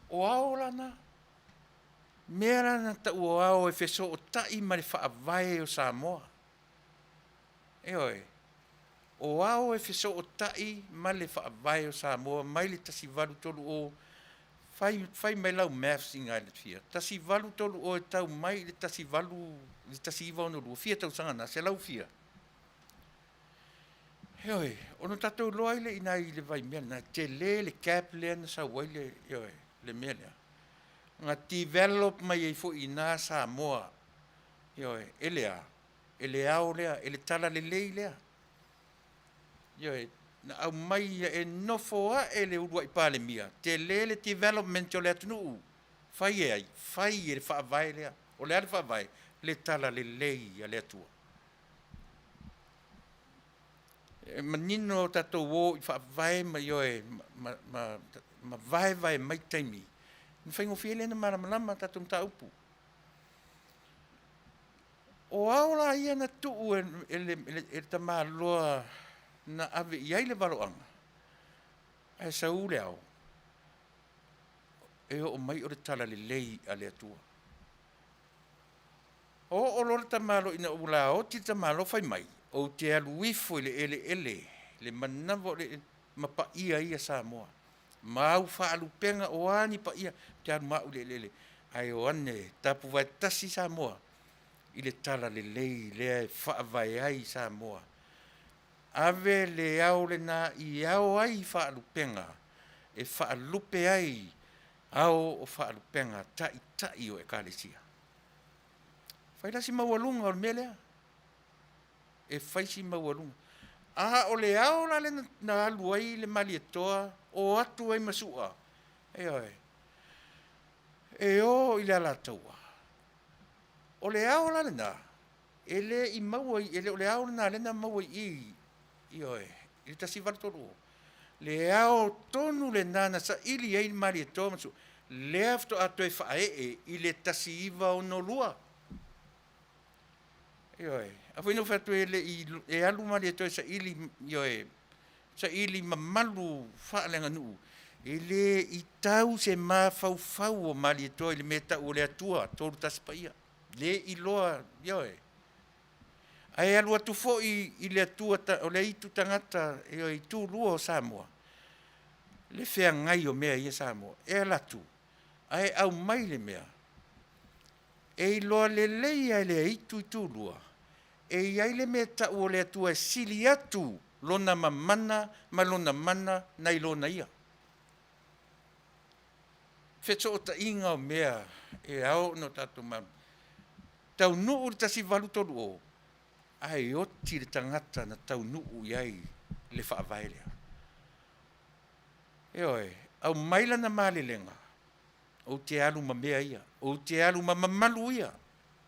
O ao la na, mea la na tau o ao e fesootai ma le faavae o Samoa. Ioe, o ao e fesootai ma le Faavae o Samoa mai le 1830, fai, fai mai lau maths i le fia, 1830 e tau mai i le 18, i le 1962, fia tausaga na, selau fia. Ioe, ona tatou iloa ai lea i ina i le vaimea lena, tele le gap lea na sau ai le, ioe, le mea lea. Na develop mai ai foi i ina Samoa, ioe, e le a? E le ao lea, e le talalelei lea. Ioe, na aumai e nofo ae le uluai Palemia, tele le development o le atunuu. Fai e ai? Fai e le faavae lea. O le a le faavae? Le talalelei a le Atua. E manino tatou o i faavae ma ioe ma, ma, ma vaevae mai taimi, na faigofie lea na malamalama tatou mataupu. O ao la ia na tuu e, e, le, e, le, e le tamaloa na ave i ai le valoaga, ae sau le ao, e oo mai o le talalelei a le Atua. Oo loa le tamaloa ina ua laoti le tamaloa fai mai, Ou te alu ifo i le eleele, le manava o le ma paia ia Samoa. Ma au faalupega o a ni paia, ou te alu ma au i le eleele, ae o ane tapuvae tasi Samoa i le talalelei lea e faavae ai Samoa. Ave le ao lena i ao ai faalupega e faalupe ai ao o faalupega taitai o Ekalesia. Fai la si maualuga o le mea lea. E fai si maualuga. A o le ao la lea na alu ai le Malietoa o atu ai ma Su'a, ioe, e o i le Alataua. O le ao la lena, e le i maua i, e le o le ao lena lea na maua i i, ioe, i le 1830. Le ao tonu lena na saili ai le Malietoa ma Su'a, lea faatoa toe faaee i le 1962. Ioe, a foi na ou fai atu e le i, e alu Malietoa e saili, ioe, saili mamalu faaleaganuu, e le i tau se mafaufau o Malietoa i le mea e tau o le Atua Tolu Tasi Paia. Le iloa, ioe. Ae alu atu foi i le Atua o le aitu tagata, ioe, i tulua o Samoa, le feagai o mea ia Samoa. E alu atu, ae aumai le mea, e iloa lelei lava e le aitu i tulua, e i ai le mea e tau o le Atua e sili atu lona mamana ma lona mana nai lona ia. Fesootaiga o mea e ao ona tatou malamalama. Taunuu le 1830, ae oti le tagata na taunuu i ai le faavae lea. Ioe, aumai lana malelega, ou te alu ma mea ia, ou te alu ma mamalu ia.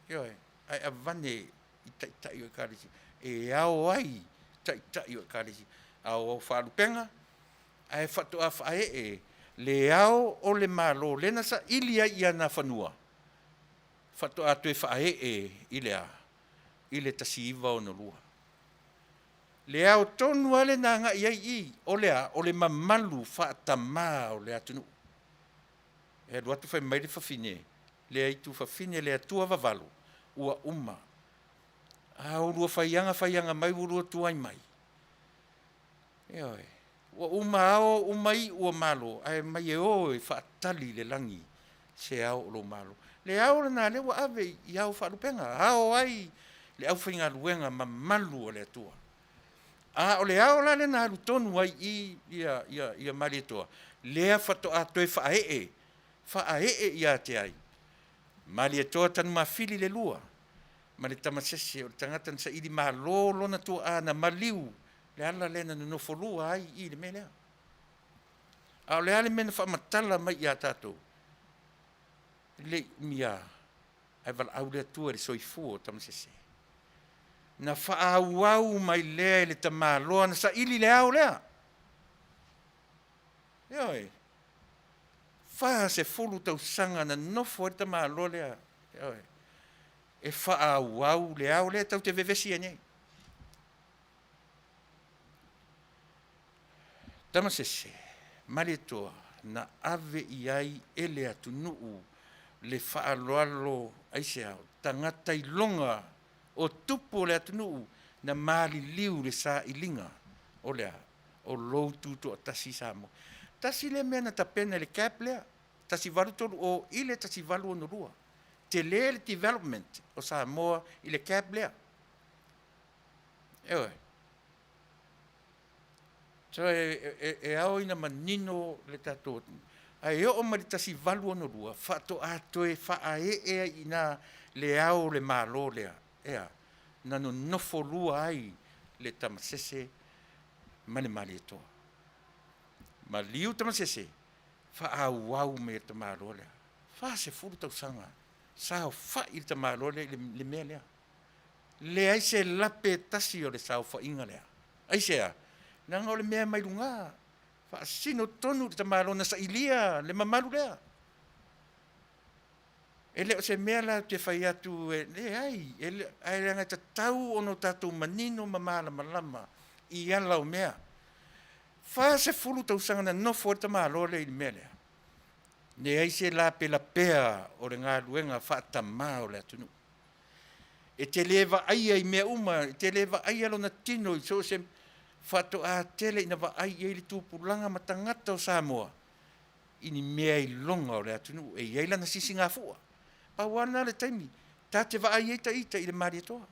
Ioe, ae avane i taitai o Ekalesia, e ao ai taitai o Ekalesia, ao faalupega, ae faatoa faaee le ao o le Malo lea na saili ai i ana fanua, faatoa toe faaee i le a? I le 1962. Le ao tonu lava lea na agai ai i i, o le a? O le mamalu faatamā o le atunuu. E alu atu fai mai le fafine, le aitu fafine le Atua vavalo, ua uma. A o lua faiaga faiaga mai ua lua tuai mai. Ioe. Ua uma ao uma iu o Malo, ae mai e o e faatali i le lagi se ao o lou Malo. Le ao lena lea ua ave i ao faalupega, ao ai le aufaigaluega mamalu a le Atua. A o le ao la lea na alu tonu ai i ia, ia, ia Malietoa, lea faatoa toe faaee, faaee ia te ai Malietoa Tanumafili le lua, ma le tamasese o le tagata na saili malo lona tuaa na maliu le ala lea na nonofo lua ai i le mea lea. A o le a le mea na faamatala mai ia tatou? E le i umia ae valaau le Atua i le soifua o tamasese. Na faaauau mai lea e le tamaloa na saili le ao lea. Ioe, 40 tausaga na nofo ai le tamaloa lea, ioe, e faaauau le ao lea tatou te vevesi ai nei. Tamasese, Malietoa, na ave i ai e le atunuu le faaaloalo aisea? O tagata iloga o tupu o le atunuu na maliliu le sailiga o le a? O lou tutoatasi Samoa. Tasi lea mea na tapena i le cap lea, 1830 i le 1862. Tele le development o Samoa i le cap lea. Ioe. So e, e, e ao ina manino le tatou ae oo mai le 1862 faatoa toe faaee ai i ina le ao o le Malo lea, ea, na nonofo lua ai le Tamasese ma le Malietoa. Maliu Tamasese, faaauau mai e le tamaloa lea. 40 tausaga saofai le tamaloa lea i le mea lea. Leai se lape e tasi o le saofaiga lea. Aisea? Leaga o le mea mai luga, faasino tonu i le tamaloa na sailia le mamalu lea. E le o se mea la ou te fai atu e leai, e le, ae leaga e tatau ona o tatou manino ma malamalama i ala o mea. 40 tausaga na nofo ai le tamaloa lea i le mea lea. Leai se lapelapea o le galuega faatamā o le atunuu. E te lē vaaia i mea uma, e te lē vaaia lona tino i so o se faatoā tele ina vaai i ai le tupulaga ma tagata o Samoa i ni mea iloga o le atunuu e i ai lana sisigafua. Pau lava lena le taimi ta te vaai ai ta ita i le Malietoa.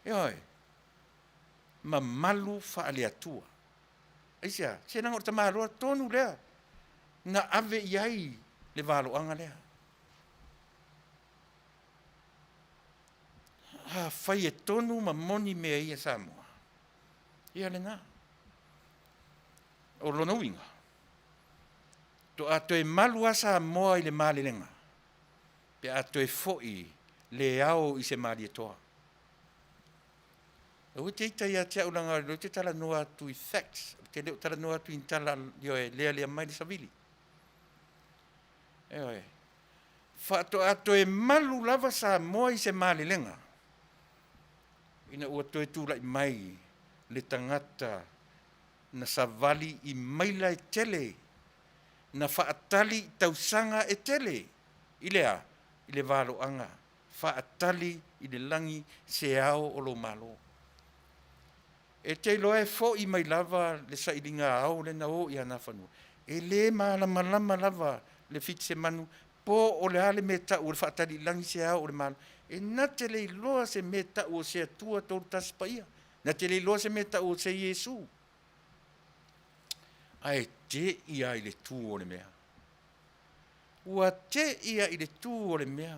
Ioe, mamalu faale-Atua. Aisea? Se leaga o le tamaloa tonu lea na ave i ai le valoaga lea. Afai e tonu ma moni mea ia Samoa, ia lena. O lona uiga, toa toe malu a Samoa i le malelega, pe a toe foi le ao i se Malietoa. Aua e te ita ia te au leaga o lea ou te talanoa atu i facts, ou te le o talanoa atu i ni tala ioe lealea mai le savili. Ioe. Faatoa toe malu lava Samoa i se malelega ina ua toe tulai mai le tagata na savali i maila e tele, na faatali i tausaga e tele, i le a? I le valoaga faatali i le lagi se ao o lou Malo. E te iloa e fo'i mai lava le sailiga ao lea na o i Anafanua, e le malamalama lava le Fitisemanu po o le a le mea ta'u o le faatali i lagi se ao o le Malo. E na te le iloa se mea ta'u o se Atua Tolu Tasi Paia, na te le iloa se mea ta'u o se Iesu. Ae te'i lava i le tu o le mea. Ua te'i lava i le tu o le mea.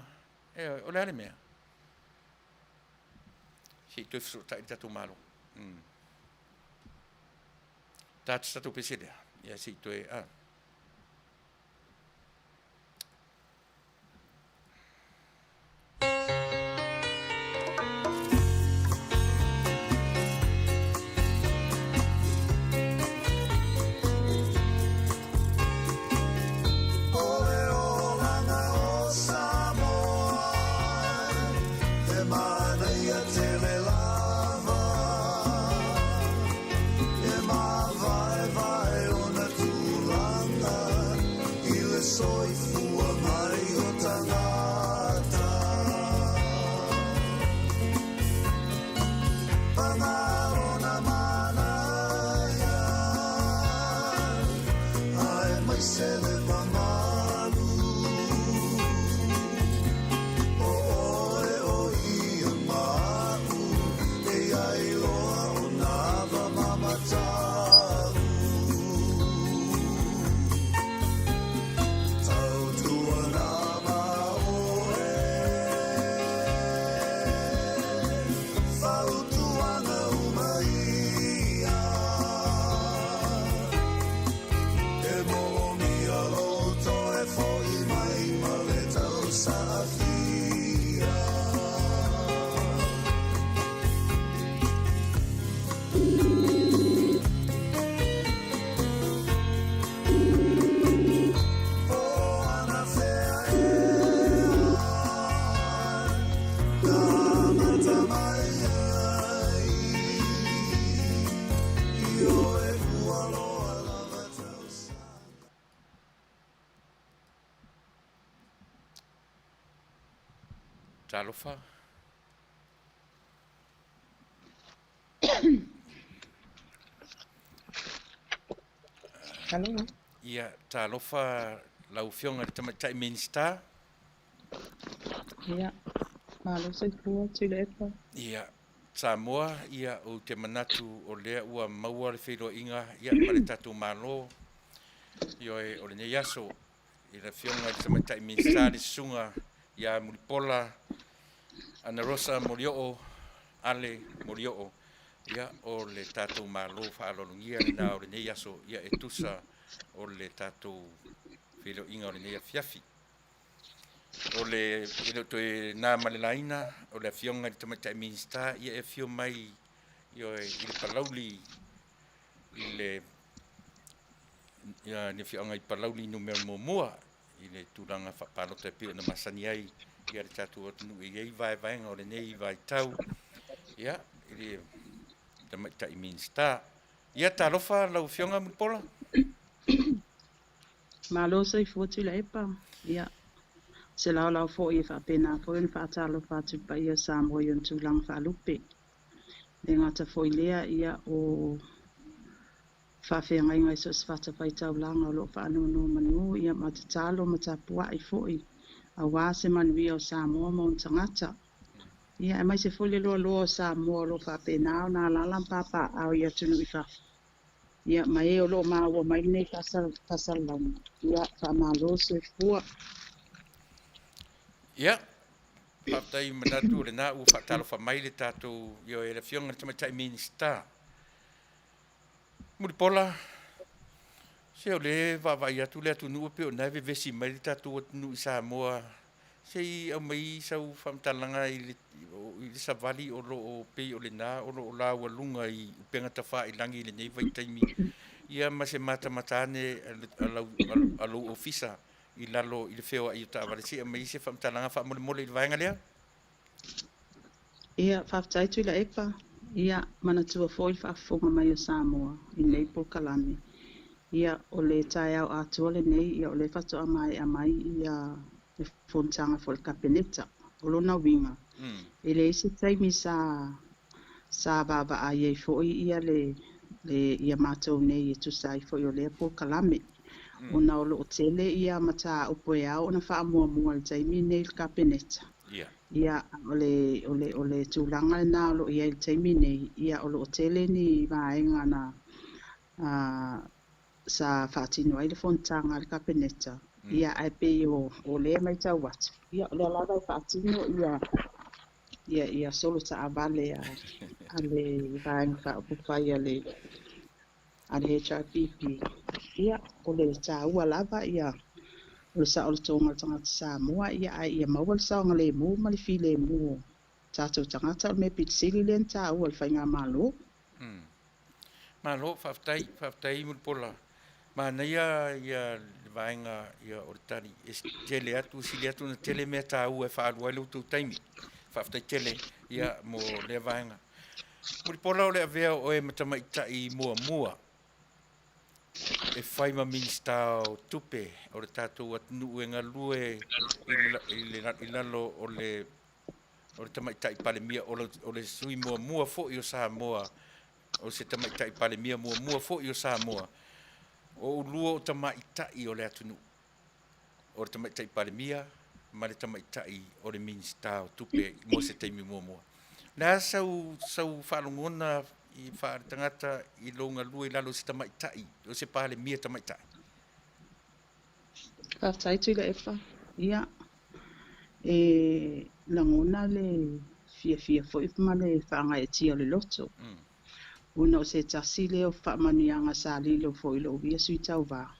Ioe, o le a le mea? Se i toe fesootai le tatou Malo. Mm. Tā te tatou pese lea. Ia se i toe, a. Talofa. Hello. Ia, talofa lau Afioga i le Tamaitai Minisita. Ia, malo soifua, Tuilaepa. Ia, Samoa, ia, ou te manatu o lea ua maua le feiloaiga ia, ma le tatou Malo, ioe, o lenei aso, i le Afioga i le Tamaitai Minisita le Susuga ia Mulipola Anarosa Molioo, Ale Molioo, ia, o le tatou Malo faaaloalogia lena o lenei aso, ia, e tusa o le tatou feiloaiga o lenei afiafi. O le, e le o toe na ma le laina, o le Afioga i le Tamaitai Minisita, ia e afio mai ioe, i le Palauli, i le ia, le afioaga i Palauli numera muamua, i le tulaga faapalota e pei ona masani ai ia le tatou atunuu e i ai vaevaega o lenei vaitau, ia, i le Tamaitai Minisita. Ia, talofa lau Afioga Mulipola. Malo soifua Tuilaepa. Ia, Se laolao foi e faapena foi ona faatalofa atu i le paia o Samoa i ona tulaga faalupe. E le gata foi i lea, ia, o faafeagaiga i so o se fatafaitaulaga o lo o faanonomanu, ia, ma tatalo ma tapuai foi aua se manuia o Samoa ma ona tagata. Ia, aemaise foi le loaloa o Samoa o lo o faapena ona alaala ma papaaao i atunuu i fafo. Ia, ma e o lo o maua mai lenei faasalalauga, ia, faamalo le soifua. Ia, faafetai manatu o lena ua faatalofa mai le tatou, ioe, le Afioga i le Tamaitai Minisita. Mulipola, se o lea e vaavaai atu le atunuu e pei o lena e vevesi mai le tatou atunuu i Samoa. Se i aumai sau faamatalaga i le, i le savali o lo o pei o lena o lo o laualuga i upega tafailagi i lenei vaitaimi, ia ma se matamata ane a lou ofisa i lalo i le feoai o taavale. Se i aumai se faamatalaga faamolemole i le vaega lea. Ia, faafetai Tuilaepa. Ia, manatua foi le faafofoga mai o Samoa i lenei polokalame. Ia, o le taeao atoa lenei, ia o lea faatoa maea mai ia le fonotaga foi a le Kapeneta. O lona uiga, e leai se taimi sa sa vaavaai ai foi ia le le ia matou nei e tusa ai foi o lea polokalame. Ona o lo o tele ia mataupu e ao ona faamuamua i le taimi lenei i le Kapeneta. Ia, o le, o le, o le tulaga lena o lo o i ai i le taimi nei, ia o lo o tele ni vaega na sa faatino ai le fonotaga a le Kapeneta, ia ae pei o, o lea e matau atu, ia o lea lava e faatino ia ia ia solo taavale a, a le Vaega Faaupufai a le a le HRPP. Ia, o le taua lava ia o le saolotoga o le tagata Samoa, ia ae ia maua le saogalemu ma le filemu o tatou tagata. O le mea pito sili lea na taua i le faigamalo. Malo, faafetai, faafetai Mulipola. Manaia ia le vaega ia o le tali. E tele atu, sili atu ona tele mea taua e faaalu ai lo outou taimi. Faafetai tele ia mo lea vaega. Mulipola o le avea o oe ma tamaitai muamua e fai ma Minisita o Tupe o le tatou atunuu e galue i lalo o le Tamaitai Palemia, o le sui muamua foi o Samoa, o se Tamaitai Palemia muamua foi o Samoa. O ulua o tamaitai o le atunuu, o le Tamaitai Palemia ma le Tamaitai o le Minisita o Tupe mo se taimi muamua. O le a sau, sau faalogona i faaletagata i lou galue i lalo o se Tamaitai, o se Palemia Tamaitai? Faafetai Tuilaepa. Ia, e lagona le fiafia foi ma le faagaeetia o le loto. Ona o se tasi lea o faamanuiaga sa lilo foi i lou ia sui tauva.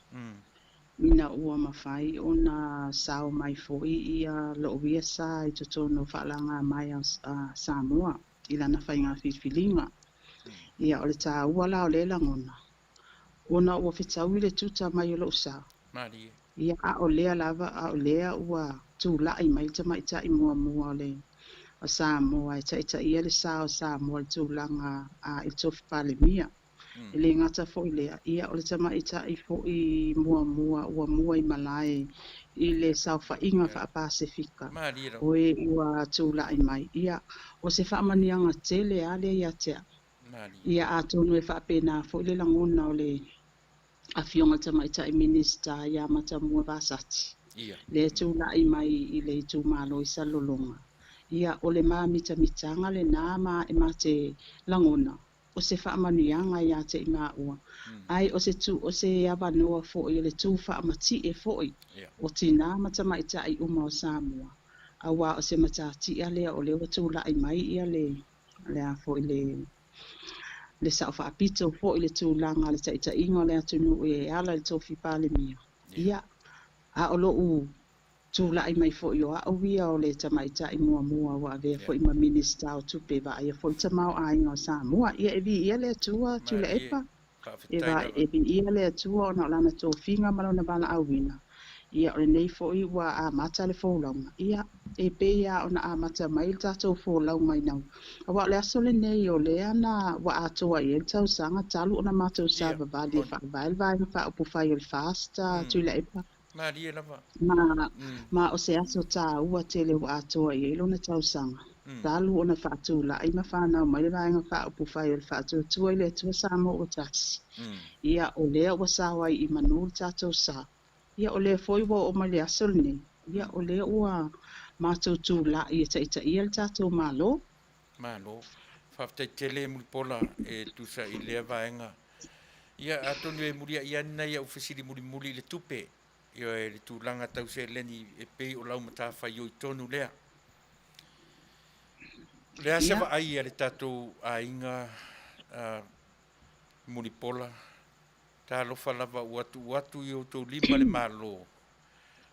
Ina ua mafai ona sao mai foi ia lou ia sa i totonu o faalagamaea a Samoa i lana faiga filifiliga. Ia, o le taua la o lea lagona, ona ua fetaui le tuta mai o lou sa. Malie. Ia, a o lea lava, a o lea ua tulai mai le tamaitai muamua o le o Samoa e taitaia le sa o Samoa i le tulaga i le tofi Palemia. E le gata foi i lea, ia o le tamaitai foi muamua ua mua i malae i le saofaiga faa-Pasefika o e ua tulai mai. Ia, o se faamanuiaga tele lava lea ia te au. Ia, atonu e faapena foi le lagona o le Afioga i le Tamaitai Minisita ia Matamua Vasati, lea e tulai mai i le itumalo i Salelologa. Ia, o le mamitamitaga lena ma e ma te lagona, o se faamanuiaga ia te i maua, ae o se tu, o se avanoa foi o le tu faamatie foi o tinā ma tamaitai uma o Samoa, aua o se matatia lea o lea ua tulai mai ia le, le a foi le, le sao faapito foi i le tulaga o le taitaiga o le atunuu e ala i le tofi Palemia. Ia, a o lou tulai mai foi o au ia o le tamaitai muamua ua avea foi ma Minisita o Tupe e vaaia foi le tamaoaiga o Samoa. Ia, e viia le Atua, Tuilaepa, e, va, e viia le Atua ona o lana tofiga ma lona valaauina. Ia, o lenei foi ua amata le folauga. Ia, e pei lava ona amata mai le tatou folauga ina aua o le aso lenei o lea na ua atoa i ai le tausaga talu ona matou savavali e faavae le Vaega Faaupufai o le FAST, Tuilaepa. Malie lava. Ma, ma o se aso tāua tele ua atoa i ai lona tausaga talu ona faatulai ma fanau mai le Vaega Faaupufai o le Faatuatua i le Atua Samoa ua Tasi. Ia, o lea ua sao ai i manu le tatou sa. Ia, o lea foi ua oo mai le aso lenei, ia, o lea ua matou tulai e taitaia le tatou Malo. Malo. Faafetai tele Mulipola e tusa i lea vaega. Ia, atonu e muliai ane nai au fesili mulimuli i le tupe, ioe, le tulaga tau seleni e pei o lau matafaioi tonu lea. O le a se vaai a le tatou aiga Mulipola? Talofa lava ua tuu atu i outou lima le Malo.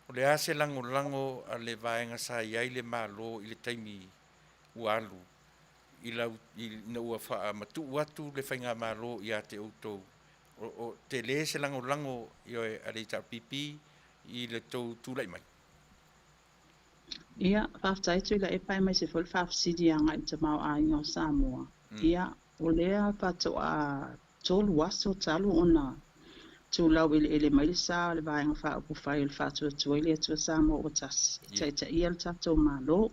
O le a se lagolago a le vaega sa i ai le Malo i le taimi ua alu i lau, ina ua faamatuu atu le Faigamalo ia te outou? O, o tele se lagolago ioe a le HRPP i le tou tulai mai? Ia, faafetai Tuilaepa aemaise foi le faafesili agai i le tamaoaiga o Samoa. Ia, o lea faatoa 3 aso talu ona tulau eleele mai le sa o le Vaega Faaupufai o le Faatuatua i le Atua Samoa ua Tasi e taitaia le tatou Malo.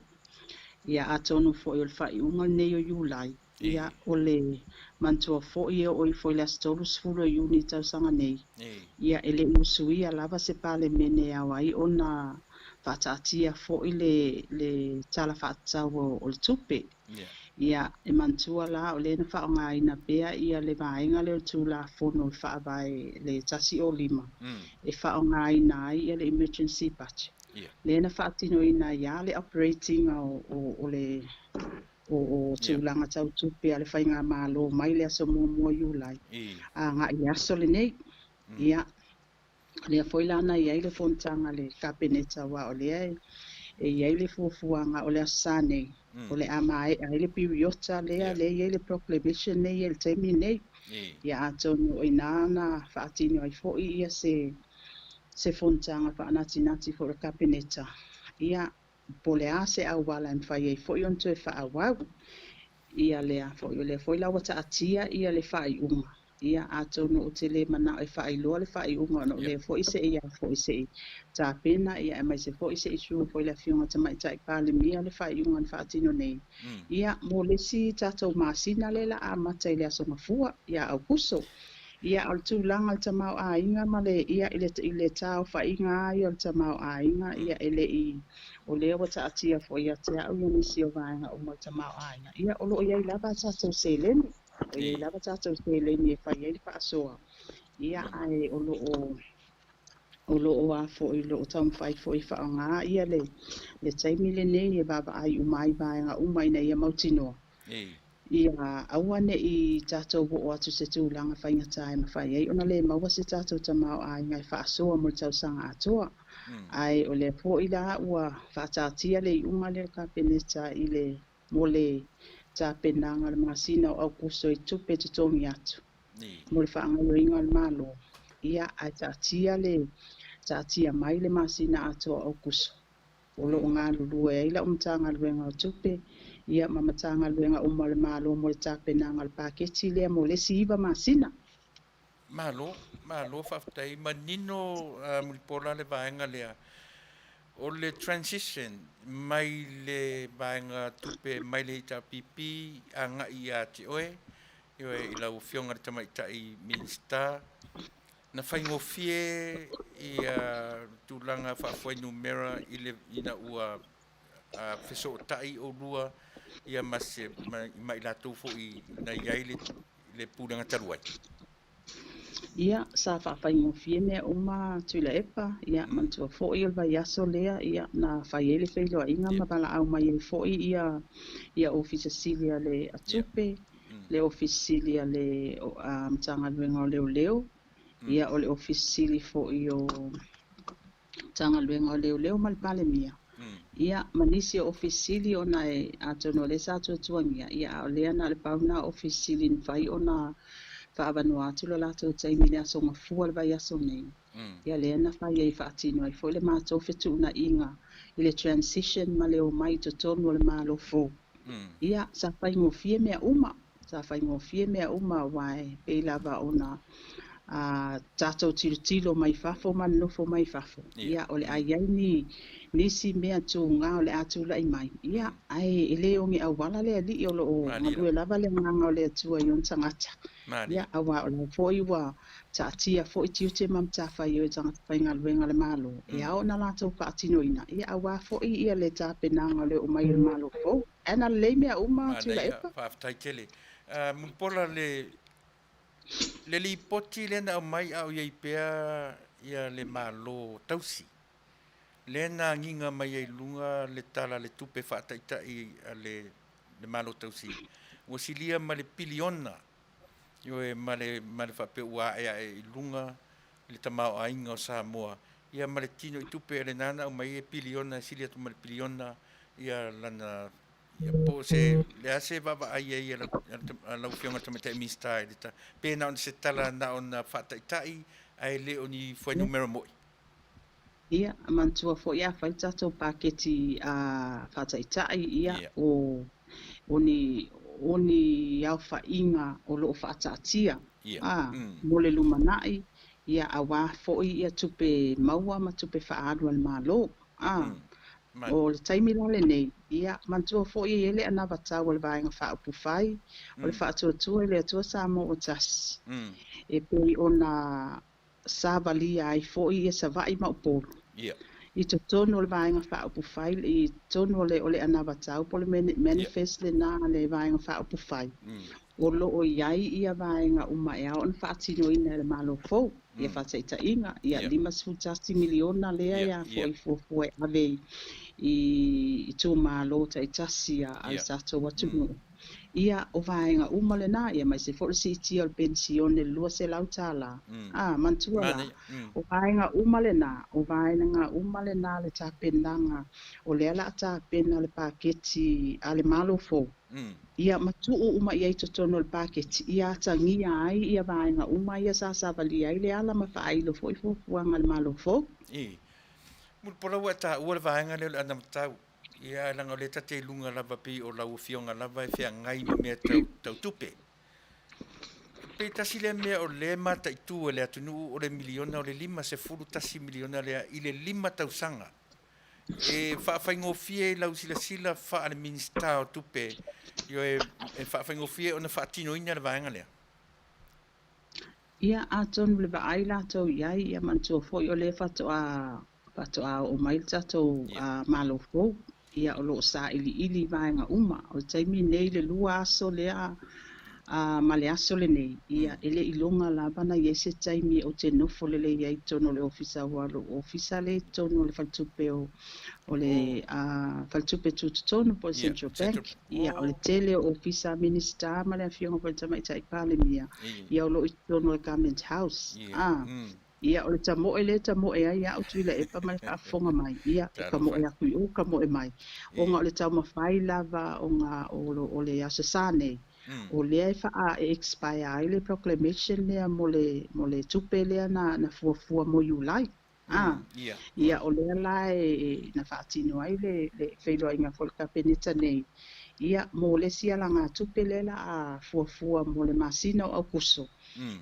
Ia, atonu foi o le faaiuga lenei o Iulai, ia, o le manatua foi e oo ifo i le aso 30 o Iuni i tausaga nei, ia, e le i usuia lava se Palemene e ao ai ona faataatia foi le le Tala Faatatau o le Tupe. Ia, e manatua la o lea na faaaogaina pea ia le vaega lea o le Tulafono o le Faavae le 105 e faaaogaina ai ia le emergency budget. Lea na faatinoina ai lava le operating o le o tulaga tau tupe a le Faigamalo mai le aso 1 o Iulai agai i le aso lenei. Ia, lea foi la na i ai le fonotaga a le Kapeneta aua o lea e i ai le fuafuaga o le Aso Sa nei, o le a maea ai le piriota lea, lea e i ai le proclamation nei i le taimi lenei. Ia atonu o i ina na faatino ai foi ia se se fonotaga faanatinati foi o le Kapeneta, ia po o le a se auala e mafai ai foi ona toe faaauau ia lea foi. O lea foi la ua taatia ia le faaiuga. Ia, atonu ou te le manao e faailoa le faaiuga ona o lea foi se i foi se i tapena, ia aemaise foi se i sue foi le Afioga Tamaitai Palemia le faaiuga na faatino nei. Ia, mo le isi tatou masina lea la amata i le aso Gafua ia Aukuso. Ia, o le tulaga o le tamaoaiga ma le, ia, i le, i le taofaiga lava ia o le tamaoaiga, ia, e le i, o lea ua taatia foi ia te au ia nisi o vaega uma o le tamaoaiga. Ia, o lo o i ai lava a tatou seleni, o i ai lava tatou seleni e fai ai le faasoa. Ia, ae o lo o, o lo o a foi, o lo o taumafai foi e faaaoga ia le, le taimi lenei e vaavaai uma ai vaega uma ina ia mautinoa. Ia aua ne i tatou oo atu i se tulaga faigata e mafai ai ona le maua se tatou tamaoaiga e faasoa mo le tausaga atoa. Ae o lea foi la ua faataatia le iuga lea a le Kapeneta i le mo le tapenaga o le masina o Aokuso i tupe totogi atu mo le faagaoioiga o le Malo. Ia, ae taatia le taatia mai le masina atoa o Aokuso. O lo o galulue ai lau Matagaluega o Tupe ia ma Matagaluega uma o le Malo mo le tapenaga o le paketi lea mo le isi 9 masina. Malo, malo faafetai. Manino Mulipola le vaega lea o le transition mai le vaega tupe mai le HRPP agai ia te oe, ioe, i lau Afioga i le Tamaitai Minisita. Na faigofie ia tulaga faafuainumera i le ina ua fesootai oulua ia ma se ma i latou foi na i ai le pulega talu ai? Ia, sa faafaigofie mea uma Tuilaepa, ia, manatua foi o le vaiaso lea, ia, na fai ai le feiloaiga ma valaau mai ai foi ia ia Ofisa Sili a le a Tupe, le Ofisa Sili a le Matagaluega o Leoleo, ia o le Ofisa Sili foi o Matagaluega o Leoleo ma le Palemia, ia ma nisi o Ofisa Sili ona e atonu o lea sa tuatuagia, ia a o lea na o le pau lena o Ofisa Sili na mafai ona faaavanoa atu lo latou taimi i le aso Gafua le vaiaso nei. Ia lea na fai ai faatino ai foi le matou fetuunaiga i le transition ma le omai i totonu o le Malo fou. Ia sa faigofie mea uma, sa faigofie mea uma aua e pei lava ona tatou tilotilo mai fafo ma nonofo mai fafo, ia, o le a i ai ni nisi mea tuga o le a tulai mai, ia, ae e le oge auala le Alii, o lo o galue lava le Agaga o le Atua i ona tagata. Ia, aua o la foi ua taatia foi tiute ma matafaioi o tagata faigaluega a le Malo e ao ona latou faatinoina, ia, aua foi ia le tapenaga o le oo mai o le Malo fou. Ae na lelei mea uma, Tuilaepa. Faafetai tele. Mulipola le Le lipoti lea na aumai a o i ai pea ia le Malo tausi, lea na agiga mai ai i luga le Tala le Tupe faataitai a le le Malo tausi, ua silia ma le piliona, ioe, ma le ma le faapea ua aeae i luga le tamaoaiga o Samoa, ia ma le tino i tupe, lena na aumai e piliona, e sili atu ma le piliona ia lana Ia, po o se, le a se vaavaai ai a lau Afioga i le Tamaitai Minisita i le ta, pe na ona se tala na ona faataitai ae le o ni fuainumera moi? Ia, manatua foi a fai le tatou paketi a faataitai, ia, o, o ni, o ni aofaiga o lo o faataatia, a, mo le lumanai, ia, aua foi ia tupe maua ma tupe faaalu a le Malo, a. O le taimi la lenei, ia, manatua foi e i ai le anavatau a le Vaega Faaupufai o le Faatuatua i le Atua Samoa ua Tasi, e pei ona savalia ai foi ia Savaii ma Upolu i totonu o le Vaega Faaupufai, i totonu o le anavatau po o le manifest lena a le Vaega Faaupufai, O lo o i ai ia vaega uma e ao ona faatinoina e le Malo fou, ia faataitaiga, ia $51 miliona lea e a foi fuafua e ave i itumalo taitasi a le tatou atunuu. Ia, o vaega uma lena, ia aemaise foi o le siitia o le penisione i le $200. A, manatua la, o vaega uma lena, o vaega uma lena le tapenaga, o lea o le a tapena le paketi a le Malo fou. Ia ma tuu uma i ai i totonu o le paketi, ia atagia ai ia vaega uma ia sa savalia ai le ala ma faailo foi fuafuaga a le Malo fou. Ii. Mulipola ua e taua le vaega lea o le anavatau, ia leaga o lea ta te i luga lava pei o lau afioga lava e feagai ma mea tau, tau tupe. Pei tasi lea mea o lea e mataitu e le atunuu o le miliona o le $51 miliona lea i le 5 tausaga. E faafaigofie i lau silasila faale-Minisita o Tupe, ioe, e faafaigofie ona faatinoina le vaega lea? Ia, atonu le vaai latou i ai, ia manatua foi o lea faatoa, faatoa oo mai le tatou Malo fou, ia o lo o sailiili vaega uma. O le taimi nei i le 2 aso lea ma le aso lenei, ia, e le i iloga lava na i ai se taimi ou te nofo lelei ai i totonu o le ofisa, aua o lou ofisa lea i totonu o le faletupe o, o le faletupe tutotonu po o le Central Bank. Ia, o le tele o ofisa a Minisita ma le Afioga foi i le Tamaitai Palemia, ia o lo o i totonu o le Government House. Ia, o le tamoe lea e tamoe ai au Tuilaepa ma le faafofoga mai, ia, e tamoe aku i o, tamoe mai, ona o le taumafai lava ona o le Aso Sa nei, o lea e faa, e expire ai le proclamation lea mo le, mo le tupe lea na, na fuafua mo Iulai. A, ia, o lea la e, na faatino ai le, le feiloaiga foi a le Kapeneta nei, ia, mo le isi alagatupe lea la a fuafua mo le masina o Aukuso,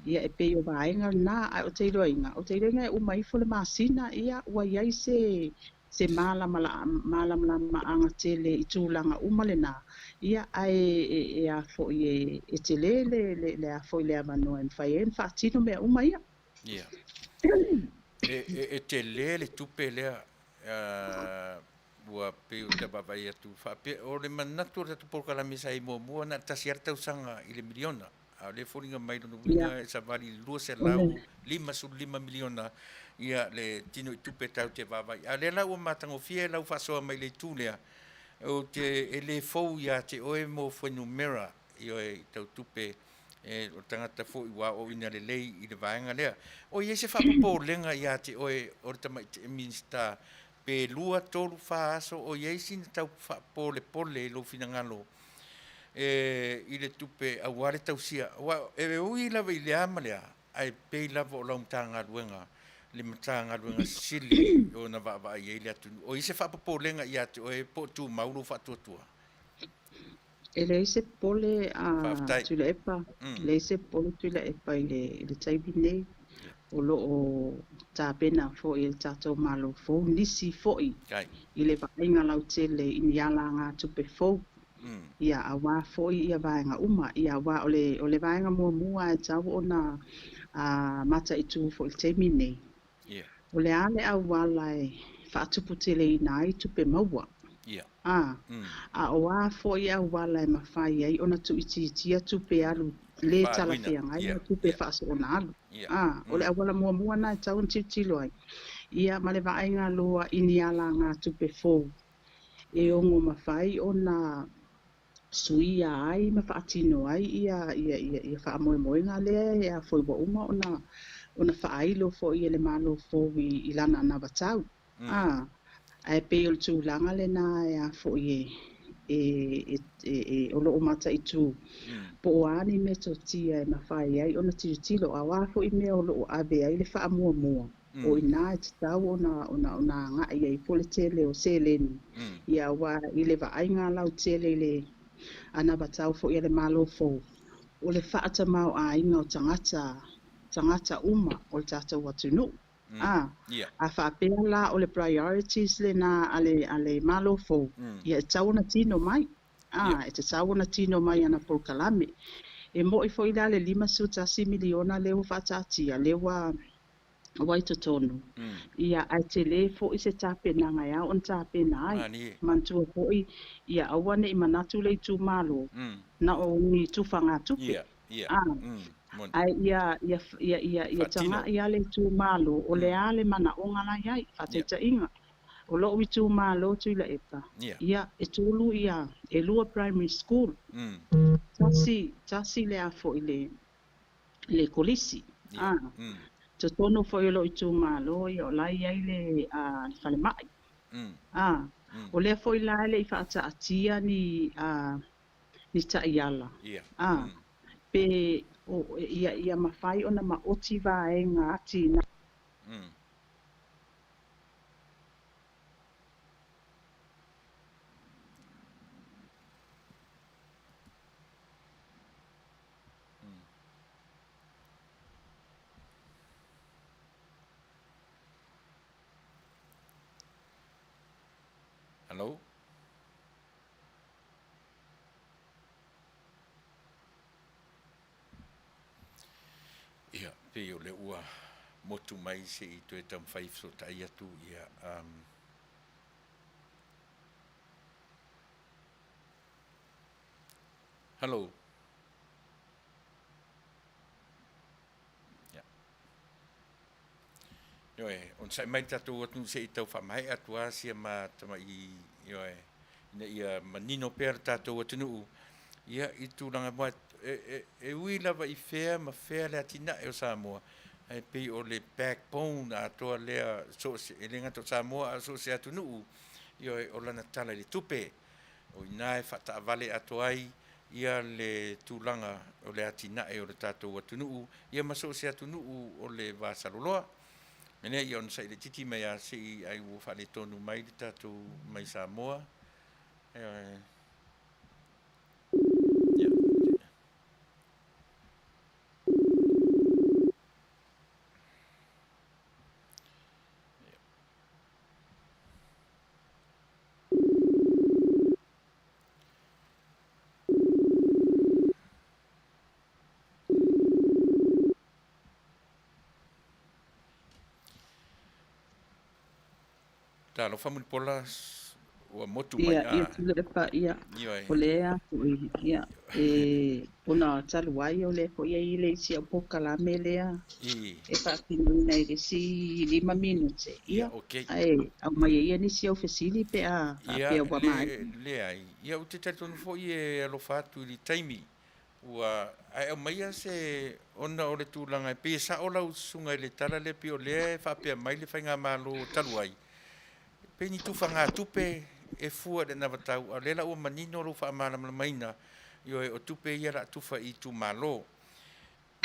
Ia, e pei o vaega lena, ae ou te iloaina, ou te iloaina e uma ifo le masina, ia, ua i ai se, se malamalamaaga tele i tulaga uma lena, ia, ae e, e a foi, e, e tele le, le, le a foi le avanoa e mafai ai ona faatino mea uma ia. Ia. E, e, e tele le tupe lea, ua pei ou te vaavaai atu faapea, o le manatu o le tatou polokalame sa i ai muamua, na o le tasi lava le tausaga i le miliona. A o lea e foliga mai lona uiga e savali i le $255 miliona ia le tino i tupe tatou te vaavaai. A o lea la ua matagofie lau faasoa mai le itu lea, ou te e le fou ia te oe mo fuainumera ioe i tau tupe e o le tagata foi ua aoaoina lelei i le vaega lea. O i ai se faapopolega ia te oe o le Tamaitai Minisita pe 2, 3, 4 aso o i ai sina tau faapolepole i lou finagalo e, i le tupe aua le tausia. Aua e ui lava i lea ma lea, ae pei lava o lau Matagaluega le Matagaluega sili ona vaavaai ai le atunuu. O i ai se faapopolega ia te oe po o tumau lou faatuatua? E leai se popole a Tuilaepa, e leai se popole Tuilaepa i le, i le taimi nei. O lo o tapena foi e le tatou Malo fou nisi foi i le vaaiga lautele i ni alagatupe fou, ia, aua foi ia vaega uma, ia, aua o le, o le vaega muamua e tatau ona mataitu foi i le taimi nei, o le a le auala e faatuputeleina ai tupe maua. A, a o a foi auala e mafai ai ona tuuitiitia tupe alu le talafeagai ma tupe faasoona alu. A, o le auala muamua lena e tatau ona tilotilo ai, ia ma le vaaiga loa i ni alagatupe fou e ono mafai ona suia ai ma faatino ai ia ia ia ia faamoemoega lea e a foi ua uma ona ona faailo foi e le Malo fou i i lana anavatau. A, ae pei o le tulaga lena e a foi e e e e o lo o mataitu po o a ni metotia e mafai ai ona tilotilo, a o a foi mea o lo o ave ai le faamuamua, o i ina e tatau ona ona ona agai ai foi le tele o seleni, ia aua i le vaaiga lautele i le anavatau foi a le Malo fou, o le faatamaoaiga o tagata tagata uma o le tatou atunuu. A, a faapea la o le priorities lena a le a le Malo fou, ia e tatau ona tino mai. A, e tatau ona tino mai ana polokalame. E mo'i foi la le $51 miliona lea ua faataatia, lea ua ua i totonu, ia ae tele foi se tapenaga e ao ona tapena ai. Manatua foi ia aua ne i manatu le itumalo na o ni tufagatupe. A, ae ia ia ia ia ia taga'i lava le itumalo o le a le manaoga la i ai. Faataitaiga, o lo'u itumalo Tuilaepa, ia e tolu ia e lua primary school, tasi tasi le a foi le le kolisi. A, totonu foi o lou itumalo, ia o la e i ai le a le falemai. A, o lea foi la e le i faataatia ni a ni taiala. A, pe o ia ia mafai ona maoti vaega atinae. Hello? Ia, pei o lea ua motu mai se i toe taumafai e fesootai atu, ia, um, Hello. Ia. Ioe, onosai mai le tatou atunuu se i tau faamaea atu lava sia ma tamai, ioe, ina ia manino pea le tatou atunuu, ia, i tulaga moa, e, e, e ui lava i fea ma fea le atinae o Samoa, ae pei o le backbone atoa lea, so o se, e le gata o Samoa, a o so o se atunuu, ioe, o lana tala i le tupe. O i ina e faataavale atoa ai ia le tulaga o le atinae o le tatou atunuu, ia ma so o se atunuu o le va saloloa. Mea lea, ia onosai laitiiti mai lava se i ai ua faaletonu mai le tatou mai Samoa. Ioe. Ia. Talofa Mulipola, ua motu mai. Ia, ia, Tuilaepa, ia, o lea foi, ia, e, ona talu ai o lea foi e i ai le isi au polokalame lea e faatinoina i le isi 5 minute, ia, ae aumai ai ia nisi au fesili pe a faapea ua maea. Ia, leai, ia ou te talitonu foi e alofa atu i le taimi ua ae aumaia se ona o le tulaga e pei e sao lau susuga i le tala lea pei o lea e faapea mai le faigamalo talu ai pei ni tufagatupe e fua i le anavatau a o lea la ua manino lou faamalamalamaina ioe o tupe ia la tufa i itumalo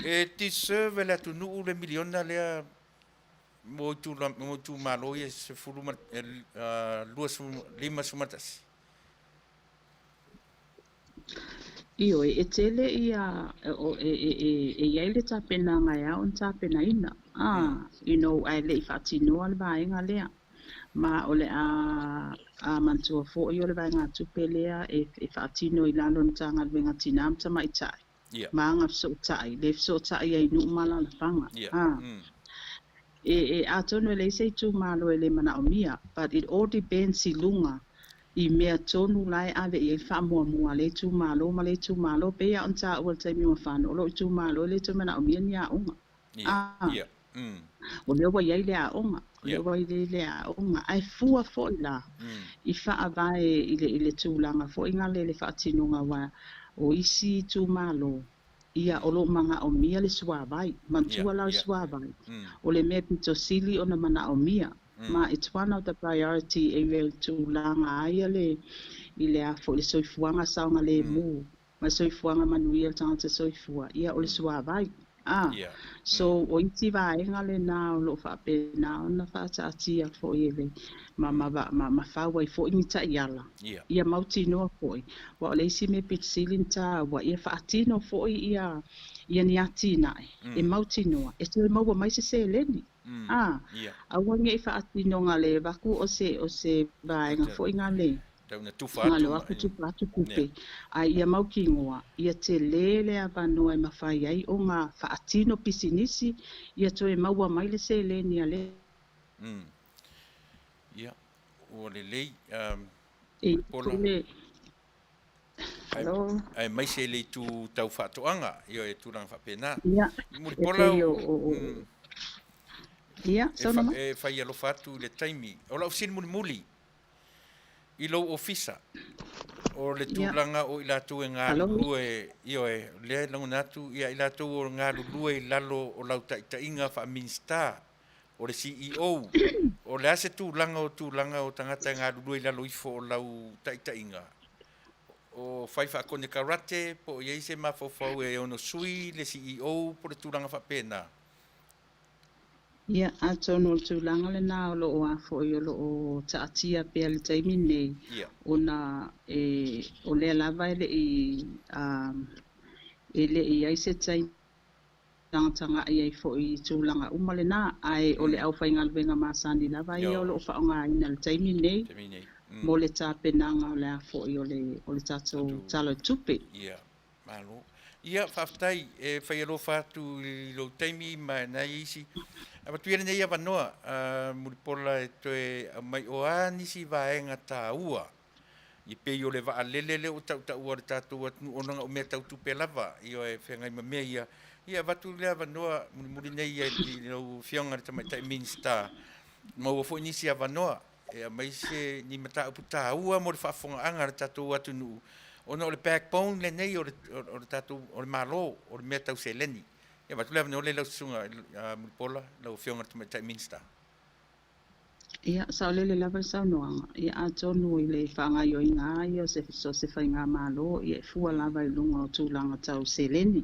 e deserve e le atunuu le miliona lea mo itumalo ia 51. Ioe, e tele ia o e e e e i ai le tapenaga e ao ona tapenaina, you know, ae le i faatinoa le vaega lea. Ma o le a a manatua foi o le vaegatupe lea e e faatino i lalo o le Matagaluega o Tina ma Tamaitai ma Agafesootai, le fesootai ai i nuu ma alaalafaga, E, e, atonu e leai se itumalo e le manaomia, but it all depends i luga i mea tonu la e ave i ai le faamuamua a lea itumalo ma lea itumalo. Pei lava ona taua i le taimi ua fano, o lou itumalo e le toe manaomia ni aoga. O lea ua i ai le aoga, o lea ua i ai le aoga, ae fua foi la i faavae i le, i le tulaga foi lale i le faatinoga aua o isi itumalo, Ia, o lo o manaomia le suavai. Manatua la o le suavai, o le mea pito sili ona manaomia. Ma it's one of the priority area i le tulaga ai le, i le a foi, le soifuaga saogalemu ma le soifuaga manuia o le tagata soifua, ia o le suavai. A, so o isi vaega lena o lo o faapena ona faataatia foi e le, ma, ma, ma, ma fau ai foi ni taiala, ia mautinoa foi, aua o le isi mea pito sili ona taua, ia faatino foi ia, ia ni atinae e mautinoa e toe maua mai se seleni. A, aua ne i faatinoga le vaku o se, o se vaega foi gale. Tau ina tufa atu ma. Atu tufa atu tupe, a ia mautinoa, ia tele le avanoa e mafai ai ona faatino pisinisi, ia toe maua mai le seleni a le. Ia, ua lelei. E Mulipola. Hello. Aemaise le itu tau faatoaga, ia e tulaga faapena. Ia, Mulipola. E pei o, o, o, ia, saunoa mai. E fai alofa atu i le taimi. O lau fesili mulimuli, i lou ofisa, o le tulaga o i latou e galulue, ioe, lea e lagona atu ia i latou o galulue i lalo o lau taitaiga faa-Minisita, o le CEO, o le a se tulaga o tulaga o tagata e galulue i lalo ifo o lau taitaiga? O fai faakonekarate po o i ai se mafaufau e ono sui le CEO po o le tulaga faapena? Ia, atonu o le tulaga lena o lo o a foi o lo o taatia pea i le taimi lenei, ona e, o lea lava e le i, e le i i ai se taimi tagatagai ai foi i tulaga uma lena, ae o le aufaigaluega masani lava ia o lo o faaaogaina i le taimi lenei mo le tapenaga o le a foi o le, o le tatou Tala o le Tupe. Ia, Malo. Ia, faafetai e fai alofa atu i lou taimi ma nai isi. Avatu ia lenei avanoa, Mulipola e toe aumai o a nisi vaega taua i pei o le vaalele lea ua tautaua le tatou atunuu ona o mea tau tupe lava, ioe, feagai ma mea ia. Ia, avatu le avanoa mulimuli nei i lau Afioga i le Tamaitai Minisita, maua foi nisi avanoa e aumai se ni mataupu taua mo le faafofogaaga a le tatou atunuu, ona o le backbone lenei o le, o le tatou, o le Malo, o le mea tau seleni. Ia avatu le avanoa lea i lau Susuga Mulipola, lau Afioga i le Tamaitai Minisita. Ia, saolele lava le saunoaga. Ia, atonu i le faagaoioiga lava ia o se, o se faigamalo, ia e fua lava i luga o tulaga tau seleni.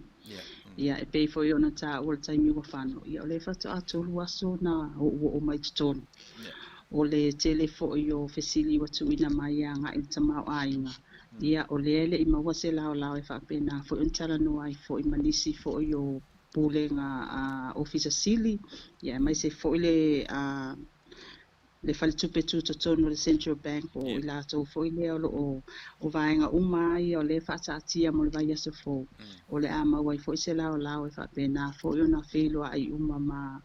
Ia, e pei foi ona taua i le taimi ua fano, ia o lea faatoa 3 aso na ouou mai totonu. O le tele foi o fesili ua tuuina mai agai i le tamaoaiga, ia o lea e le i maua se laolao e faapena foi ona talanoa ai foi ma nisi foi o Pulega a Ofisa Sili, ia aemaise foi le le Faletupe Tutotonu o le Central Bank, o i latou foi lea o lo o o vaega uma lava ia o lea e faataatia mo le vaiaso fou, o le a maua ai foi se laolao e faapena foi ona feiloai uma ma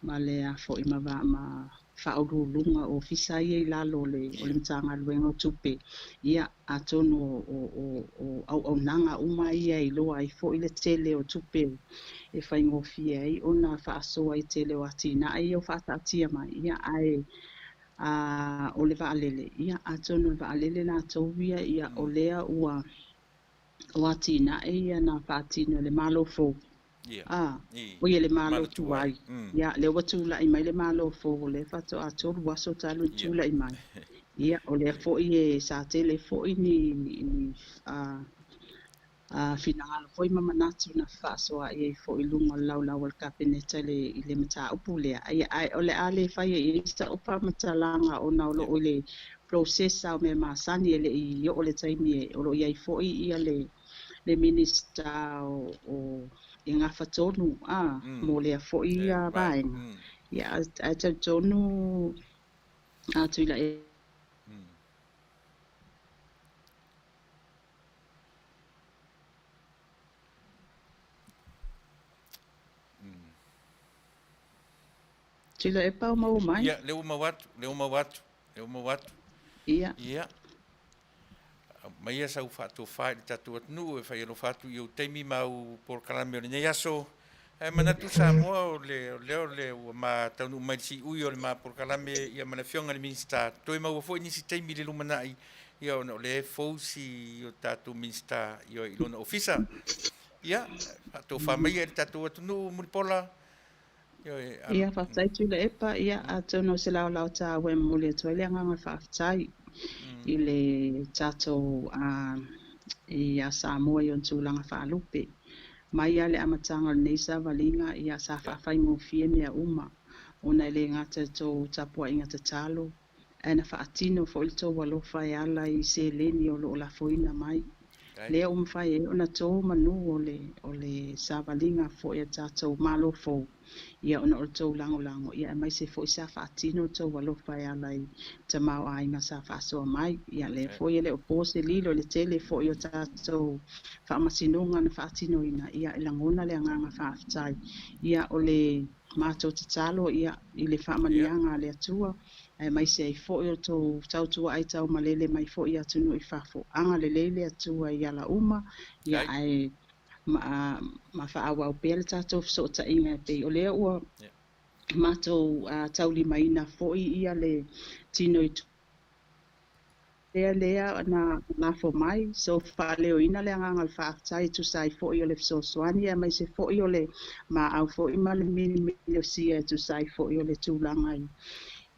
ma le a foi ma ma faauluuluga ofisa ia i lalo o le o le Matagaluega o Tupe. Ia, atonu o o o o auaunaga uma ia e iloa ai foi le tele o tupe e faigofie ai ona faasoa i tele o atinae ia ua faataatia mai. Ia, ae a o le vaalele, ia, atonu o le vaalele latou ia, ia, o lea ua o atinae ia na faatino e le Malo fou. A, oi e le Malo tuai. Ia, lea ua tulai mai le Malo fou, o lea faatoa 3 aso talu ona tulai mai. Ia, o lea foi e sa tele foi ni, ni a, a finagalo foi ma manatu na fefaasoaai ai foi i luga o le laulau a le Kapeneta i le, i le mataupu lea. Ia, ae o le a le faia i ai sa'u faamatalaga ona o lo o i le process o mea masani e le i oo le taimi e o lo o i ai foi ia le le Minisita o e gafa tonu mo lea foi vaega. Ia, ae talitonu a Tuilaepa. Tuilaepa o maua mai? Ia, lea ua maua atu, lea ua maua atu, lea ua maua atu. Ia. Ia. Aumaia sau faatofa i le tatou atunuu e fai alofa atu i ou taimi ma au polokalame o lenei aso. Ae manatu Samoa o le, o lea o le ua ma taunuu mai le siui o le ma polokalame ia ma le Afioga i le Minisita. Toe maua foi nisi taimi i le lumanai ia ona o lea e fou si o tatou Minisita ia i lona ofisa. Ia, faatofa maia i le tatou atunuu Mulipola. Ia, faafetai Tuilaepa. Ia, atonu o se laolao taua e momoli atu ai le agaga faafetai i le tatou ia Samoa i ona tulaga faalupe. Mai lava le amataga o lenei savaliga, ia, sa faafaigofie mea uma, ona e le gata i le tou tapuaiga tatalo, ae na faatino foi le tou alofa e ala i seleni o lo o lafoina mai. Lea ua mafai ai ona to manu o le o le savaliga foi a le tatou Malo fou, ia ona o le tou lagolago, ia aemaise foi sa faatino le tou alofa e ala i tamaoaiga sa faasoa mai. Ia lea foi e le o po se lilo i le tele foi o tatou faamasinoga na faatinoina, ia e lagona le agaga faafetai. Ia o le matou tatalo ia i le faamanuiaga a le Atua, aemaise ai foi o tou tautua aitau malele mai foi i atunuu i fafo. Agalelei le Atua i ala uma, ia ae ma, ma faaauau pea le tatou fesootaiga e pei o lea ua matou taulimaina foi ia le tino i lea lea na lafo mai, so faaleoina le agaga o le faafetai e tusa ai foi o le fesoasoani aemaise foi o le maau foi ma le milimiliosia e tusa ai foi o le tulaga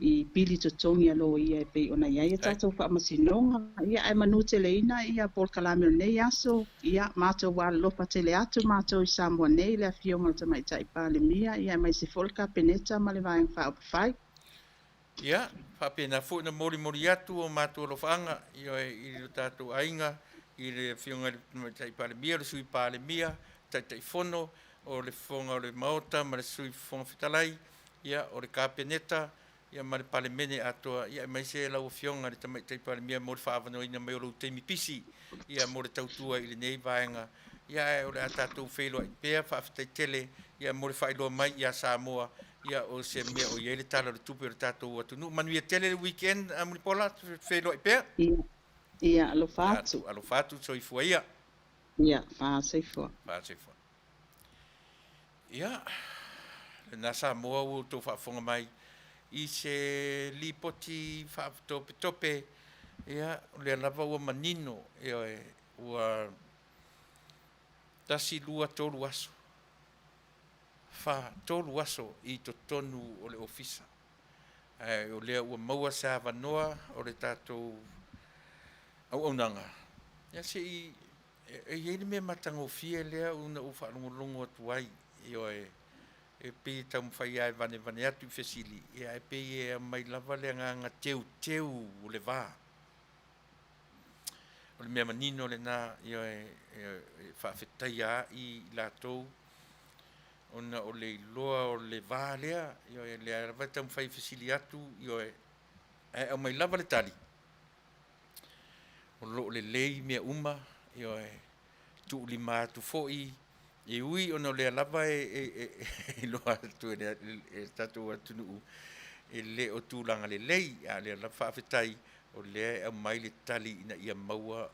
i pili totogi a loia e pei ona i ai a tatou faamasinoga. Ia ae manuteleina ia polokalame o lenei aso, ia matou alolofa tele atu matou i Samoa nei i le Afioga i le Tamaitai Palemia, ia aemaise foi le Kapeneta ma le Vaega Faaupufai. Ia, faapena foi ona molimoli atu o matou alofaaga, ioe, i lo tatou aiga, i le Afioga i le Tamaitai Palemia, le Sui Palemia, Taitaifono o le Fofoga o le Maota ma le Sui Fofoga Fetalai, ia, o le Kapeneta, ia, ma le Palemene atoa, ia, aemaise lau Afioga i le Tamaitai Palemia mo le faaavanoaina mai o lou taimi pisi, ia, mo le tautua i lenei vaega. Ia, ae o le a tatou feiloai pea, faafetai tele, ia, mo le faailoa mai ia Samoa, ia, o se mea o i ai le Tala o le Tupe o le tatou atunuu. Manuia tele le weekend, Mulipola, feiloai pea. Ia, ia, alofa atu. Alofa atu, soifua ia. Ia, faasoifua. Faasoifua. Ia, lena Samoa ua outou faafofoga mai i se lipoti faatopetope, ia, o lea lava ua manino, ioe, ua 1, 2, 3 aso, 4, 3 aso i totonu o le ofisa. Ae o lea ua maua se avanoa o le tatou auaunaga, ia se i E i ai le mea matagofie lea ona ou faalogologo atu ai, ioe, e pei e taumafai lava e vanevane atu i fesili, ia ae pei e aumai lava le agaga teuteu o le va. O le mea manino lena, ioe, e faafetaia ai i latou ona o le iloa o le va lea, ioe, lea lava e taumafai e fesili atu, ioe, ae aumai lava le tali. O lo o lelei mea uma, ioe, tuulima atu foi, e ui ona o lea lava e iloa atu e le tatou atunuu e le o tulaga lelei, a o lea lava faafetai o lea e aumai le tali ina ia maua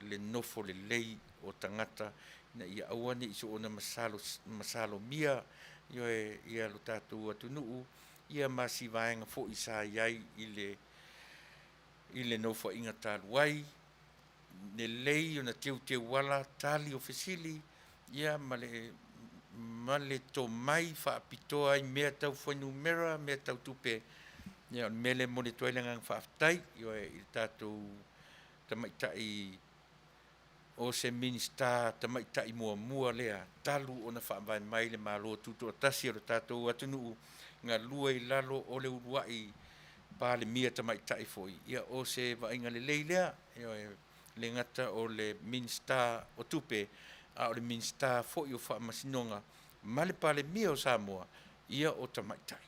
le nofo lelei o tagata ina ia aua ne i soona masalo, masalomia, ioe, ia lo tatou atunuu, ia ma si vaega foi sa i ai i le i le nofoaiga talu ai, lelei ona teuteuala tali o fesili, ia ma le ma le tomai faapitoa ai mea tau fuainumera, mea tau tupe. Ia o le mea lea e momoli atu ai le agaga faafetai ioe i le tatou tamaitai o se Minisita tamaitai muamua lea talu ona faavae mai le Malo Tutoatasi o le tatou atunuu, galue i lalo o le uluai Palemia tamaitai foi, ia o se vaaiga lelei lea. Ioe. le gata o le Minisita o Tupe, a o le Minisita foi o Faamasinoga ma le Palemia o Samoa, ia o tamaitai.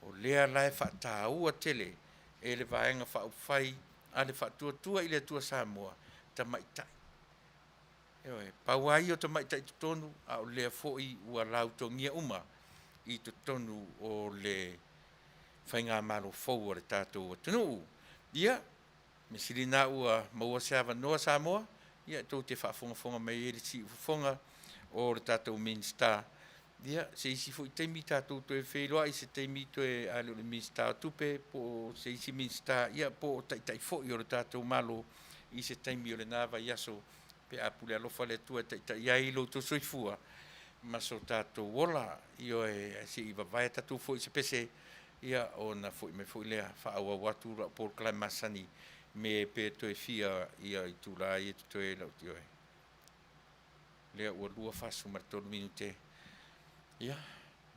O lea la e faataua tele e le Vaega Faaupufai a le Faatuatua i le Atua Samoa, tamaitai. Ioe, pau lava ia o tamaitai i totonu, a o lea foi ua lautogia uma i totonu o le faigamalo fou a le tatou atunuu. Ia, mea sili lena ua maua se avanoa Samoa, ia tou te faafogafoga mai ai i le siufofoga o le tatou Minisita. Ia, se isi foi taimi tatou toe feiloai, se taimi toe, a le o le Minisita o Tupe po o se isi Minisita, ia po o Taitai foi o le tatou Malo i se taimi o lena vaiaso pe a pule alofa le Atua e taitai ai lo outou soifua ma so tatou ola. Ioe, se i vavae tatou foi se pese, ia ona foi mai foi lea faaauau atu lau polokalame masani me pe toe fia ia itula ia totoe lau ioe. Lea ua 23 minute. Ia,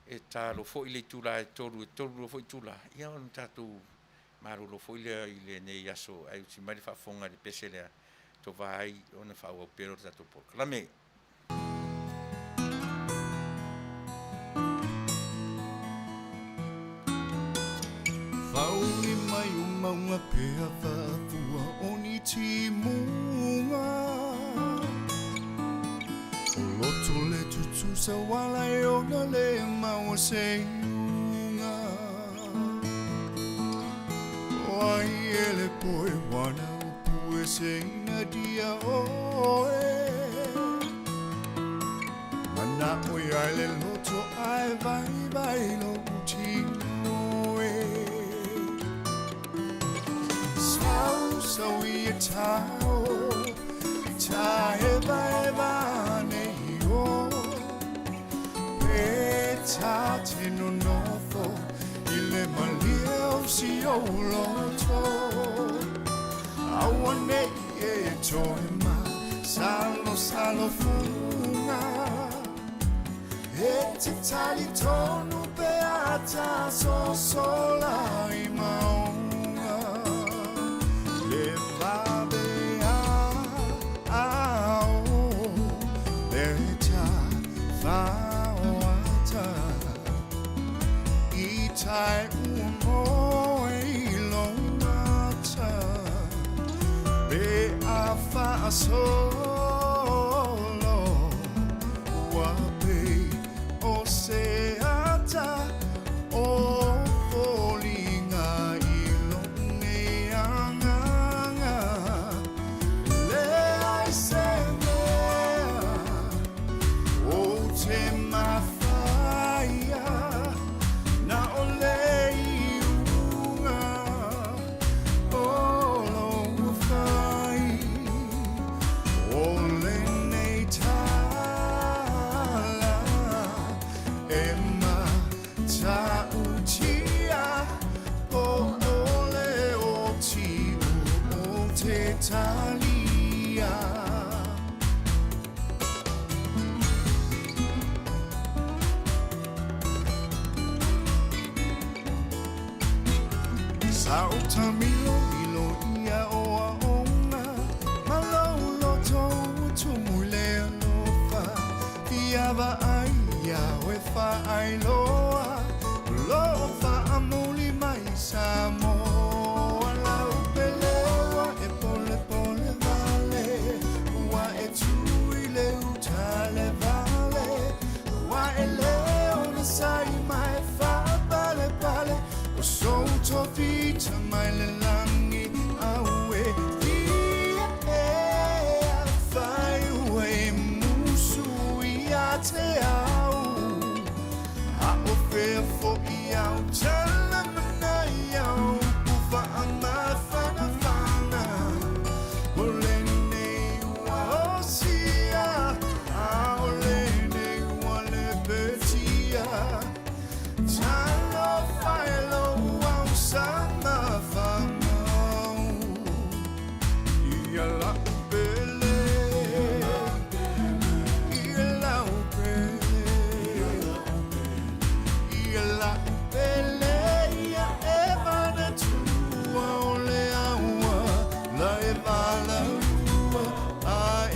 e talo foi le itula e 3, e 3 loa foi itula, ia ona tatou malolo foi lea i lenei aso, ae usi mai le faafofoga i le pese lea, tova ai ona faaauau pea lea o le tatou polokalame. Whauli mai o maunga pea whafua o ni timunga O loto le tutusa wala e ona le maua se iunga O ai e le poe wana o pue se ina dia oe Mana o ia le loto ai vai vai lo tino e Sau sau i e tau I ta e vai vane i o Pe ta te no nofo I le malia o si o loto Aua nei e toe ma Salo salo funga E te tali tonu pe ata so sola i maunga Le vabe a a o Le ta whaoata I tai ua moe i lo mata Pe a whaasolo Ua pe o se ata o foliga i lo nei anganga Le ai se mea o te mafaia Na o le iuga o lo fai O lenei tala e matautia Po o le oti o te talia. Sa o tamilo ilo ia o aonga Ma lou loto ua tumu i le alofa Fiava ai ia oe faailoa O lo o faamuli mai Samoa Lau peleua e polepole vale Ua e tu i le uta le vale Ua e le ona sai mai faapalepale O sou tofi mai le lagi aue Ia e afai ua e musu ia te au.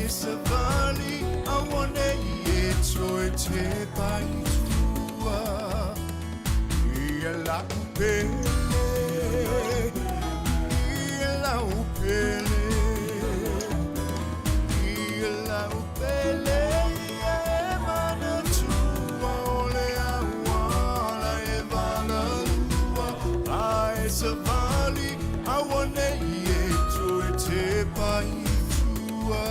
E savali auanei e toe tepa i tua. Ia lau pele, ia lau pele, ia lau pele, ia e manatua o le auala e valalua. A e savali auanei e toe tepa i tua.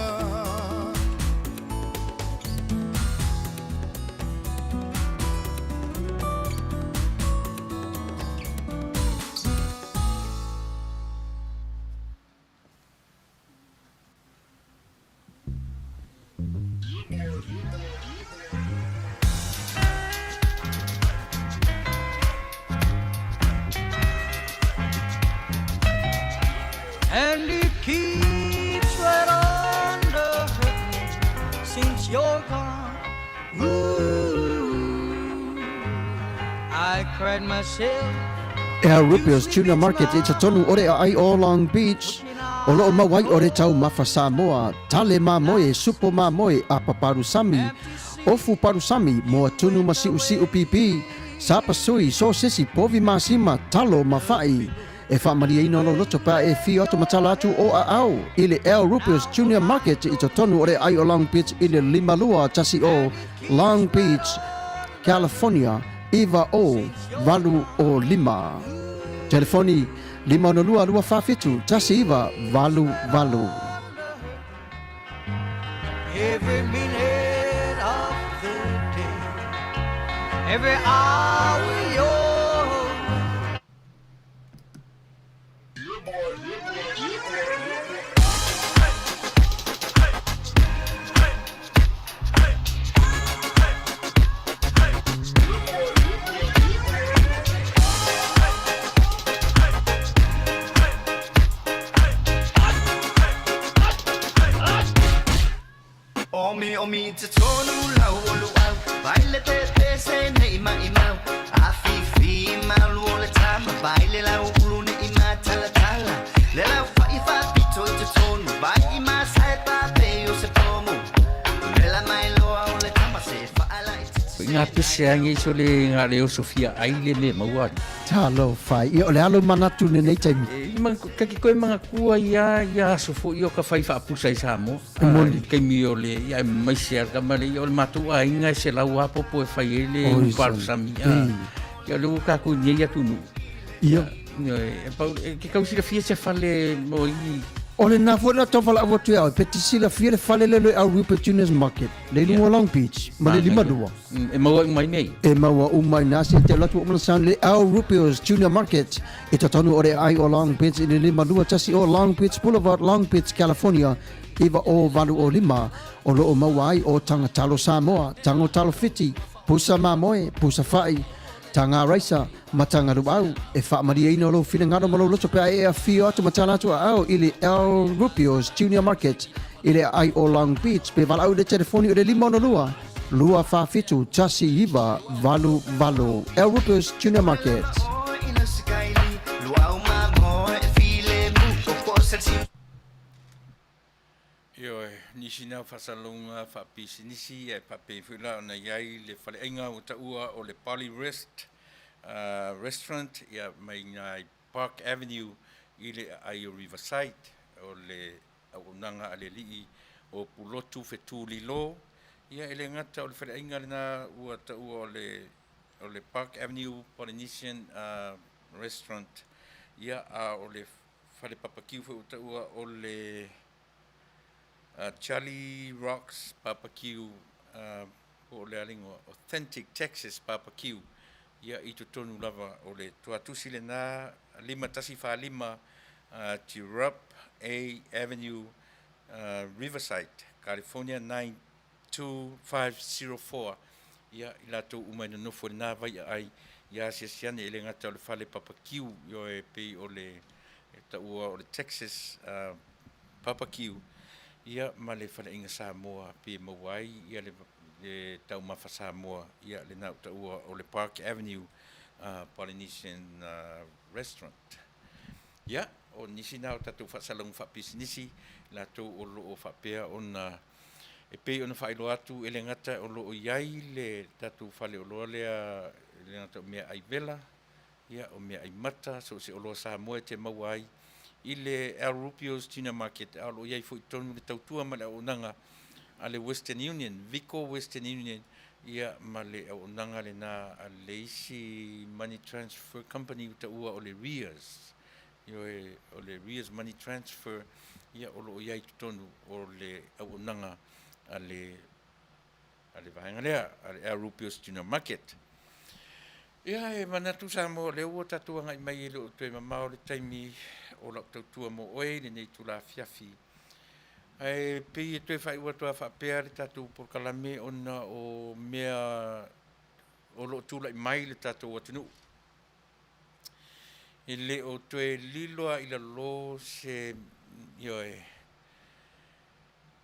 And it keeps right on hurting since you're gone. Ooh, I cried myself. El Rubio's Tuna Market i totonu o le aai o Long Beach, o loo mau ai o le taumafa Samoa, tale mamoe, supo mamoe, apa palusami, ofu palusami, moa tunu ma siusiu pipi, sapasui, sosesi, povi masima, talo ma fa'i. E faamalieina lou loto pe a e afio atu ma tala atu o aao i le El Rubio's Junior Market i totonu o le aai o Long Beach i le 5210 Long Beach, California 90805. Telefoni 562 247 1988. Every minute of the day, every hour you're Omi omi te tonu lau o luau Vai le pepe se nei mai mau A fifi malu o le tama Vai le lau ulu ne i matala tala Le lau fai fa pito i te tonu Vai i ma sai pa pe o se pomu Le la mai loa o le tama se faala i te Ko ngā pese ange so le ngā leo Sofia ai le me maua. Talofa. Ia, o le a lou manatu i lenei taimi? E, ma, kaki koe manga kua ia, ia aso foi o ka whai whaapusa i Samoa. E moni. I kaimi o le, ia e maise a ka male, ia o le matou aiga e se lau apopo e whai e le Oi, uparu sami. sami. Ah, ia le ua kākou nei atu nu. Ia. Ia, e, pau, e, ke kau silafia se fale mo i... O le na foi na tau whalaau atu ia oe, pe te silafia le fale le le au Rupert Junior's Market, le i luga o Long Beach, ma le 52. E maua uma i nei. E maua uma i nā se te alu atu o mana sound le Al Rupio's Junior Market i totonu o le aai o Long Beach i le 51 o Long Beach Boulevard, Long Beach, California, 90805. O loo maua ai o Taga Talo Samoa, Tago Talo Fiti, Pusa Mamoe, Pusa Fa'i, Taga Raisa, ma Taga Luau. E faamalieina lou finagalo ma lou loto pe a e afio atu ma tala atu aao i le Al Rupio's Junior Market i le aai o Long Beach pe valaau i le telefoni o le 562 247 1988. Al Rupio's Junior Market. Ioe, nisi na faasalalauga faapisinisi ae faapea foi la ona i ai le faleaiga ua taua o le Poly Rest Restaurant ia mai iina i Park Avenue i le aai o Riverside o le auaunaga a le alii o Pulotu Fetulilo. Ia e le gata o le faleaiga lena ua taua o le o le Park Avenue Polynesian Restaurant ia a o le fale papakiu foi ua taua o le Charlie Rocks Barbecue po o le a le igoa Authentic Texas Barbecue ia i totonu lava o le tuatusi lena 5145 Tirup A Avenue Riverside California 92504 ia i latou uma e nonofo i lena vai aai ia asiasi ane e le gata o le fale papakiu ioe pei o le taua o le Texas Barbecue ia ma le faleaiga Samoa pe maua ai ia le le taumafa Samoa ia lena ua taua o le Park Avenue Polynesian Restaurant. Ia, o nisi na o tatou faasalauga faapisinisi, latou o lo o faapea ona e pei ona faailoa atu e le gata o lo o i ai le tatou faleoloa lea e le gata o meaai vela, ia o meaai mata, so o se oloa Samoa e te maua ai i le Al Rubio's Tuna Market, a o lo o i ai foi i totonu le tautua ma le auaunaga a le Western Union, Vico Western Union, ia ma le auaunaga lena a le isi money transfer company ua taua o le Rias. Ioe, o le Rias Money Transfer, ia o lo o i ai i totonu o le auaunaga a le a le vaega lea, a le Al Rupios Junior Market. Ia, e manatu Samoa, o lea ua tatou agai mai e le o toe mamao le taimi o lau tautua mo oe i lenei itula afiafi. Ae pei e toe faaiu atu lava faapea le tatou polokalame ona o mea o lo o tulai mai i le tatou atunuu. E le o toe lilo lava i lalo se, ioe,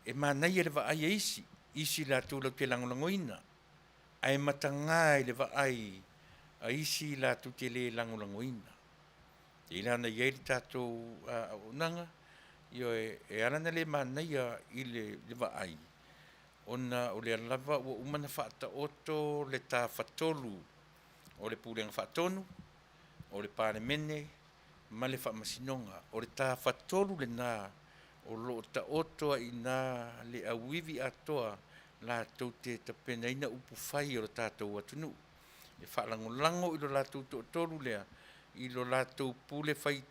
e manaia le vaai a isi, isi latou latou te lagolagoina, ae mataga i le vaai a isi latou te le lagolagoina. E pei la ona i ai le tatou auaunaga, ioe, e ala ona le manaia i le vaai, ona o lea lava ua uma ona faataoto le tafatolu o le Pulega Faatonu, o le Palemene ma le Faamasinoga. O le tafatolu lena o lo o taoto ai i ina le auivi atoa latou te tapenaina upufai o le tatou atunuu. E faalagolago i lo latou toatolu lea i lo latou pule fai,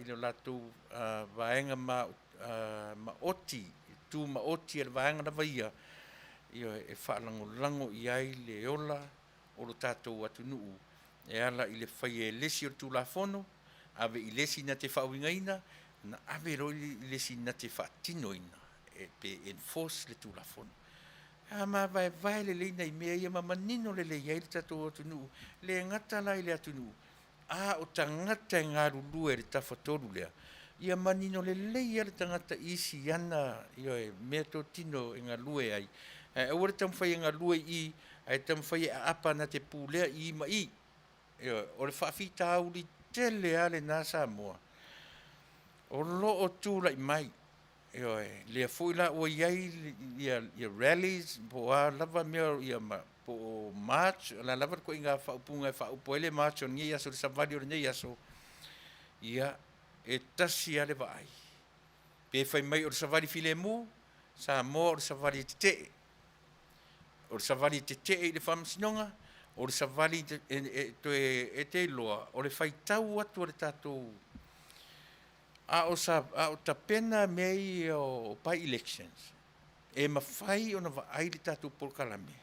i lo latou vaega maoti, tumaoti a le vaega lava ia, ioe, e faalagolago i ai le ola o lo tatou atunuu e ala i le faia e le isi o le Tulafono, ave i le isi na te faauigaina, ona ave loa i le isi na te faatinoina e pe enforce le Tulafono. A mavaevae lelei nai mea ia ma manino lelei ai le tatou atunuu, le gata la i le atunuu, a o tagata e galulue i le tafatolu lea, ia manino lelei lava le tagata i isi ana ioe, meatotino e galue ai, ae aua le taumafai e galue i i, ae taumafai e aapa na te pulea i i ma i. Ioe, o le faafitauli tele lava lena Samoa o lo o tulai mai. Ioe, lea foi la ua i ai ia, ia rallies po o a lava mea ia ma, po o march, o le a lava le ituaiga faaupuga e faaupu ai le march o lenei aso, le savali o lenei aso, ia, e tasi lava le vaai. Pe fai mai o le savali filemu, Samoa o le savali e tetee. O le savali e tetee i le faamasinoga, o le savali e toe e te iloa, o le faitau atu a le tatou a o sa a o tapena mea ia o by elections, e mafai ona vaai le tatou polokalame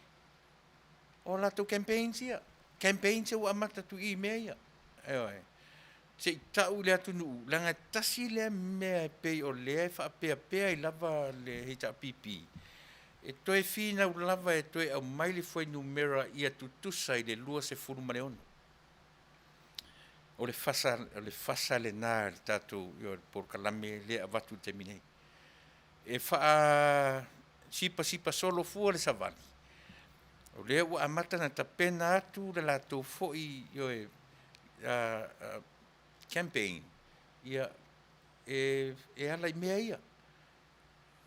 o latou campaigns ia, campaigns ia ua amata atu i i mea ia. Ioe. Se i tau i le atunuu, leaga e tasi lea mea e pei o lea e faapeapea ai lava le HRPP, e toe finau lava e toe aumai le fuainumera ia tutusa i le 26. O le fasa, o le fasa lena i le tatou i le polokalame lea e avatu i le taimi nei. E faasipasipa solo fua le savali, o lea ua amata ona tapena atu le latou foi ioe, campaign, ia, e, e ala i mea ia.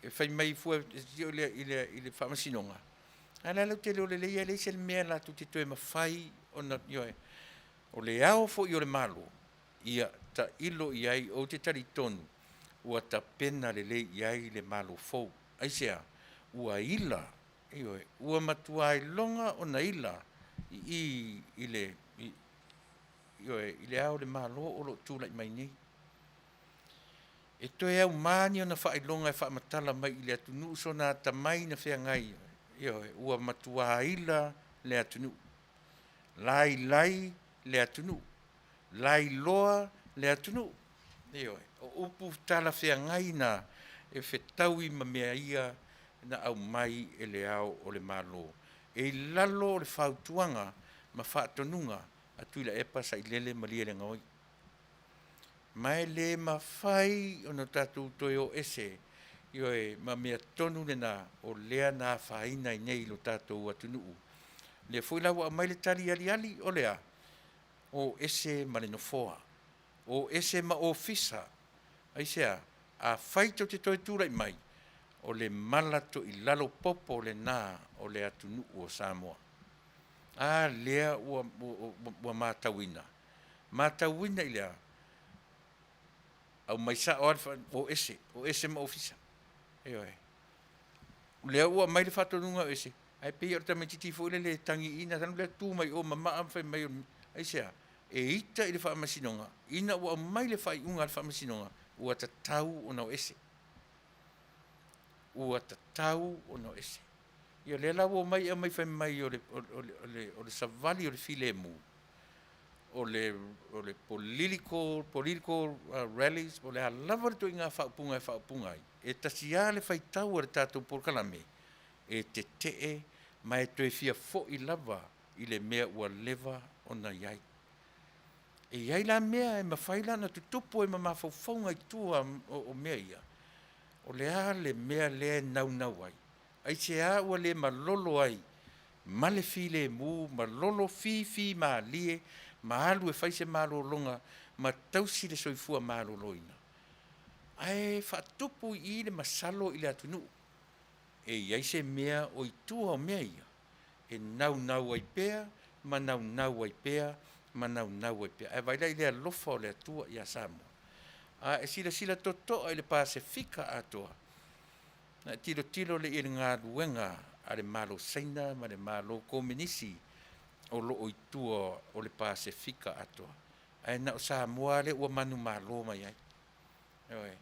E fai mai fua i le, i le, i le faamasinoga, ae la lau tele o lelei e leai se mea latou te toe mafai ona, ioe, o le ao foi o le Malo, ia tailo i ai, ou te talitonu ua tapena lelei i ai le Malo fou. Aisea? Ua ila, ioe, ua matua iloga ona ila i i i le, i, ioe, i le ao o le Malo o lo o tulai mai nei. E toe aumā ni ona faailoga e faamatala mai i le atunuu sona atamai na feagai, ioe, ua matua ila le atunuu, lailai le atunuu, lailoa le atunuu. Ioe, o upu talafeagai na e fetaui ma mea ia na aumai e le Ao o le Malo e i lalo o le fautuaga ma faatonuga a Tuilaepa Sailele Malielegaoi. Ma e le mafai ona tatou toe o ese, ioe, ma mea tonu lena o lea na afaina ai nei lo tatou atunuu. Lea foi la ua aumai le tali aliali, o le a? O ese ma le nofoa, o ese ma ofisa. Aisea? Afai tou te toe tulai mai, o le mala toilalo popo lena o le atunuu o Samoa. A lea ua, ua, ua matauina. Matauina i le a? Aumai sao lava le o ese, o ese ma ofisa. Ioe. O lea ua aumai le faatonuga o ese, ae pei o le tamaitiiti foi lele e tagiina, talu lea tu mai o mamaa ma fai mai, aisea? E ita i le faamasinoga, ina ua aumai le faaiuga a le faamasinoga, ua tatau ona o ese. Ua tatau ona o ese. Ia lea la ua omai aumai fai mai o le, o, o, o le, o le savali o le filemu, o le, o le political, political rallies, o le a lava le ituaiga faaupuga e faaupuga ai, e tasi lava le faitau a le tatou polokalame, e tetee ma e toe fia foi lava i le mea ua leva ona i ai. E i ai la mea e mafai la ona tutupu ai ma mafaufauga i tua o mea ia, o le a le mea lea e naunau ai? Aisea ua le malolo ai ma le filemu, malolo fifimalie ma alu e fai se malologa ma tausi le soifua maloloina? Ae faatupu i i le masalo i le atunuu, e i ai se mea o i tua o mea ia e naunau ai pea ma naunau ai pea ma naunau ai pea. Ae vaai la i le alofa o le Atua ia Samoa. A e silasila totoa i le Pasefika atoa, na e tilotilo lea i le galuega a le Malo Saina ma le Malo Komenisi o lo o i tua o le Pasefika atoa. Ae na o Samoa lea ua manumalo mai ai. Ioe.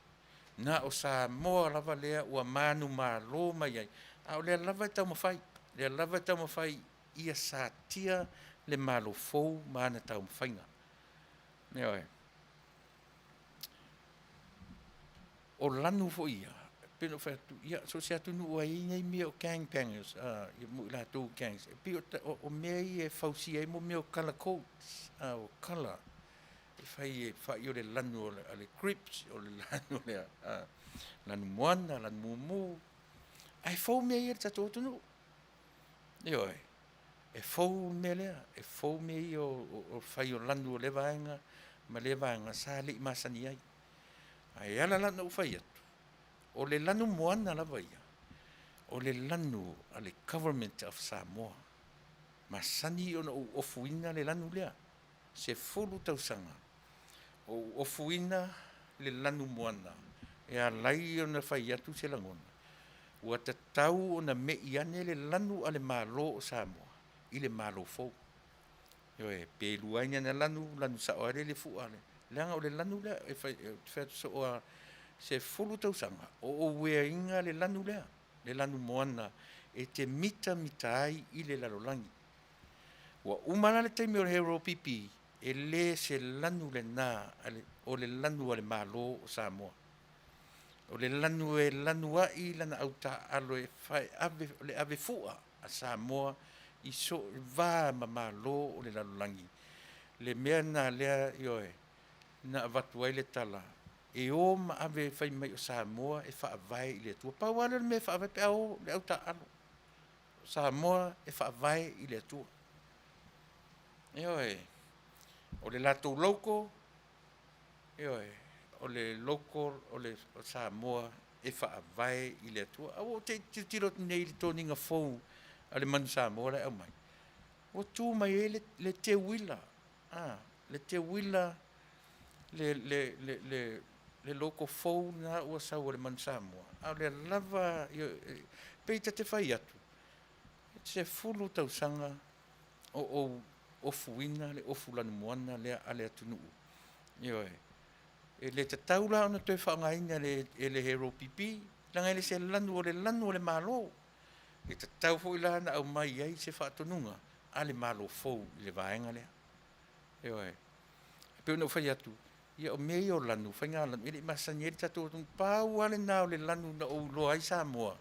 Na o Samoa lava lea ua manumalo mai ai, a o lea lava e taumafai, lea lava e taumafai ia satia le Malo fou ma ana taumafaiga. Ioe. O lanu foi ia, pei ona ou fai atu, ia, so o se atunuu e i ai nei mea o gang bangers, ia mo i latou gangs, e pei o, o, o mea ia e fausia ai mo mea o colour codes, o colour, e fai e fai o le lanu o le, a le Crips, o le lanu o le lanu moana, lanu mumu, ae fou mea ia i le tatou atunuu. Ioe, e fou le mea lea, e fou mea ia o, o, o fai o lanu o lea vaega ma lea vaega sa le i masani ai. Ae ala la ona ou fai atu, o le lanu moana lava ia, o le lanu a le Government of Samoa. Masani ona ou ofuina le lanu lea, 10 tausaga o ou ofuina le lanu moana e alai ona fai atu se lagona, ua tatau ona me'i ane le lanu a le Malo o Samoa i le Malo fou. Ioe, pe lua ai ni ana lanu, lanu sao ai le fua le, leaga o le lanu lea e fai, e fai atu soo a 10 tausaga o ou ueaina le lanu lea, le lanu moana e te mitamita ai i le lalolagi. Ua uma la le taimi o le Hero PP, e le se lanu lena o le lanu a le Malo o Samoa. O le lanu e lanu ai lana autaaalo e fai ave, o le ave fua a Samoa i so va ma Malo o le lalolagi. Le mea na lea, ioe, na avatu ai le tala, e o ma ave e fai mai o Samoa e faavae i le Atua. Pau lava lea o le mea e faavae pe a o le autaaalo. O Samoa e faavae i le Atua. Ioe, o le latou logo, ioe, o le logo o le Samoa e faavae i le Atua. A ua ou te tilotilo atu nei i le toniga fou a le manu Samoa la e aumai, ua tu mai ai le, le teuila, le teuila, le, le, le, le, le logo fou lena ua sau a le manu Samoa, a o lea lava, e pei ta te fai atu, 10 tausaga o ou ofuina le ofu lanumoana lea a le atunuu. Ioe. E le tatau la ona toe faaaogaina e le Hero PP, leaga e le se lanu, o le lanu o le Malo. E tatau foi la ona aumai ai se faatonuga a le Malo fou i le vaega lea. Ioe. E pei ona ou fai atu, ia o mea ia o lanu, faiga lanu, e le i masani ai le tatou atunuu. Pau lava lena o le lanu na ou iloa ai Samoa,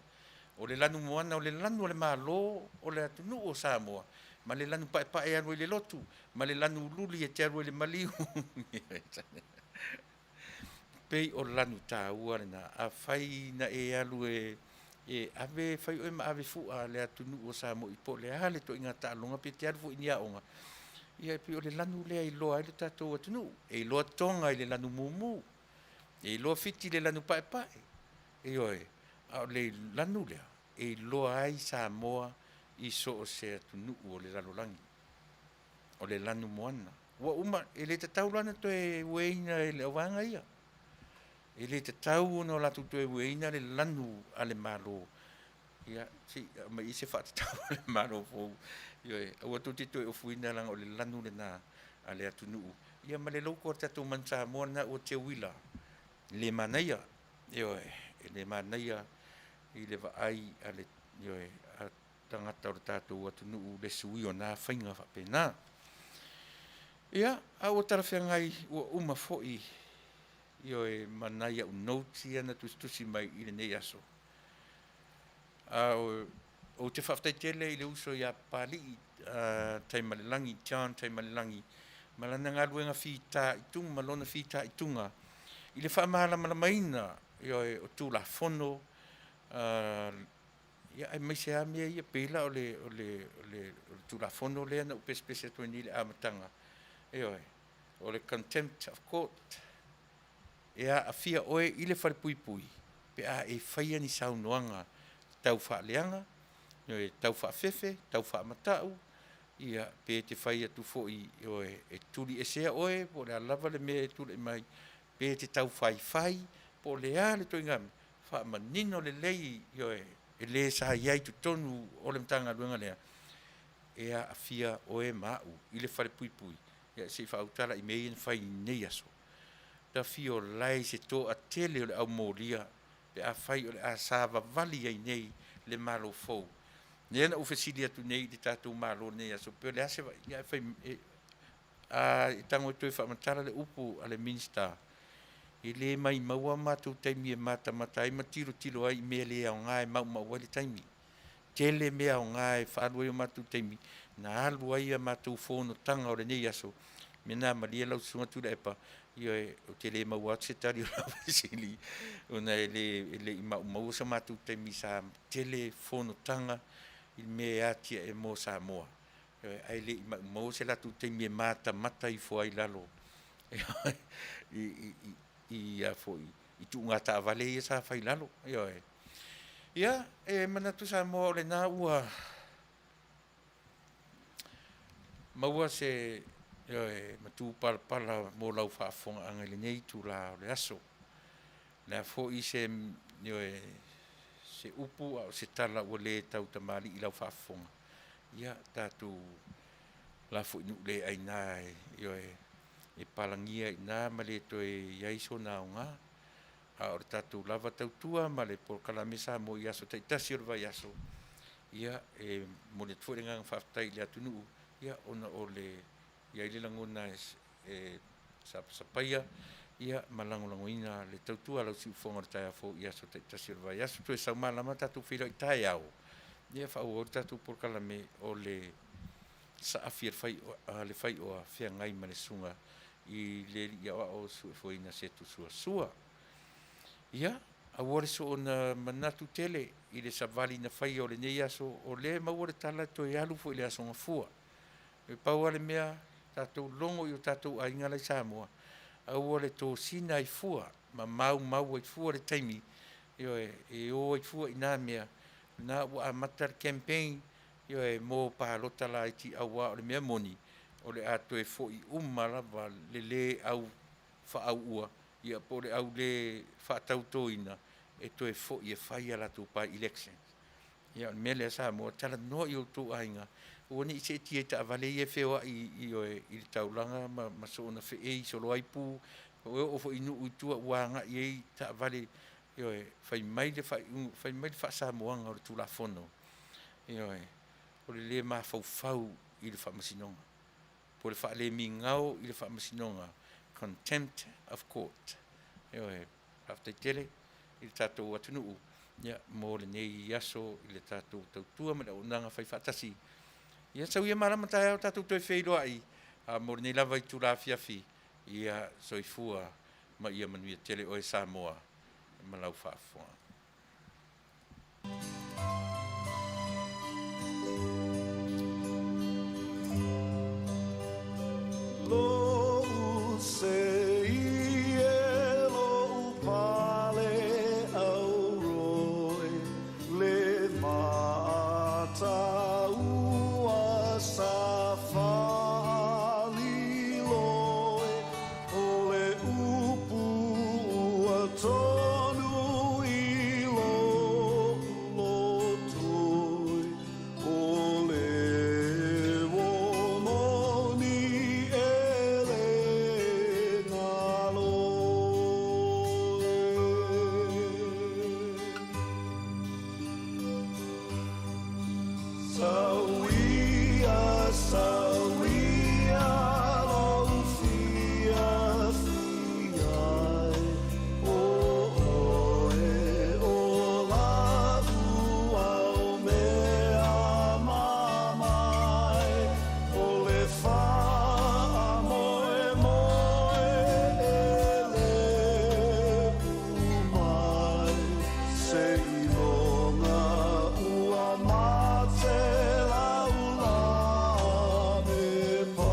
o le lanu moana, o le lanu o le Malo o le atunuu o Samoa, ma le lanu paepae e alu ai i le lotu, ma le lanu luli e te alu ai i le maliu. Pei o lanu taua lena. Afai na e alu e e ave, fai oe ma ave fua a le atunuu o Samoa i po o le a le ituaiga taaloga pe te alu foi i ni aoga, ia e pei o le lanu lea e iloa ai le tatou atunuu. E iloa toga i le lanu mumu. E iloa Fiti i le lanu paepae, ioe, a o le lanu lea e iloa ai Samoa i so o se atunuu o le lalolagi, o le lanu moana. Ua uma, e le tatau la ona toe ueina e le auvaega ia. E le tatau ona o latou toe ueina le lanu a le Malo. Ia, se i aumai i i se faatatau a le Malo fou. Ioe, aua tou te toe ofuina leaga o le lanu lena a le atunuu. Ia ma le logo a le tatou Manu Samoa lena ua teuila, e le manaia. Ioe, e le manaia i le vaai a le, ioe, a tagata o le tatou atunuu le sui o na faiga faapena. Ia, a ua talafeagai ua uma foi, ioe, ma nai au notes ia na tusitusi mai i lenei aso. A o, ou te faafetai tele i le uso ia Papalii Taimalelagi, John Taimalelagi, ma lana galuega fitaituga, ma lona fitaituga i le faamalamalamaina, ioe, o Tulafono, ia aemaise lava mea ia, pei la o le, o le, o le, o le Tulafono lea na ou pesepese atu ai nei i le amataga, ioe, o le Contempt of Court, e aafia oe i le falepuipui pe a e faia ni saunoaga tau faaleaga, ioe, tau faafefe, tau faamatau, ia, pe te fai atu foi, ioe, e tuliesea oe, po o le a lava le mea e tulai mai, pe te tau faifai, po o le a le ituaiga mea, faamanino lelei, ioe, e le sa i ai i totonu o le Matagaluega lea, e aafia oe ma au i le falepuipui, ia se i faautala i mea ia na fai i lenei aso. Tafio lae i se toatele o le aumolia pe afai o le a savavali ai nei le Malo fou. Lea na ou fesili atu nei i le tatou Malo i lenei aso, pe o le a se vaaiga e fai, e, a e tago e toe faamatala le upu a le Minisita, e le maimauina matou taimi e matamata ai ma tilotilo ai i mea le aoga e maumau ai le taimi. Tele mea aoga e faaalu ai o matou taimi, na alu ai a matou fonotaga o lenei aso, mea na malie lau Susuga Tuilaepa, ioe, ou te le maua atu se tali o lau fesili, ona e le, e le i maumauina so matou taimi sa tele fonotaga i mea e atiae mo Samoa, ioe, ae le i maumauina se latou taimi e matamata ifo ai i lalo i, i, i, i, a foi, i tuuga taavale ia sa fai i lalo, ioe. Ia, e manatu Samoa o lena ua maua se, ioe, matupalapala mo lau faafofogaaga i lenei itula o le aso. O le a foi se, ioe, se upu a o se tala ua le tautamalii i lau faafofoga, ia tatou lafoinuu le aina e, ioe, e palagia i ina ma le toe i ai sona aoga. A o le tatou lava tautua ma le polokalame Samoa i aso taitasi o le vaiaso, ia, e momoli atu foi le agaga faafetai i le atunuu, ia, ona o le i ai le lagona e sapasapaia, ia, ma lagolagoina le tautua a lau siufofoga o le taeao fou i aso taitasi o le vaiaso. Toe sau malama tatou feiloai taeao, ia, faaauau le tatou polokalame o le saafi a le faioa feagai ma le susuga i le alii aoao Suefoeina Setu Suasua. Ia, aua le soona manatu tele i le savali na faia o lenei aso, o lea e maua le tala e toe alu foi i le aso Gafua. E pau lava le mea, tatou logo i o tatou aiga la i Samoa, aua le tosina ai fua ma maumau ai fua le taimi, ioe, e o ai fua i na mea, na ua amata le campaign, ioe, mo palota laiti, aua o le mea moni, o le a toe foi uma lava le lē au faaaua, ia po o le au lē faatautoina e toe foi e fai a latou by-elections. Ia o le mea lea Samoa, talanoa i outou aiga, aua ne i seetia i taavale ia e feoai ioe, i le taulaga ma, ma soona feei solo ai pu, e oo foi i nuu i tua ua agai ai taavale, ioe, fai mai le faaiuga, fai mai le faasamoaga o le Tulafono, ioe, o le lē mafaufau i le Faamasinoga, po o le faalemigao i le Faamasinoga, contempt of court. Ioe, faafetai tele i le tatou atunuu, ia, mo lenei aso i le tatou tautua ma le auaunaga faifaatasi. Ia sau ia malama taeao tatou toe feiloai, a mo lenei lava itula afiafi, ia soifua ma ia manuia tele oe Samoa ma lau faafofoga. Lou sei e lou Sauia, sauia lou fiafia e O oe o la'u aumea mamae O le faamoemoe e lē mai Seiloga ua mate lau la me pae.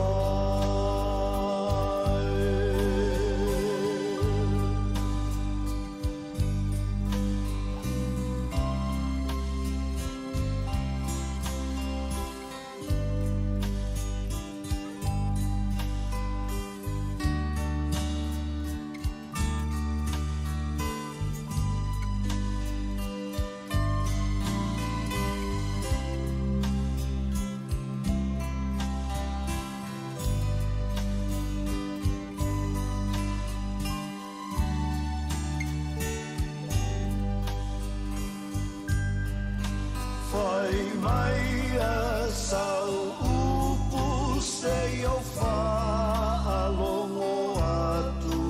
Fai mai a sau upu se i ou faalogo atu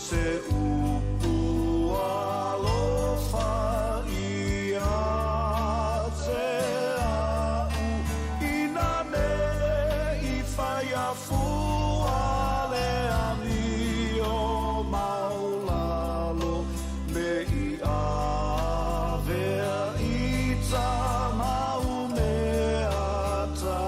Se upu alofa ia te a'u Ina ne i fai afua le amio maualalo Me i avea i tāmau mea taalo.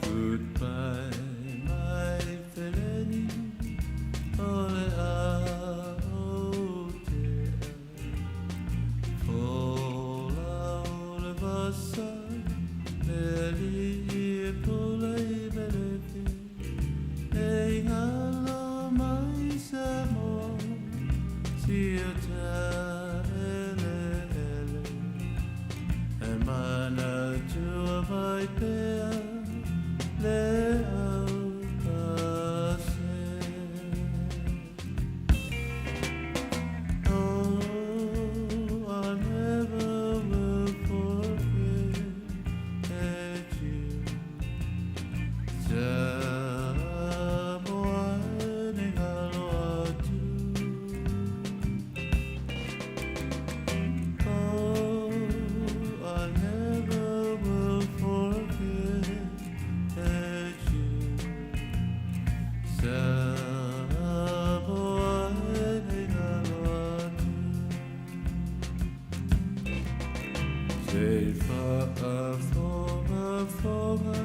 Goodbye, my feleni, o le a o te Fola o le vasa, me li e pula i melefi, e ingalo mai sa mo, si o ta ele ele, e mana tua mai pea, le au pase. Oh, I never will forget you. Samoa ni ngalo atu. Oh, I never will forget you. Samoa ni ngalo atu. Se faafogafoga